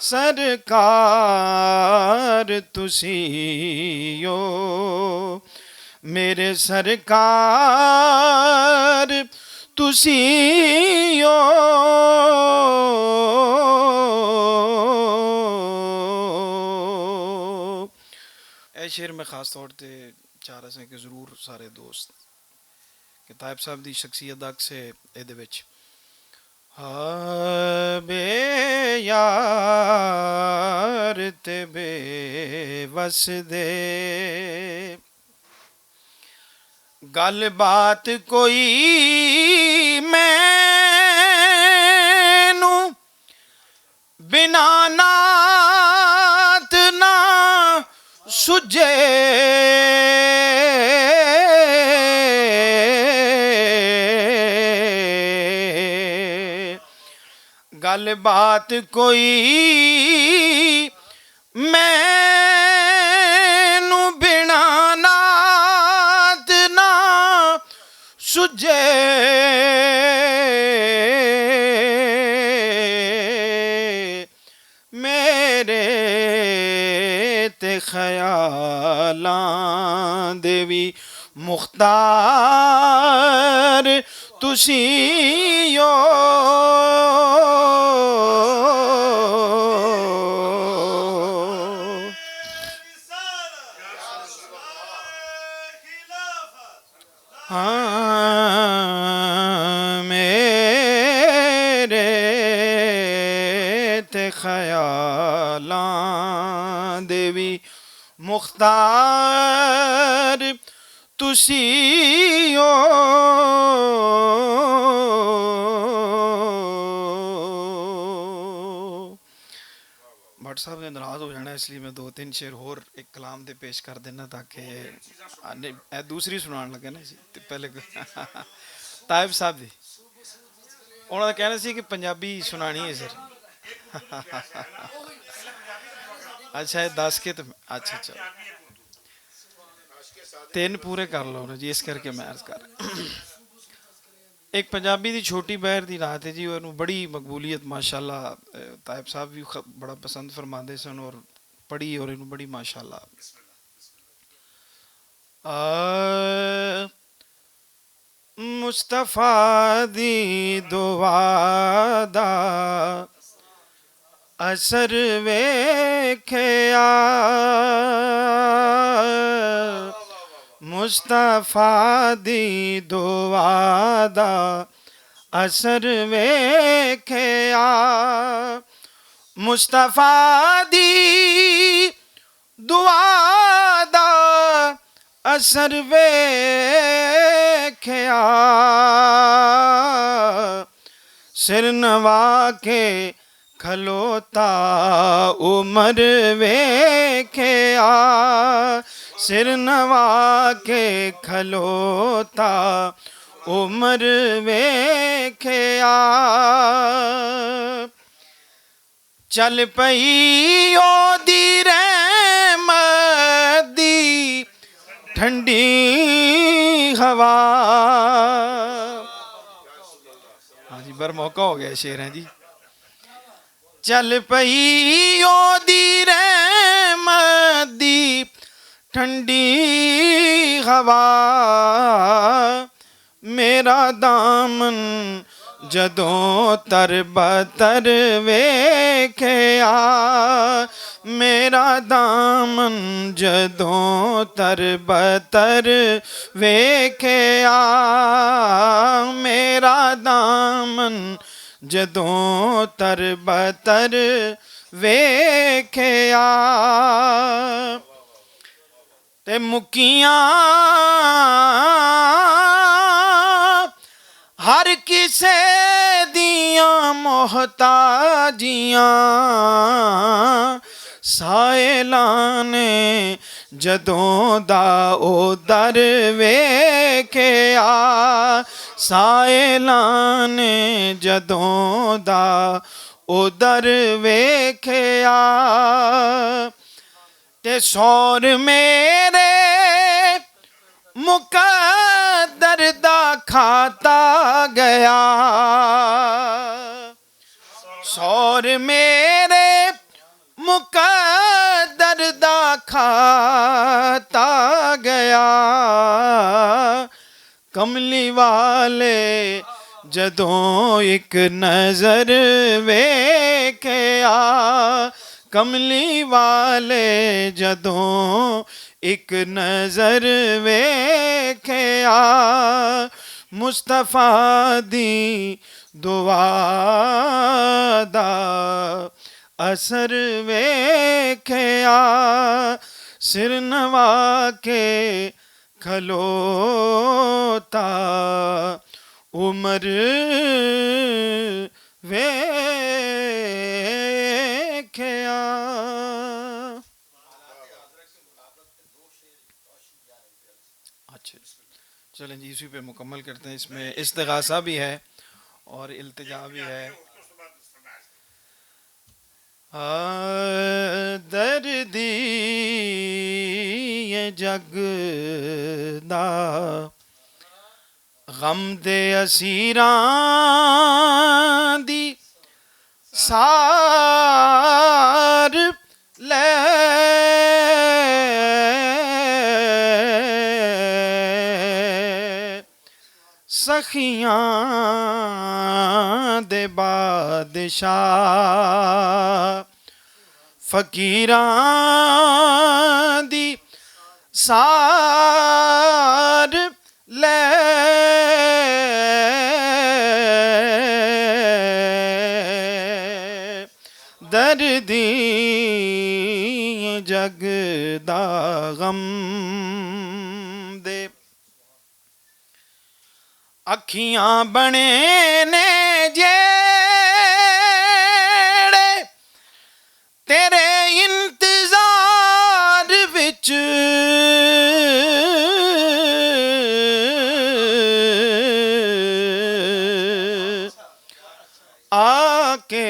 سرکار تسی او، میرے سرکار تسی او۔ اے شعر میں خاص طور تے چاہ رہا سا کہ ضرور سارے دوست کہ طائب صاحب دی شخصیت دا عکس ہے اے دے وچ۔ ہا بے یار تے بے وس دے گل بات کوئی مینوں بنا نات نہ سجے۔ گل بات کوئی مینوں بنا نات نہ سجے۔ میرے تے خیالاں دے وی مختار تسی او۔ ہاں، میرے تے خیالاں دے وی مختار تسی او۔ بٹ صاحب نے ناراض ہو جانا، اس لیے میں دو تین شعر ہور ایک کلام دے پیش کر دینا تاکہ، آ، نہیں، اے دوسری سنان لگا نا جی، تے پہلے طائب صاحب دی۔ انہاں دا کہنا سی کہ پنجابی سنانی ہے سر۔ اچھا، یہ دس کے تو، اچھا، اچھا، تین پورے کر لو نا جی، اس کر کے میں عرض کر رہا۔ ایک پنجابی دی چھوٹی بہر دی رات ہے جی، انہوں بڑی مقبولیت، ماشاءاللہ۔ اے، طائب صاحب بھی خ-، بڑا پسند فرماندے سن اور پڑھی اور انہوں بڑی، ماشاءاللہ۔ آ، مصطفیٰ دی دعا دا اثر ویکھیا، مصطفیٰ دی دعا دا اثر ویکھیا، مصطفیٰ دی دعا دا اثر ویکھیا، سر نوا کے کھلوتا عمر ویکھیا، سر نوا کے کھلوتا عمر ویکھیا۔ چل پئی او دی رحمت دی ٹھنڈی ہوا۔ ہاں جی، بر موقع ہو گیا شعر ہے جی۔ چل پئی او دی رحمت دی ٹھنڈی ہوا، میرا دامن جدوں تر بتر ویکھیا، میرا دامن جدوں تر بتر ویکھیا، میرا دامن جدوں تر بتر ویکھیا۔ تے مکیاں ہر کسے دیاں محتاجیاں، سائلاں نے جدوں دا او در ویکھیا، سائلاں نے جدوں دا او در ویکھیا۔ تے سور میرے مقدر دا کھاتا گیا، سور میرے مقدر دا کھاتا گیا۔ کملی والے جدوں اک نظر ویکھیا، کملی والے جدوں اک نظر ویکھیا، مصطفیٰ دی دعا دا اثر ویکھیا، سر نوا کے کھلوتا عمر ویکھیا۔ اچھا، چلیں جی، اسی پہ مکمل کرتے ہیں۔ اس میں استغاثہ بھی ہے اور التجا بھی ہے۔ آ، دردی یہ جگ دا، غم دے اسیراں دی سار لے، سخیاں دے بادشاہ، فقیراں دی سار لے، دردی جگ دا غم دے۔ اکھیاں بنے نے جیڑے تیرے انتظار وچ، آ کے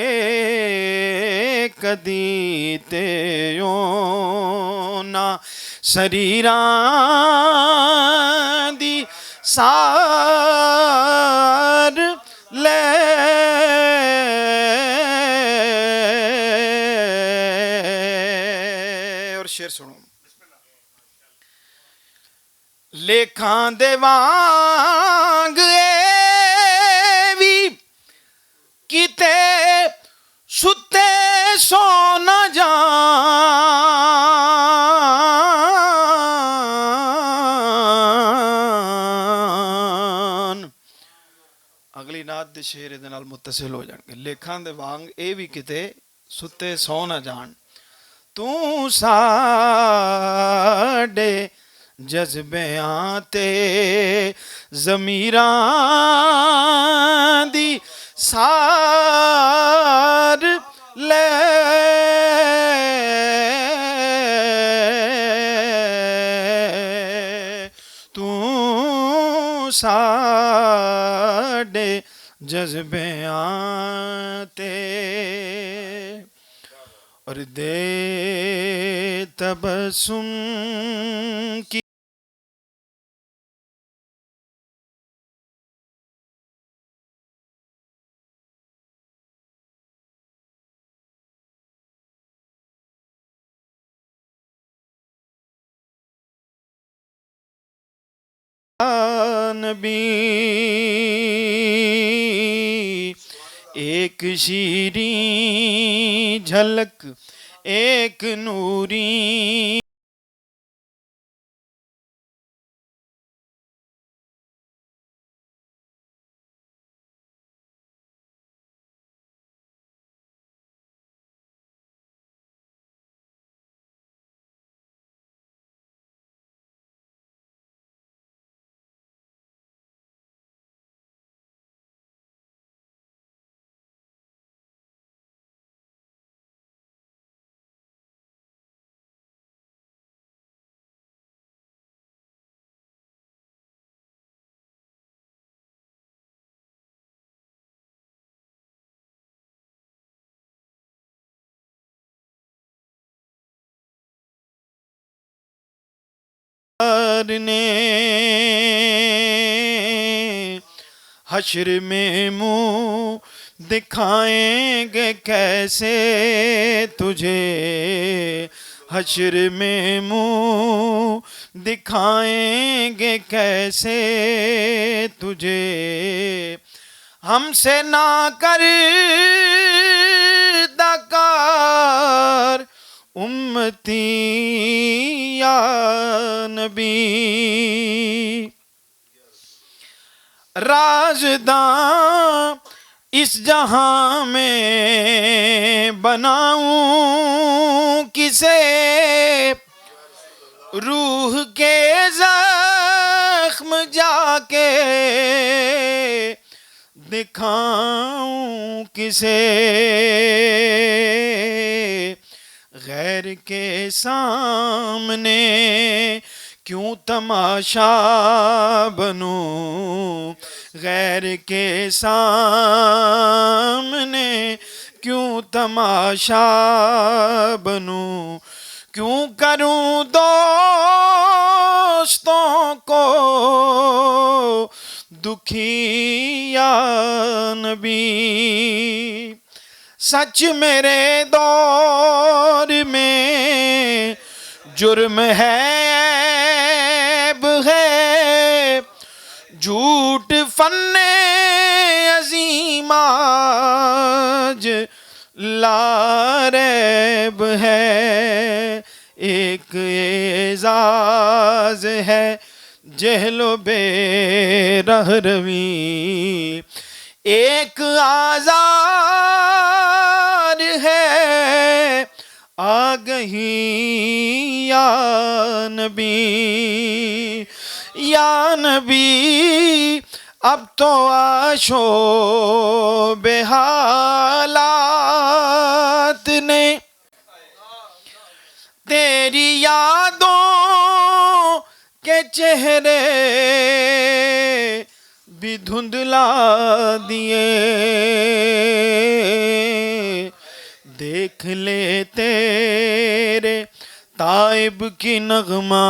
کدی تے یوں نہ سریراں دی سار لے۔ اور شعر سنو۔ لیکھاں دے وانگ اے وی کتے ستے سو نہ جان۔ اگلی نعت دے شعر دے نال متصل ہو جان گے۔ لیکھاں دے وانگ اے وی کتے ستے سو نہ جان۔ توں ساڈے جذبیاں تے ضمیراں دی سار لے۔ توں ساڈے جذبیاں تے اور دے تبسم کی۔ نبی، ایک شیریں جھلک، ایک نوری۔ نے حشر میں منہ دکھائیں گے کیسے تجھے، حشر میں منہ دکھائیں گے کیسے تجھے، ہم سے نہ کر دکار امتی یا نبی۔ رازداں اس جہاں میں بناؤں کسے، روح کے زخم جا کے دکھاؤں کسے۔ غیر کے سامنے کیوں تماشا بنوں، غیر کے سامنے کیوں تماشا بنوں، کیوں کروں دوستوں کو دکھی یا نبی۔ سچ میرے دور میں جرم ہے، عیب ہے، جھوٹ فن عظیم آج لاریب ہے۔ ایک اعزاز ہے جہل و بے رہروی، ایک آزار ہے آگہی یا نبی، یا نبی۔ اب تو آشوب حالات نے تیری یادوں کے چہرے بھی دھندلا دیے۔ دیکھ لے تیرے تائب کی نغمہ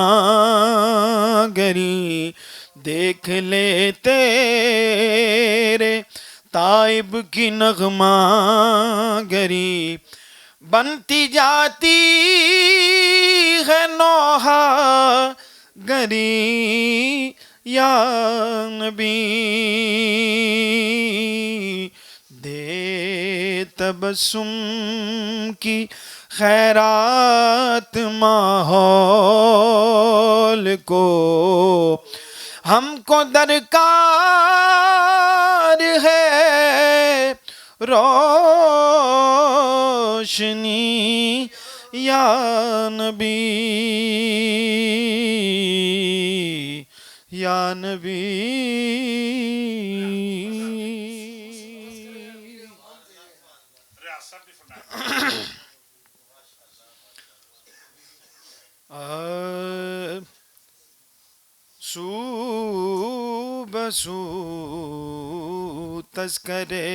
گری، دیکھ لے تیرے تائب کی نغمہ گری، بنتی جاتی ہے نوحہ گری، یا نبی، دے تبسم کی خیرات ماحول کو، ہم کو درکار ہے روشنی، یا نبی، یا نبی۔ آ، سو بسو تذکرے۔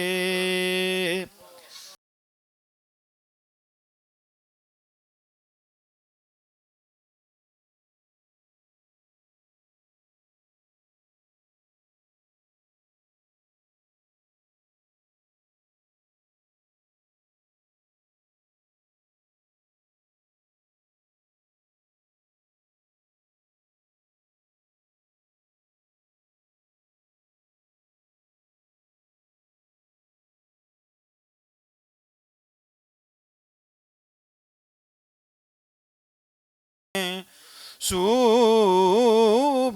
سو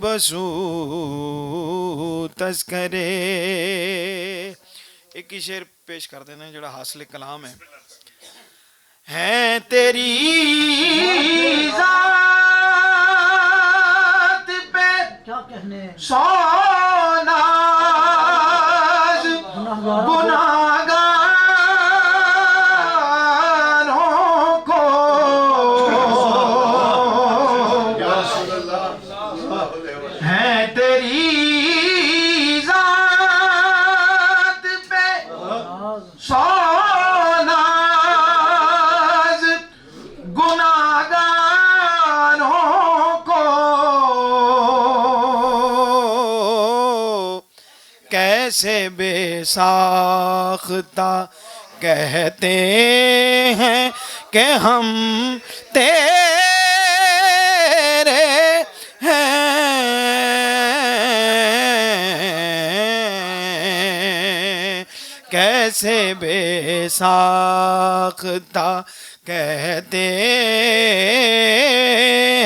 بسو تذکرے۔ ایک ہی شعر پیش کر دینا، جڑا حاصل کلام ہے۔ ہے تیری ذات پہ سو ناز گناہگاروں کو، ہے تیری ذات پہ سو ناز گناہگاروں کو، کیسے بے ساختہ کہتے ہیں کہ ہم تیرے ہیں، کیسے بے ساختہ کہتے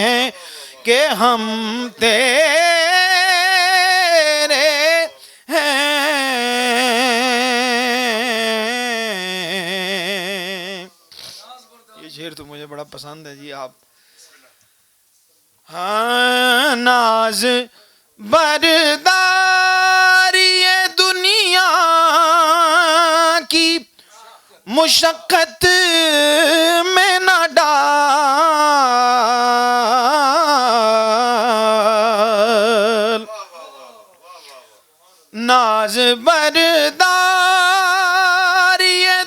ہیں کہ ہم تیرے ہیں۔ یہ شعر تو مجھے بڑا پسند ہے جی۔ آپ، ہاں، ناز برداری دنیا کی مشقت میں نہ ڈال، ناز برداری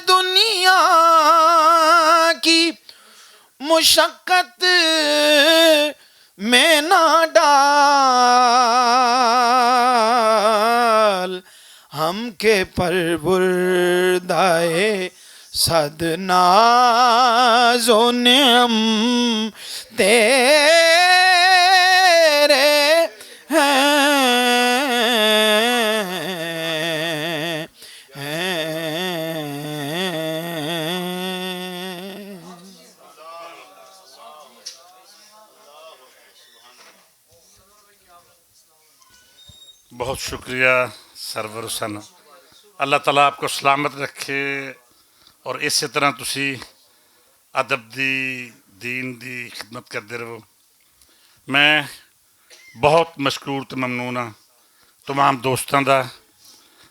دنیا کی مشقت میں نہ ڈال، ہم کے پروردائے صد ناز و نعم تیرے ہیں۔ بہت شکریہ سرور حسن، اللہ تعالیٰ آپ کو سلامت رکھے اور اسی طرح تسی ادب دی، دین دی خدمت کردے رہو۔ میں بہت مشکور تے ممنون ہاں تمام دوستاں دا،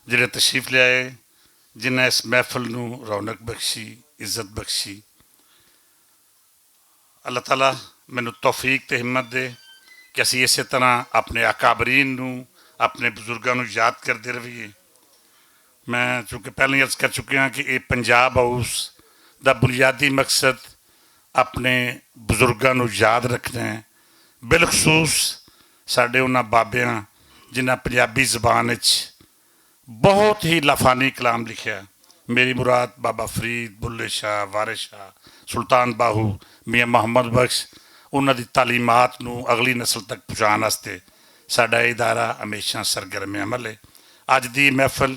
جڑے تشریف لے آئے، جنہیں اس محفل نو رونق بخشی، عزت بخشی۔ اللہ تعالیٰ مینوں توفیق تے ہمت دے کہ اسی اسے طرح اپنے اکابرین نو، اپنے بزرگاں نو یاد کردے رہیے۔ میں چونکہ پہلے ہی عرض کر چکے ہاں کہ یہ پنجاب ہاؤس دا بنیادی مقصد اپنے بزرگاں نوں یاد رکھنا ہے، بالخصوص ساڈے انہاں بابیاں جنہاں پنجابی زبان وچ بہت ہی لافانی کلام لکھیا۔ میری مراد بابا فرید، بلے شاہ، وارث شاہ، سلطان باہو، میاں محمد بخش، انہاں دی تعلیمات نوں اگلی نسل تک پہنچان واسطے ساڈا یہ ادارہ ہمیشہ سرگرم عمل ہے۔ اج دی محفل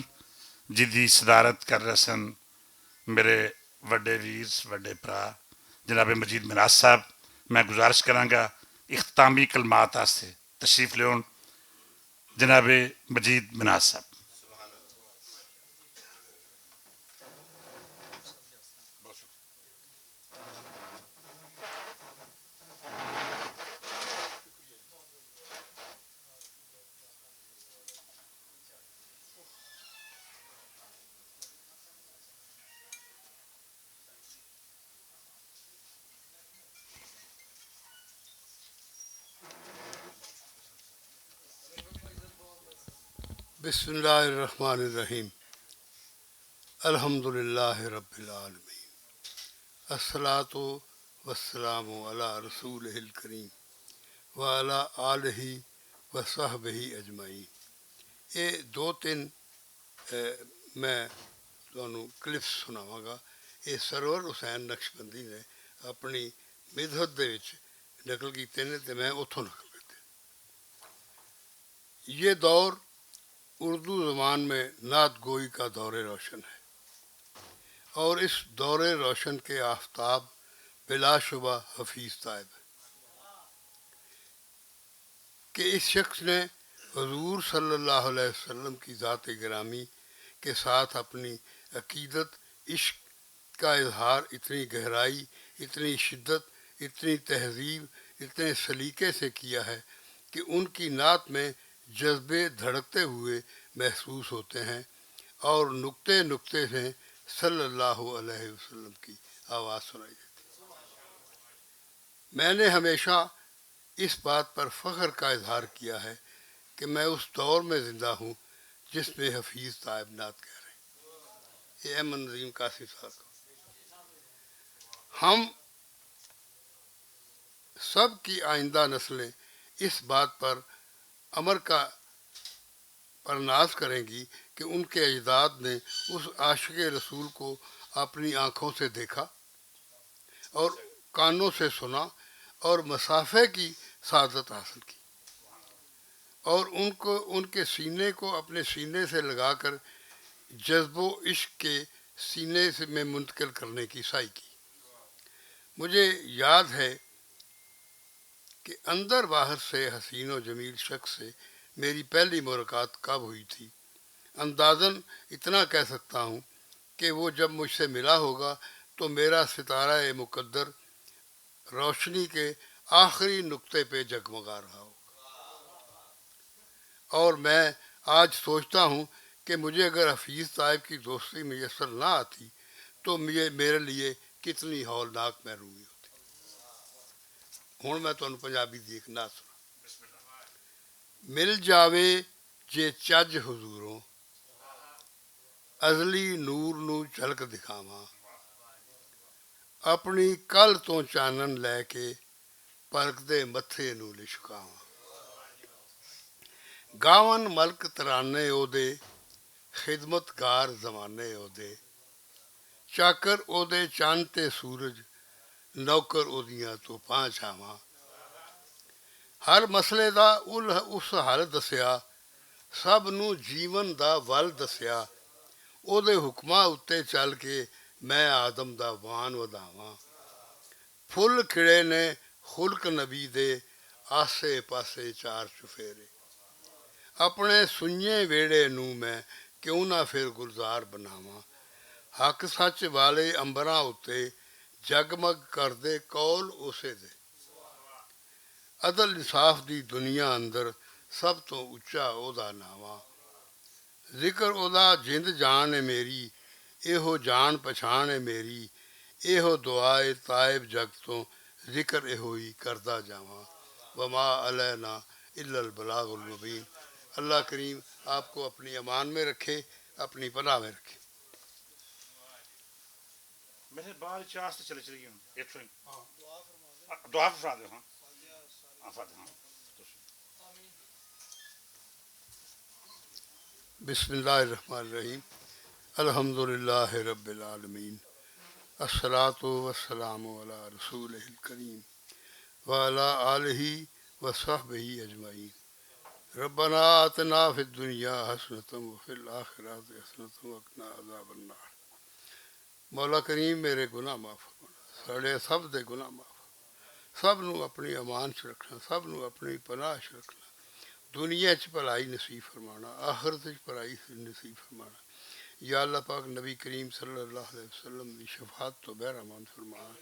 جس دی صدارت کر رہے سن میرے وڈے ویر، وڈے بھرا جناب مجید مناز صاحب، میں گزارش کراں گا اختتامی کلمات واسطے تشریف لیون۔ جناب مجید مناز صاحب۔ بسم اللہ الرحمن الرحیم۔ الحمدللہ رب العالمین، الصلاۃ والسلام علی رسولہ الکریم وعلی آلہ وصحبہ اجمعین۔ یہ دو تین، اے، میں تانوں کلپس سناواں گا۔ یہ سرور حسین نقشبندی نے اپنی مدحت دے وچ نقل کیتے نے تے میں اتھوں نقل کیتے۔ یہ دور اردو زبان میں نعت گوئی کا دور روشن ہے، اور اس دور روشن کے آفتاب بلا شبہ حفیظ صاحب ہیں۔ کہ اس شخص نے حضور صلی اللہ علیہ وسلم کی ذات گرامی کے ساتھ اپنی عقیدت، عشق کا اظہار اتنی گہرائی، اتنی شدت، اتنی تہذیب، اتنے سلیقے سے کیا ہے کہ ان کی نعت میں جذبے دھڑکتے ہوئے محسوس ہوتے ہیں اور نقطے نقطے سے صلی اللہ علیہ وسلم کی آواز سنائی دیتی ہے۔ میں نے ہمیشہ اس بات پر فخر کا اظہار کیا ہے کہ میں اس دور میں زندہ ہوں جس میں حفیظ صاحب نعت کہہ رہے ہیں۔ یہ احمد نظیم قاسم صاحب۔ ہم سب کی آئندہ نسلیں اس بات پر امر کا پر ناز کریں گی کہ ان کے اجداد نے اس عاشق رسول کو اپنی آنکھوں سے دیکھا اور کانوں سے سنا اور مسافے کی سعادت حاصل کی اور ان کو، ان کے سینے کو اپنے سینے سے لگا کر جذب و عشق کے سینے سے میں منتقل کرنے کی سعی کی۔ مجھے یاد ہے کہ اندر باہر سے حسین و جمیل شخص سے میری پہلی ملاقات کب ہوئی تھی۔ اندازاً اتنا کہہ سکتا ہوں کہ وہ جب مجھ سے ملا ہوگا تو میرا ستارہ مقدر روشنی کے آخری نقطے پہ جگمگا رہا ہوگا۔ اور میں آج سوچتا ہوں کہ مجھے اگر حفیظ صاحب کی دوستی میسر نہ آتی تو مجھے، میرے لیے کتنی ہولناک محرومی ہوتی۔ ہن میں تانوں پنجابی دی ایک نعت سنا۔ مل جاوے جے چج حضوروں، ازلی نور نوں جھلک دکھاواں، اپنی کل توں چانن لے کے پلک دے متھے نوں لشکاواں۔ گاون ملک ترانے او دے، خدمت گار زمانے او دے، چاکر او دے چند تے سورج، نوکر او دیاں توپاں چھاواں۔ ہر مسئلے دا ال-، اس حل دسیا، سب نوں جیون دا ول دسیا۔ او دے حکماں اُتے چل کے میں آدم دا وان ودھاواں۔ پھل کھڑے نے خلق نبی دے، آسے پاسے چار چفیرے۔ اپنے سنجے ویڑے نوں میں کیوں نہ پھر گلزار بناواں۔ حق سچ والے امبراں اُتے جگمگ کردے قول اسے دے۔ عدل انصاف دی دنیا اندر سب توں اچا اوہدا ناواں۔ ذکر اوہدا جند جان اے میری، ایہو جان پچھان اے میری، ایہو دعا اے تائب جگ توں، ذکر ایہو ہی کردا جاواں۔ وما علینا الا البلاغ المبین۔ اللہ کریم آپ کو اپنی امان میں رکھے، اپنی پناہ میں رکھے۔ ویسے باہر چاس تے چلے چلے گئے ہوں، اتھوں ہی۔ آ، دعا فرما دے ہاں۔ آ، فاتحہ۔ بسم اللہ الرحمن الرحیم۔ الحمدللہ رب العالمین، الصلاۃ والسلام علی رسول الکریم وعلی آلہ وصحبہ اجمعین۔ ربنا آتنا فی الدنیا حسنۃ وفی الآخرۃ حسنۃ وقنا عذاب النار۔ مولا کریم، میرے گناہ معاف فرمانا، ساڈے سب دے گناہ معاف فرمانا، سب نو اپنی امان چ رکھنا، سب نو اپنی پناہ چ رکھنا، دنیا چ بھلائی نصیب فرمانا، آخرت چ بھلائی نصیب فرمانا۔ یا اللہ پاک، نبی کریم صلی اللہ علیہ وسلم دی شفاعت تو بہرہ مند فرمانا۔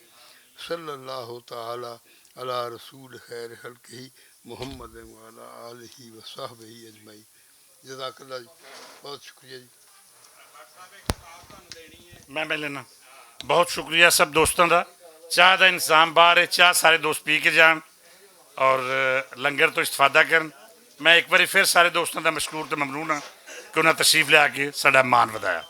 صلی اللہ تعالی علی رسول خیر خلقہ محمد وعلی آلہ وصحبہ اجمعین۔ جزاک اللہ جی، بہت شکریہ جی۔ میں میں لینا۔ بہت شکریہ سب دوستاں دا۔ چاہ دا انتظام باہر ہے، چاہ سارے دوست پی کے جان اور لنگر تو استفادہ کرن۔ میں ایک باری پھر سارے دوستاں دا مشکور تے ممنون ہاں کہ انہاں تشریف لیا کے ساڈا مان ودایا۔